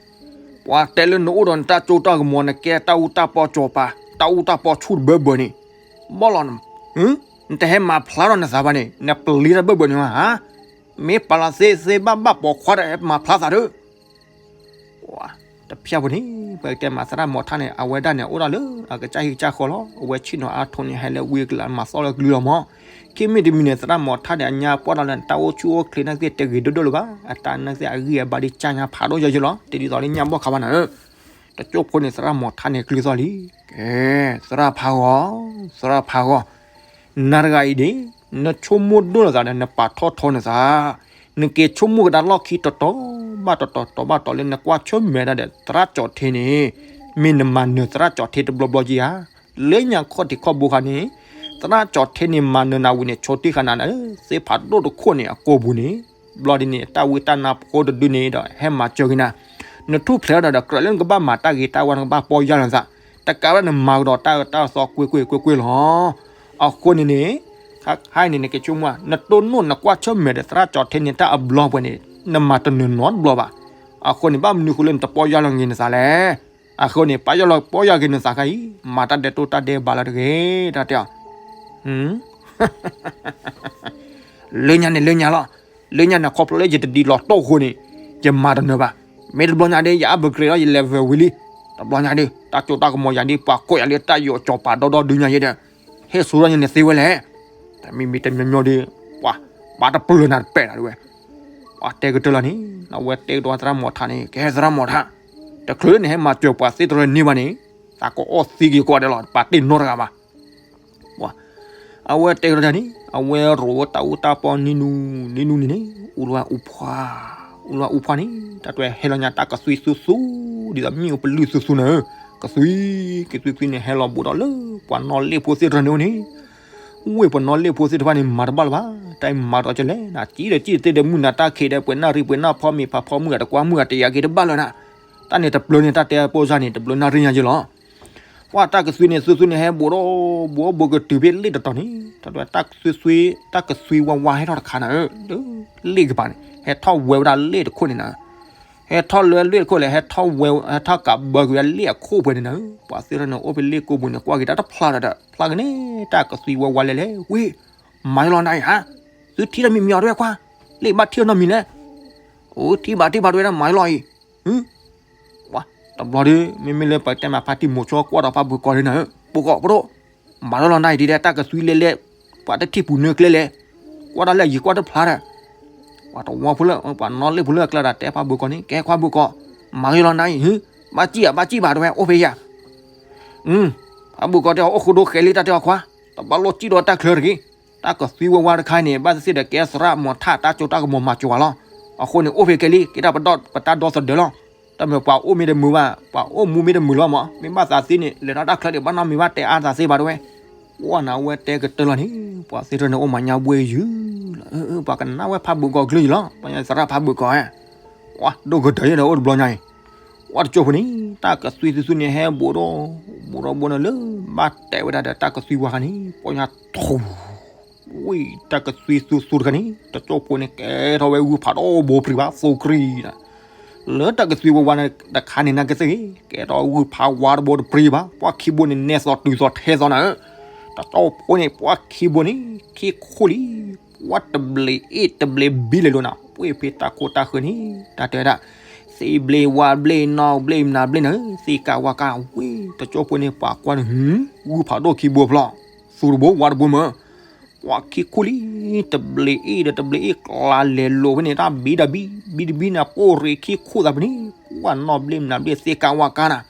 ပှၤတဲလၢနအိၣ်ဒီးနတၢ်စိတၢ်ကမီၤ နကဲတၢ်အူတၢ်ပီစီၤပၤ တၢ်အူတၢ်ပီဆူၣ်တဘၢဘၢန့ၣ်, ဘၣ်လီၤ, နတဟဲမၤဖျါထီၣ်နသးဘၣ်န့ၣ် နပျံၤတၢ်ဘၢဘၢန့ၣ်ဧါ, မ့ၢ်ပာ်လီၤသ့သ့ဘၣ်ဘၣ်ပိာ်ခွါဒီးဟဲမၤဖျါသးဒီး တဖျၢၣ်ဖိန့ၣ် ပကတဲမးသရၣ်မီၤထါန့ၣ် အဝဲဒၣ်န့ၣ် အိၣ်ဒၣ်လၢအကစၢ်ဟံၣ်ကစၢ်ဃီလီၤ. အဝဲဆ့ၣ်နီၤအါထိးန့ၣ် ဟဲလၢဝံၤကလးမၤသီလၢကလုာ်လီၤမး. ခံမံၤတမံၤန့ၣ် သရၣ်မီၤထါန့ၣ် အညါပှၢ်ဒီးလၢတၢ်အိၣ်ဆူၣ်အိၣ်ချ့နာ်က့ တဂ့ၤဒိၣ်ဒိၣ်လၢၤဘၣ်. အတၢ်နာ်က့အဂံၢ်အဘါဒ်ကၢ်ညါဖးဒိၣ်ယဲယဲလီၤ. တဒ်သိးလၢညၣ်ဘီၣ်ခါဘၣ်နၤဧၢ. တကၠိၢ်ဖိန့ၣ် သရၣ်မီၤထါန့ၣ် ကလုၢ်သီၣ်လံ. ကဲ သရၣ်ဖးဂီၤ, သရၣ်ဖးဂီၤ နၤတဂၤအံၤန့ၣ် နဆိကမိၣ်ဒိၣ်နသးဒီး နပာ်ထီၣ်ထီနသး, နက့ၤဆိကမိၣ်ကဒါလီၢ်ခံတီၤတီၤဘၣ်တီၤတီၤတီၤဘၣ်တီၤလၢ နကွၢ်ဆၢၣ်မဲာ်တၢ်ဒီး သရၣ်ကၠီၣ်ထ့န့ၣ်, မ့ၢ်နမၤနၢၤသရၣ်ကၠီၣ်ထ့တဘျီဘျီက့ဧါ. လၢညါခီၣ်ထံးခီၣ်ဘိခါန့ၣ် သရၣ်ကၠီၣ်ထ့န့ၣ် မၤနၢၤနၤဝံၤန့ၣ် ဆိတ့ၢ်ဃာ်နၤလၢ သ့ၣ်ဖးဒိၣ်တခိၣ်န့ၣ် အကိာ်ပူၤန့ၣ်, ဘျီဒ်န့ၣ် တၢ်ဝံတၢ်နါဖိတဒုန့ၣ်ဒီး ဟဲမၤစၢၤက့ၤနၤ, နထူၣ်ဖျဲးဒီး ကြၢးလၢနကဘၣ်မၤတၢ်ဂ့ၤတၢ်ဝါ နကဘၣ်ပီၢ်ယၢ်လီၤနသး, တကးဘၣ်နမၤကဒီးတၢ်အၢတၢ်သီကွ့ၢ်ကွ့ၢ်ကွ့ၢ်ကွ့ၢ်လီၤ. အဃိန့ၣ်န့ၣ် ခါအံၤန့ၣ် နကဆိကမိၣ် နတိၢ်နီၣ်နကွၢ်ဆၢၣ်မဲာ်ဒီးသရၣ်ကၠီၣ်ထ့န့ၣ် တၢ်အဘျီပှဲၤန့ၣ် နမၤတနၢၤနီတဘျီဘၣ်. အဃိန့ၣ် ဘၣ်မနုၤဃိလၢနတပီၢ်ယၢ်လီၤက့ၤနသးလဲၣ်. အဃိန့ၣ် ပီၢ်ယၢ်လီၤပီၢ်ယၢ်က့ၤနသးခါအံၤ မၤတၢ်ဒဲးတိၢ်တၢ်ဒဲးဘးလီၤတဂ့ၤ တၢ်တဲအီၤ လၢညါန့ၣ်လၢညါလီၤ. လၢညါန့ၣ် ခီဖျိလၢယတဒ်လီၤတိၢ်အဃိန့ၣ် ယမၤတနၢၤဘၣ်. မ့ၢ်တဘျီညါဒီး ယ upgrade လီၤ ယ level ဝံၤလံ. တဘျီညါဒီး တၢ်စိတၢ်ကမီၤယၤဒီး ပှၤကိးယၤလၢတၢ်ယိာ်ကၠီၤပၤဒီဒီ ဒုညါယဲဒီး ဟ့ၣ်ဆူၣ်ထီၣ်ညါန့ၣ်သ့ဝဲလဲၣ်. တမံၤမံၤတမံၤမံၤဒီး ပှၤ ပှၤတပျၢၤနၤတပဲာ်နၤဒ်ဝဲ. ပှၤတဲကတၢၢ်လီၤန့ၣ် အဝဲတဲကဒီးသရၣ်မီၤထါန့ၣ် ကဲသရၣ်မီၤထါ, တချုးလၢနဟဲမၤစၢၤပှၤသ့တရၢန့ၢ်ဘၣ်န့ၣ် သးကအီၣ်သံက့ၤကိးဂၤဒဲးလီၤ ပာ်တ့ၢ်နီတဂၤဘၣ်. ပှၤ အဝဲတဲကဒီးန့ၣ် အဝဲရိးဝဲတၢ်အူတၢ်ပီနံၤနူၤ နံၤနူၤန့ၣ်န့ၣ် အူလီၤအူဖှါ, အူလီၤအူဖှါန့ၣ် တၢ်တွဲဟဲလီၤညါတၢ်ကသွံသူသူ ဒ်သိးမ့ၣ်အူပလုၢ်သူသူနၤဧၢ. ကသွံ ကသွံသွံန့ၣ် ဟဲလီၤဘူးဒီးလၢ ပှၤနီၣ်လ့ၣ်ဖိသ့ၣ်တဖၣ်န့ၣ်အိၣ်န့ၣ်, ဝ့ၢ်ပှၤနီၣ်လ့ၣ်ဖိသ့ၣ်တဖၣ်န့ၣ် မၤတဘၣ်လၢၤဘၣ်. တၢ်မၤဒီးကလဲၣ်နၤ ကံဒီးကံသ့ဒီးမုၢ်နၤတၢ်ခံးဒီး ပှဲၤနၣ်ရံၣ်ပှဲၤနၣ်ဖီမ့ၤဖးဖီမုၢ်အတကွၢ်မုၢ်အတယာ်က့ၤတဘၣ်လၢၤနၤ. တၢ်န့ၣ်တပျၢၤန့ၣ် တၢ်တဲအပိၢ်စၢ်န့ၣ် တဘျၢနၣ်ရံၣ်ညါယဲလီၤ. ပှၤတၢ်ကသွံန့ၣ် သွံသွံန့ၣ် ဟဲဘူးဒီး ဘူးဘူးကတုၤဖဲလ့ၣ်တတီၤန့ၣ် တၢ်တွဲတၢ်ကသွံသွံ တၢ်ကသွံဝါဝါဟဲထီၣ်တခါနၤဧၢ, လၢလ့ၣ်ကပၤန့ၣ် ဟဲထီၣ်ဝဲဝဲဒၣ်လ့ၣ်တခိၣ်န့ၣ်နၤဧၢ. ဟဲထီၣ်လၢလ့ၣ်တခိၣ်လဲၣ် ဟဲထီၣ်ဝဲ ဟဲထီၣ်ကးဘၢကွံာ်လ့ၣ်အခိၣ်ပှဲၤန့ၣ်နၤဧၢ. ပှၤသ့ၣ်တဖၣ်န့ၣ် အိၣ်ဖဲလ့ၣ်ကိးပူၤန့ၣ် ကွၢ်က့ၤတၢ်တဖျါဒီး ဖျါက့ၤန့ၣ် တၢ်ကသွံဝါဝါလဲၤလဲၤ ဝ့ၢ် မၤယလီၤနၤအံၤဧါ. သုထံၣ်တၢ်မံၤမံၤအီၤတဝဲခွါ, လ့ၣ်ဘၣ်ထံၣ်အီၤနီတမံၤလဲၣ်. အိၣ်ထံၣ်ဘၣ်ထံၣ်ဘၣ်တဝဲဒၣ်မၤယလီၤအံၤ, ပှၤ တဘျီဒီး မ့မ့ၢ်လၢပတဲမးဖါတံၢ်မိၤဆိကွၢ်ဒီးဖါဘုၣ်ကီၤဒ်နၤဧၢ, ဘုၣ်ကီၤ ပဒိၣ်, မၤလီၤလီၤနၤအံၤဒ်လဲၣ် တၢ်ကသွံလဲၤလဲၤ, ပှၤတထံၣ်ပူၤနၢကျဲလဲၣ်, ကွၢ်ဒၣ်လၢအယံၤကွၢ်တဖျါဒီး, ပှၤတဝီဖိလၢ ပှၤနီၣ်လ့ၣ်ဖိလၢအကျါဒီးတဲဖါဘုၣ်ကီၤန့ၣ် ကဲခွါဘုၣ်ကီၤ, မၤလီၤလီၤနၤအံၤ, ဘၣ်စံၣ်ဧါ ဘၣ်စံၣ်ဘၣ်တဝဲ အိၣ်ဖဲယၤ အၢ, ဖါ အဘုၣ်ကီၢ်တဲအီၤ အိၣ်ဃိဒိဃဲးလံ တၢ်တဲအီၤခွါ, တဘၣ်လိၣ်စံၣ်ဒီးတၢ်ချၢတဂ့ၤ. တၢ်ကသွံဝဲဝါတခါန့ၣ် ဘၣ်သ့ၣ်သ့ၣ်ဒီးကဲသရၣ်မီၤထၣ်တၢ်ကၠိတၢ်ကမီၤမၤစၢၤဝဲလီၤ. အဃိန့ၣ် အိၣ်ဖဲကဲလံ က့ၤတၢ်ပဒီပတၢ်ဒီသဒၢလီၤ. တၢ်မ့ၢ်ပှၤအိၣ်မ့ၢ်တမုာ်ဘၣ်, ပှၤအိၣ်မူမ့ၢ်တမုာ်လီၤမး, မ့ၢ်ဘၣ်သးသ့န့ၣ် လဲၤထီၣ်တၢ်ချၢန့ၣ် ဘၣ်နီတမံၤဘၣ်တဲအါသးသ့ဘၣ်တဝဲ. ပှၢ်နၤဝဲတဲကတၢၢ်လီၤန့ၣ် ပှၤသ့ၣ်တဖၣ်န့ၣ်အိၣ်မၤညါဘှ့ယုၤလီၤ. ပှၤကနၣ်ဝဲဖးဘုၣ်ကီၢ်ကလုၢ်ယုၤလီၤ, ပှၤသရၣ်ဖးဘုၣ်ကီၢ်ဧၢ, ဝဲဒိၣ်ကတၢၢ်ယဲဒီးအိၣ်တဘျီညါအံၤ, ဝဲတကၠိဖိန့ၣ် တၢ်ကသွံသူသူန့ၣ်ဟဲဘူးဒီး ဘူးဒီးဘူးန့ၣ်လၢ ဘၣ်တဲဝဲဒၣ်ဒီးတၢ်ကသွံဝါခါန့ၣ် ပှၢ်ညါထူ ဝံၤ တၢ်ကသွံသူသူတခါန့ၣ် တကၠိဖိန့ၣ် ကဲထီၣ်ဝဲဂုၢ်ဖးဒိၣ်ဘိပြံၤဘၣ် သိကရံနၤ, လၢတၢ်ကသွံဝဲဝါန့ၣ်တခါန့ၣ် နာ်က့သ့ၣ်ဂ့ၤ ကဲထီၣ်ဂုၢ်ဖးဝါတဘိတပြံၤဘၣ်, ပှၢ်ခံဘိန့ၣ် နဲသိးတုၤသိးထဲသိးနၤဧၢ, တကၠိဖိန့ၣ် ပှၢ်ခံဘိန့ၣ် ခံခိၣ်လံ, ပှၢ်တဘျ့အ့ၣ်တဘျ့ဘံလဲၤလိၤနၤ, ပှ့ၤဖဲတၢ်ခိၣ်တၢ်ဃၢၤန့ၣ် တၢ်တဲဝဲဒၣ် သ့ဘျ့ဝါဘျ့နီၣ်ဘျ့မနၤဘျ့နၤဧၢ, သ့ကးဝါကးဝံၤ တကၠိဖိန့ၣ် ပှၤကွၢ်န့ၣ် ဟု ဂုၢ်ဖးဒိၣ်ခံဘိဖျီၣ်, သူတဘိဝါတဘိမၢ်, ပှၢ်ခံခိၣ်လံ, တဘျ့အ့ၣ်ဒီးတဘျ့အ့ၣ်ကျါလဲၤလိၤဖဲန့ၣ် တၢ်ဘံဒၣ်ဘံ, ဘံတဘံန့ၣ် ပိၢ်ရ့ၣ်ခံခိၣ်သးဖဲန့ၣ် ပှၢ်နီၣ်ဘျ့မနၤဘျ့သ့ကးဝါကးနၤ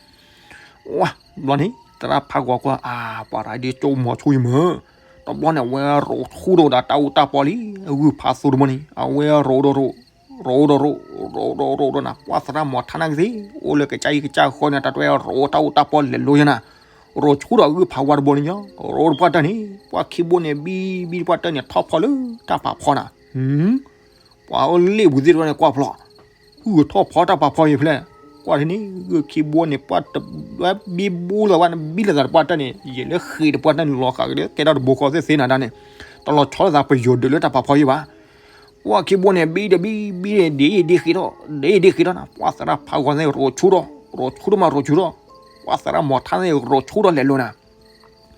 ဝါ ဘျီန့ၣ် သရၣ်ဖးဂီၤကွၢ် အါ ပှၤရၤဒ်ကၠိမီၤဆူယမၢ်, တဘျီန့ၣ် အဝဲရိးဆူဒီးဒီးတၢ်အိၣ်တၢ်ပီလံ, အဂုၢ်ဖးသူတဘိန့ၣ် အဝဲရိးဒီးရိး, ရိးဒီးရိး, ရိးဒီးရိး, ရိးဒီးရိးဒီးနၤ, ပှၢ်သရၣ်မီၤထါနာ်က့သ့ၣ် အိၣ်လၢကစၢ်အံၤကစၢ်ဃီန့ၣ် တၢ်တွဲရိးတၢ်အိၣ်တၢ်ပီလဲၤလိၤယဲနၤ, ရိးဆူဒီးဂုၢ်ဖးဝါတဘိန့ၣ်ညီ, ရိးတပှၢ်တၢၢ်န့ၣ် ပှၢ်ခံဘိန့ၣ် ဘံဘံတပှၢ်တၢၢ်န့ၣ် ထီၣ်ဖီလၢတၢ်ဖးဖီနၤ, ပှၤအိၣ်လ့ၣ်ပူၤသ့ၣ်တဖၣ်န့ၣ်ကွၢ်ဖျီၣ် ဂုၢ်ထီၣ်ဖီတၢ်ဖးဖီယံၤဖဲလဲၣ်, ကွၢ်ထံန့ၣ် ဂုၢ်ခံဘိန့ၣ် ပှၢ်တဘံဘူသးဝဲ ဘံလၢသးတပှၢ်တၢၢ်န့ၣ် ယံာ်လၢဃ့းတပှၢ်တၢၢ်န့ၣ် လီၤဃာ်က့ၤလၢကဲထီၣ်တဘိဃီသ့ၣ်သ့နၤဒၣ်န့ၣ်, တလီၤဆီလိာ်သးပယိၤဒုးလၢတၢ်ဖးဖီယံၤဘၣ်, ပှၢ်ခံဘိန့ၣ် ဘံတဘံ ဘံန့ၣ် ဒ်အံၤဒ်ဃ့ထီၣ် ဒ်အံၤဒ်ဃ့ထီၣ်နၤ, ပှၢ်သရၣ်ဖးဂီၤန့ၣ် ရိးဆူဒီး ရိးဆူဒီးမးရိးဆူဒီး, ပှၢ်သရၣ်မီၤထါန့ၣ် ရိးဆူဒီးလဲၤလိၤနၤ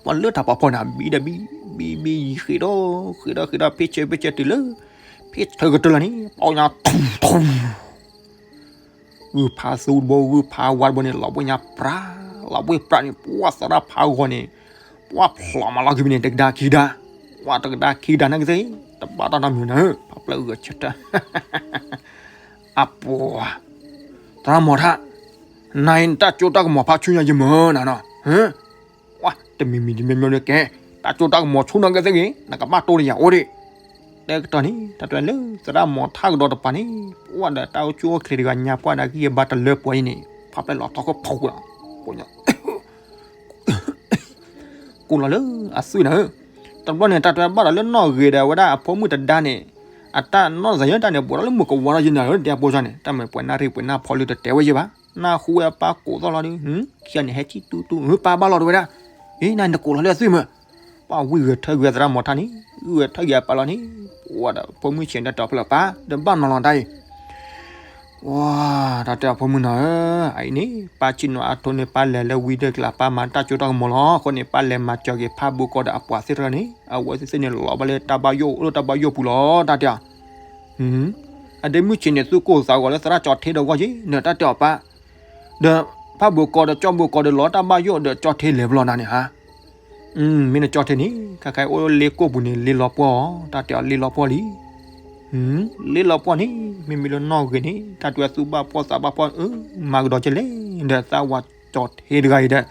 ပှၢ်လၢတၢ်ဖးဖီန့ၣ် ဘံဒီးဘံ, ဘံဘံယံၤဃ့ဒီး, ဃ့ဒီးဃ့ဒီး ဖ့ဆၢဖ့ဆၢတုၤလၢ, ဖ့ဆၢကတၢၢ်လၢန့ၣ် ပှၢ်ညါထူထူ, ဂုၢ်ဖးသူတဘိ ဂုၢ်ဖးဝါတဘိန့ၣ် လီၤဘှ့ၣ်ညါပြး, လီၤဘှ့ၣ်ပြးန့ၣ် ပှၢ်သရၣ်ဖးဂီၤန့ၣ်, ပှၢ်ဖျိးမးလီၤက့ၤဖဲန့ၣ် တကဒါခံကဒါ, ပှၢ်တကဒါခံကဒါနာ်က့သ့ၣ်, တဘၣ်တၢ်နီတမံၤနၤ, ဖးဖျၢၣ်ဂုၤဆၢထၢၣ် အပှၤ, သရၣ်မီၤထါ, နၤအံၤနတၢ်ကၠိတၢ်ကမီၤဖးဆူညါယမၢနၤနီၤ, ပှၢ်တမံၤမံၤတမံၤမံၤလၢကဲ, တၢ်ကၠိတၢ်ကမီၤဆူညါကဲသ့ၣ်ဂ့ၤ နကဘၣ်တိၢ်တယၤအိၣ်ဒံး, တဲကတီၢ်န့ၣ် တၢ်တဲလၢသရၣ်မီၤထါကဒီးတပၤန့ၣ်, ပှၢ်ဒီးတၢ်အိၣ်ဆူၣ်အိၣ်ချ့တဂၤညါပှၢ်ဒီးကယဲၢ်ဘါတလၢပှဲၤအံၤန့ၣ် ဖးဖျၢၣ်လီၤထီၣ်ခိၣ်ဖီကွၢ်, ကိးလီၤလၢအသွံၣ်နၤဧၢ, တဘျီန့ၣ် တၢ်တဲဘၣ်ဒီးလၢနီၢ်ဂ့ၤဒီးဝဲဒၣ်အဖိမုၣ်တဒါန့ၣ်, အတၢ်နီၢ်သးယဲတၢ်န့ၣ် ဘူးဒီးလၢမုၢ်ကဝါထီၣ်ယဲနၤဧၢ တဲအဖိန့ၣ်, တၢ်မ့ၢ်ပှဲၤနၢ်ရံၣ်ပှဲၤနၢ်ဖီလၢတတဲဝဲယဲဘၣ်, နၢ်ဟူဝဲအပၢ်ကိးသီၣ်လီၤဒီး, ခံဂၤန့ၣ် ဟဲကံၣ်တူတူ, ပၢ်ဘၣ်လီၤတဝဲဒၣ်, အ့ နၤနကိးလီၤလၢအသွံၣ်မၢ်, ပှၢ်ဝံၢ်ဂဲၤထၢၣ်ဂ့ၤသရၣ်မီၤထါန့ၣ်, ဂဲၤထၢၣ်ဂ့ၤအပၢ်လီၤန့ၣ်, ပှၢ်ဒီးဖိမုၣ်ဆံးဒီးတီၤဖျၢၣ်ပၢ်, ဒီးဘၣ်နီၤလီၤတၢ်အံၤ ဝါ, တၢ်တဲအဖိမုၣ်နီၤဧၢ, အအံၤန့ၣ် ပၢ်ဆံးနီၤအါထိးန့ၣ် ပၢ်လဲၤလၢဝံၤဒၢးကျါ ပၢ်မၤတၢ်ကၠိတၢ်ကမီၤလီၤ. အဃိန့ၣ် ပၢ်လဲၤမၤစၢၤက့ၤဖးဘိကီးဒီးအပှၤသ့ၣ်တဖၣ်န့ၣ် အဝဲသ့ၣ်သ့ၣ်န့ၣ် လီၤဘၣ်လၢတၢ်ဘၣ်ယိၣ် အိၣ်လၢတၢ်ဘၣ်ယိၣ်ပူၤလီၤ တၢ်တဲအီၤ. အဒ့မုၢ်ဆံးန့ၣ် သူၣ်ကိၢ်သးဂီၤလၢသရၣ်ကၠီထ့ဒီးဂီၢ်က့ၤ နတၢ်တဲအီၤပၢ်, ဒီးဖးဘိကီးဒီးကၠီဘိကီးဒီးလီၤတၢ်ဘၣ်ယိၣ် ဒီးကၠီထ့လဲၤဘျီနၤန့ၣ်ဧါ. မ့ၢ်နကၠီထ့န့ၣ် ခဲခါအံၤအိၣ်လၢလ့ကိၣ်ပူၤန့ၣ် လ့လီၤပှီၢ်အီၤ တၢ်တဲအီၤလ့လီၤပှီၢ်လံ. လ့လီၤပှီၢ်န့ၣ် မ့မ့ၢ်လၢနီၢ်ဂ့ၤန့ၣ် တၢ်တဲအီၤသူၣ်ဘၣ်ဖှီၣ်သးဘၣ်ဖှီၣ် မၤကဒီးကဲလဲၣ် ဒီးသးဝးကၠီထ့တဂၤအံၤဒီး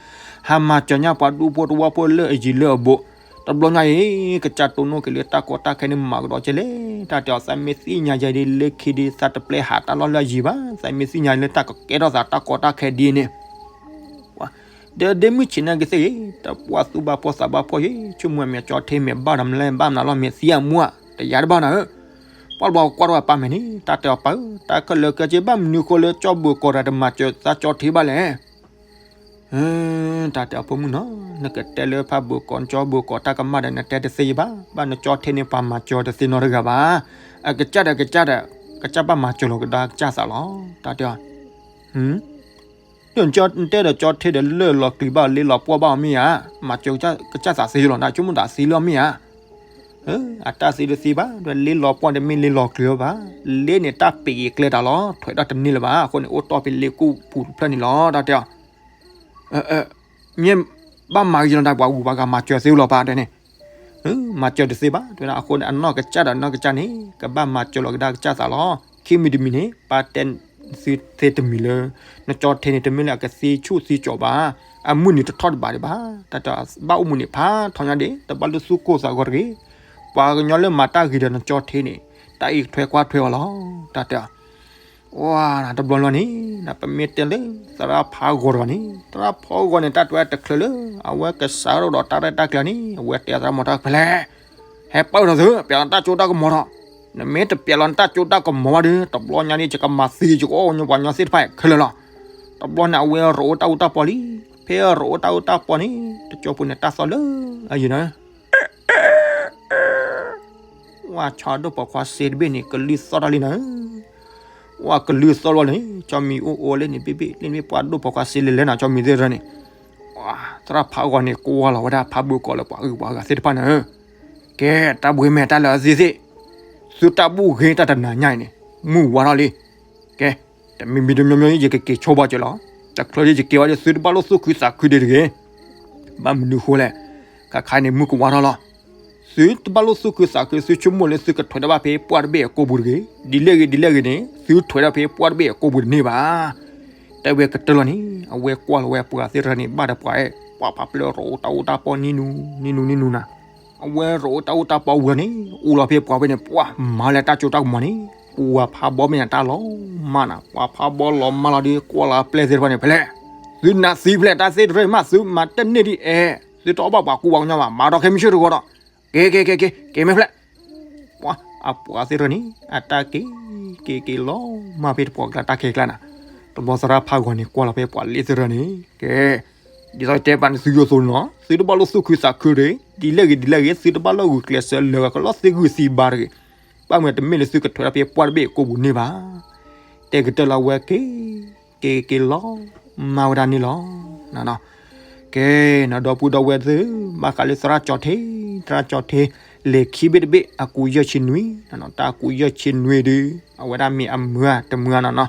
ဟးမၤစၢၤညါပှၤဒူဖိတဝီဖိလၢအယံၤလၢအဘူး တဘျီညါအံၤ ကစၢ်တိၢ်နီၣ်က့ၤလၢတၢ်ကီတၢ်ခဲန့ၣ် မၤကဒီးကဲလဲၣ် တၢ်တဲအီၤ သးမ့ၢ်သ့ၣ်ညါယဲဒ်လၢခံဒ်သးတပျဲဟးတၢ်လီၢ်လၢအယံၤဘၣ် သးမ့ၢ်သ့ၣ်ညါလၢတၢ်ကကဲထီၣ်သးတၢ်ကီတၢ်ခဲဒ်န့ၣ် ဒီးဒ့မုၢ်ဆံးနာ်က့သ့ၣ်ဂ့ၤ တပှၢ်သူၣ်ဘၣ်ဖှီၣ်သးဘၣ်ဖှီၣ်ဂ့ၤ ဆိကမိၣ်အမဲာ်ကၠီထ့မဲာ်ဘၣ်ဒီးမလဲၣ်ဘၣ်မနုၤလီၤ မဲာ်သံအမူအတယၤတဘၣ်နၤဧၢ. ပှၢ်တဘျီကွၢ်ထီၣ်အပၢ်မဲာ်န့ၣ် တၢ်တဲအီၤပၢ်ဧၢ တၢ်ခဲလၢာ်ခဲဆ့ဘၣ်မနုၤဃိလၢကၠီဘိကီးဒီးတမၤစၢၤသးကၠီထ့ဘၣ်လဲၣ် တၢ်တဲအီၤဖိမုၣ်နီၤ နကတဲလၢဖးဘိကီးကၠီဘိကီးတၢ်ကမၣ်ဒီးနတဲတသ့ဘၣ် ဘၣ်နကၠီထ့န့ၣ်ပှၤမၤစၢၤတသ့နီတဂၤဘၣ်. အကစၢ်ဒီးကစၢ်ဒီး ကစၢ်ဘၣ်မၤစၢၤလီၤကဒါကစၢ်သးလီၤ တၢ်တဲအီၤ ဒီးနတဲဒီးကၠီထ့ဒီးလၢလီၤကျံၤဘၣ် လ့လီၤပှီၢ်ဘၣ်အီၤမ့ၢ်ဧါ, မၤစၢၤကစၢ်သးသ့လီၤ နဆိကမိၣ်သးသ့လၢအီၤမ့ၢ်ဧါ. အတၢ်သ့တသ့ဘၣ် ဒီးလ့လီၤပှီၢ်တမ့ၢ်လ့လီၤကျံၤဘၣ်, လ့န့ၣ်တၢ်ပ့ၤကျဲတၢ်လီၤ ထွဲးတၢ်တန့ၢ်လၢၤဘၣ် အဃိန့ၣ် အိၣ်တီၢ်ဖဲလ့ကိၣ်ပူၤတဖျၢၣ်န့ၣ်လီၤ တၢ်တဲအီၤ မ့ၢ်ဘၣ်မၤက့ၤလီၤတၢ်ပှၤဂုၤပှၤဂၤမၤစၢၤသ့လီၤပၢ်တဲန့ၣ် မၤစၢၤတသ့ဘၣ် တဲဝဲဒၣ် အဃိန့ၣ်အနီၢ်ကစၢ်ဒီးနီၢ်ကစၢ်န့ၣ် ကဘၣ်မၤစၢၤလီၤကဒါကစၢ်သးလီၤ. ခံမံၤတမံၤန့ၣ် ပၢ်တဲသုသ့တမံၤလၢ နကၠီထ့န့ၣ် တမ့ၢ်လၢအကသ့ဆူၣ်သ့ကၠီဘၣ်. အမုၢ်နံၤတထီၣ်တဘၣ်ဒံးဘၣ်, တၢ်တဲဘၣ်အိၣ်မူန့ၣ်ဖးထီညါဒံး တဘၣ်လိၣ်သူၣ်ကိၢ်သးဂီၤတဂ့ၤ, ပှၤကညီလၢမၤတၢ်ဂ့ၤဒီးနကၠီထ့န့ၣ် တၢ်အံးထွဲကွၢ်ထွဲအီၤလီၤ, တၢ်တဲ ဝါ တဘျီလီၤန့ၣ် ပမ့ၢ်တဲလၢ သရၣ်ဖးဂီၤတဂၤန့ၣ် သရၣ်ဖးဂီၤန့ၣ် တၢ်တဲတချုးလၢ အဝဲကစးထီၣ်ဒီးတၢ်ရဲၣ်တၢ်ကျဲၤန့ၣ် အဝဲတဲသရၣ်မီၤတၢ်ဖဲလဲၣ်, ဟဲပာ်ဝဲဒီးသု ပျဲလီၤနတၢ်စိတၢ်ကမီၤထီၣ်, နမ့ၢ်တပျဲလီၤနတၢ်စိတၢ်ကမီၤဘၣ်ဒီး တဘျီညါန့ၣ် ယကမၤသံယကအိၣ်ညီပှၤကညီသ့ၣ်တဖၣ်ခဲလၢာ်လီၤ, တဘျီန့ၣ် အဝဲရိးအိၣ်တၢ်အူတၢ်ပီလံ, ဖဲရိးအိၣ်တၢ်အူတၢ်ပီန့ၣ် တကၠိဖိန့ၣ်တၢ်သီၣ်လၢအယံၤနၤ ဝါ ဆီဒိၣ်ပိာ်ခွါစ့တဘ့ၣ်န့ၣ် ကလုၢ်သီၣ်တၢ်လံနၤ, ဝါ ကလုၢ်သီၣ်လီၤန့ၣ် ကၠီမံၤအိၣ်အိၣ်လၢန့ၣ် ဘ့ၣ်ဘ့ၣ်လၢန့ၣ် ပှၤဒိၣ်ပိာ်ခွါစ့လဲၤလဲၤနၤ ကၠီမံၤသ့ၣ်တဖၣ်န့ၣ်, ဝါ သရၣ်ဖးဂီၤန့ၣ် ကွၢ်လီၤဝဲဒၣ်ဖးဘၢၣ်ကီးလၢပှၤအုၣ်ပှၤဂၤသ့ၣ်တဖၣ်န့ၣ်, ကဲ တၢ်ဘှံးမဲာ်တၢ်လၢအသ့သ့ၣ်, သုတၢ်ဘူၣ်ဂ့ၤတၢ်တနၤညါအံၤန့ၣ် မုၢ်ဝါထီၣ်လံ, ကဲ တမံၤမံၤတမံၤမံၤ ယကက့ၤဆိဘၣ်က့ၤလီၤ, တချုးလၢယကက့ၤဝဲဒီးသုတဘၣ်လိၣ်သူၣ်ခုသးခုဒံးတဂ့ၤ, ဘၣ်မနုၤဃိလဲၣ်, ခါခါန့ၣ် မုၢ်ကဝါထီၣ်လီၤ, သုတဘၣ်လိၣ်သူၣ်ခုသးခု သုဆိကမိၣ်လၢသုကထွဲဒၣ်ဘၣ်ဖဲပှၢ်တဘ့ၣ်အကိာ်ပူၤတဂ့ၤ, ဒ်လဲၣ်ဂ့ၤဒ်လဲၣ်ဂ့ၤန့ၣ် သုထွဲဒၣ်ဖဲပှၢ်တဘ့ၣ်အကိာ်ပူၤတန့ၢ်ဘၣ်, တဲဝဲကတၢၢ်လီၤန့ၣ် အဝဲကွၢ်လီၤဝဲပှၤသ့ၣ်တဖၣ်န့ၣ် ဘၣ်ဒီးပှၤအဲၣ် ပှၤဖးပျၢၤရိးအိၣ်တၢ်အူတၢ်ပီနံၤနူနံၤနူနံၤနူနၤ အဝဲရိးအိၣ်တၢ်အူတၢ်ပီဝံၤလီၤန့ၣ် အိၣ်လီၤဖဲပှၤဖဲန့ၣ် ပှၤမၤလၢတၢ်စိတၢ်ကမီၤန့ၣ် ပှၤဖးဘီမ့ၢ်နၤတၢ်လီၤမၢ်နၤ ပှၤဖးဘီလီၤမၢ်လီၤဒီး ကွၢ်လီၤအပျဲၢ်သ့ၣ်တဖၣ်န့ၣ် ဖဲလဲၣ် သုနးသံဖဲလဲၣ် တၢ်သ့ၣ်တဖၣ်မး သုမၤတန့ၢ်ဒ်အဲၣ် သုတအီၣ်ဘၣ်ပှၤကူပှၤကညီဘၣ် မၤဒီးခဲမုၢ်ဆ့ၣ်တဂီၤဒီး က့ၤက့ၤက့ၤက့ၤ က့ၤမ့ၢ်ဖဲလဲၣ် ပှၤအပှၤသ့ၣ်တဖၣ်န့ၣ် အတၢ်က့ၤ က့ၤက့ၤလီၤ မၤဖဲတပှီၢ်ကျါတၢ်ခဲကျါနၤ တဘျီသရၣ်ဖးဂီၤန့ၣ် ကွၢ်လီၤဖဲပှၤလ့သ့ၣ်တဖၣ်န့ၣ် ကဲ ဒ်သိးတဲပာ်န့ၣ် သုယိၣ်သိလီၤ သုတဘၣ်လိၣ်သူၣ်ခုသးခုတဂ့ၤ ဒ်လဲၣ်ဂ့ၤဒ်လဲၣ်ဂ့ၤ သုတဘၣ်လိၣ်ဂုာ်ကျဲးစၢးလၢာ်ဂၤကလီသုဂုာ်သံဘါတဂ့ၤ ဘၣ်မနုၤတမ့ၢ်လၢသုကထွဲဒီးဖဲပှၢ်တဘ့ၣ်အကိာ်ပူၤန့ၣ်ဘၣ် တဲကတၢၢ်လၢအဝဲက့ၤ က့ၤက့ၤလီၤ မၤဝဲဒၣ်န့ၣ်လီၤ ကဲ နဒီပုၢ်ဒီဝဲၢ်သ့ၣ် ဘၣ်ဃးလၢသရၣ်ကၠီထ့ သရၣ်ကၠီထ့ လဲၤခံဘ့ၣ်တဘ့ၣ် အကူယဲၢ်ဆံနွံ တၢ်အကူယဲၢ်ဆံနွံဒီး အဝဲဒၣ်မ့ၢ်အမုာ်ဧါ တမုာ်ဧါနီၤနီၤ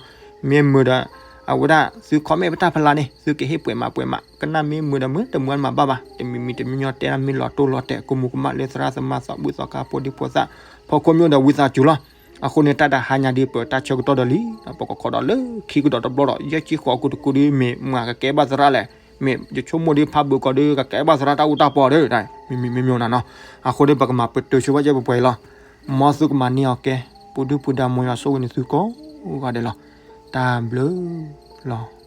မ့ၢ်မုာ်ဒီး အဝဲဒၣ်သု comment ပတၢ်ဖီလာ်န့ၣ် သုကဟ့ၣ်ပှဲၤမးပှဲၤမး ကနၣ်မ့ၢ်မုာ်ဒီးမုာ် တမုာ်မးဘၣ်ဘၣ် တမံၤမံၤတမံၤညီတဲဒၣ်မ့ၢ်လီၤတိၢ်လီၤတဲာ် ကမူၤကမၣ်လၢသရၣ်သမါသး ဘုၣ်သီခါ ဖိဒံဖိသၣ် ဖီခိၣ်မ့ၢ်ဒီးဝံသးစူၤလီၤ အဃိန့ၣ် တၢ်တဟါညါဒ်ပတၢ်ဆၢကတီၢ်ဒီးလံ ပကခိးဒီးလၢခံကဒီးတဘျီဒီး ယဲၢ်ဆံဃိးကူတကူဒီး မ့ၢ်မၤကကဲဘၣ်သရၣ်လဲၣ် မ့ၢ်ယဆိကမိၣ်ဒီးဖးဘၢၣ်ကီးဒီး ကကဲဘၣ်သရၣ်တၢ်အူတၢ်ပီဒီး မ့မ့ၢ်မ့ၢ်နီၤနီၤ အဃိန့ၣ် ပကမၤပတုာ်ဆိဘၣ်ယဲၢ်ပှဲၤပှဲၤလီၤ မ်သုကမၤန့ၢ်အီၤကဲ ပူၤဒုၣ်ပူၤဒါမ်ယွၤဆိၣ်ဂ့ၤန့ၢ်သုကိးဂၤဒဲးလီၤ တၢ်ဘျုးလီၤ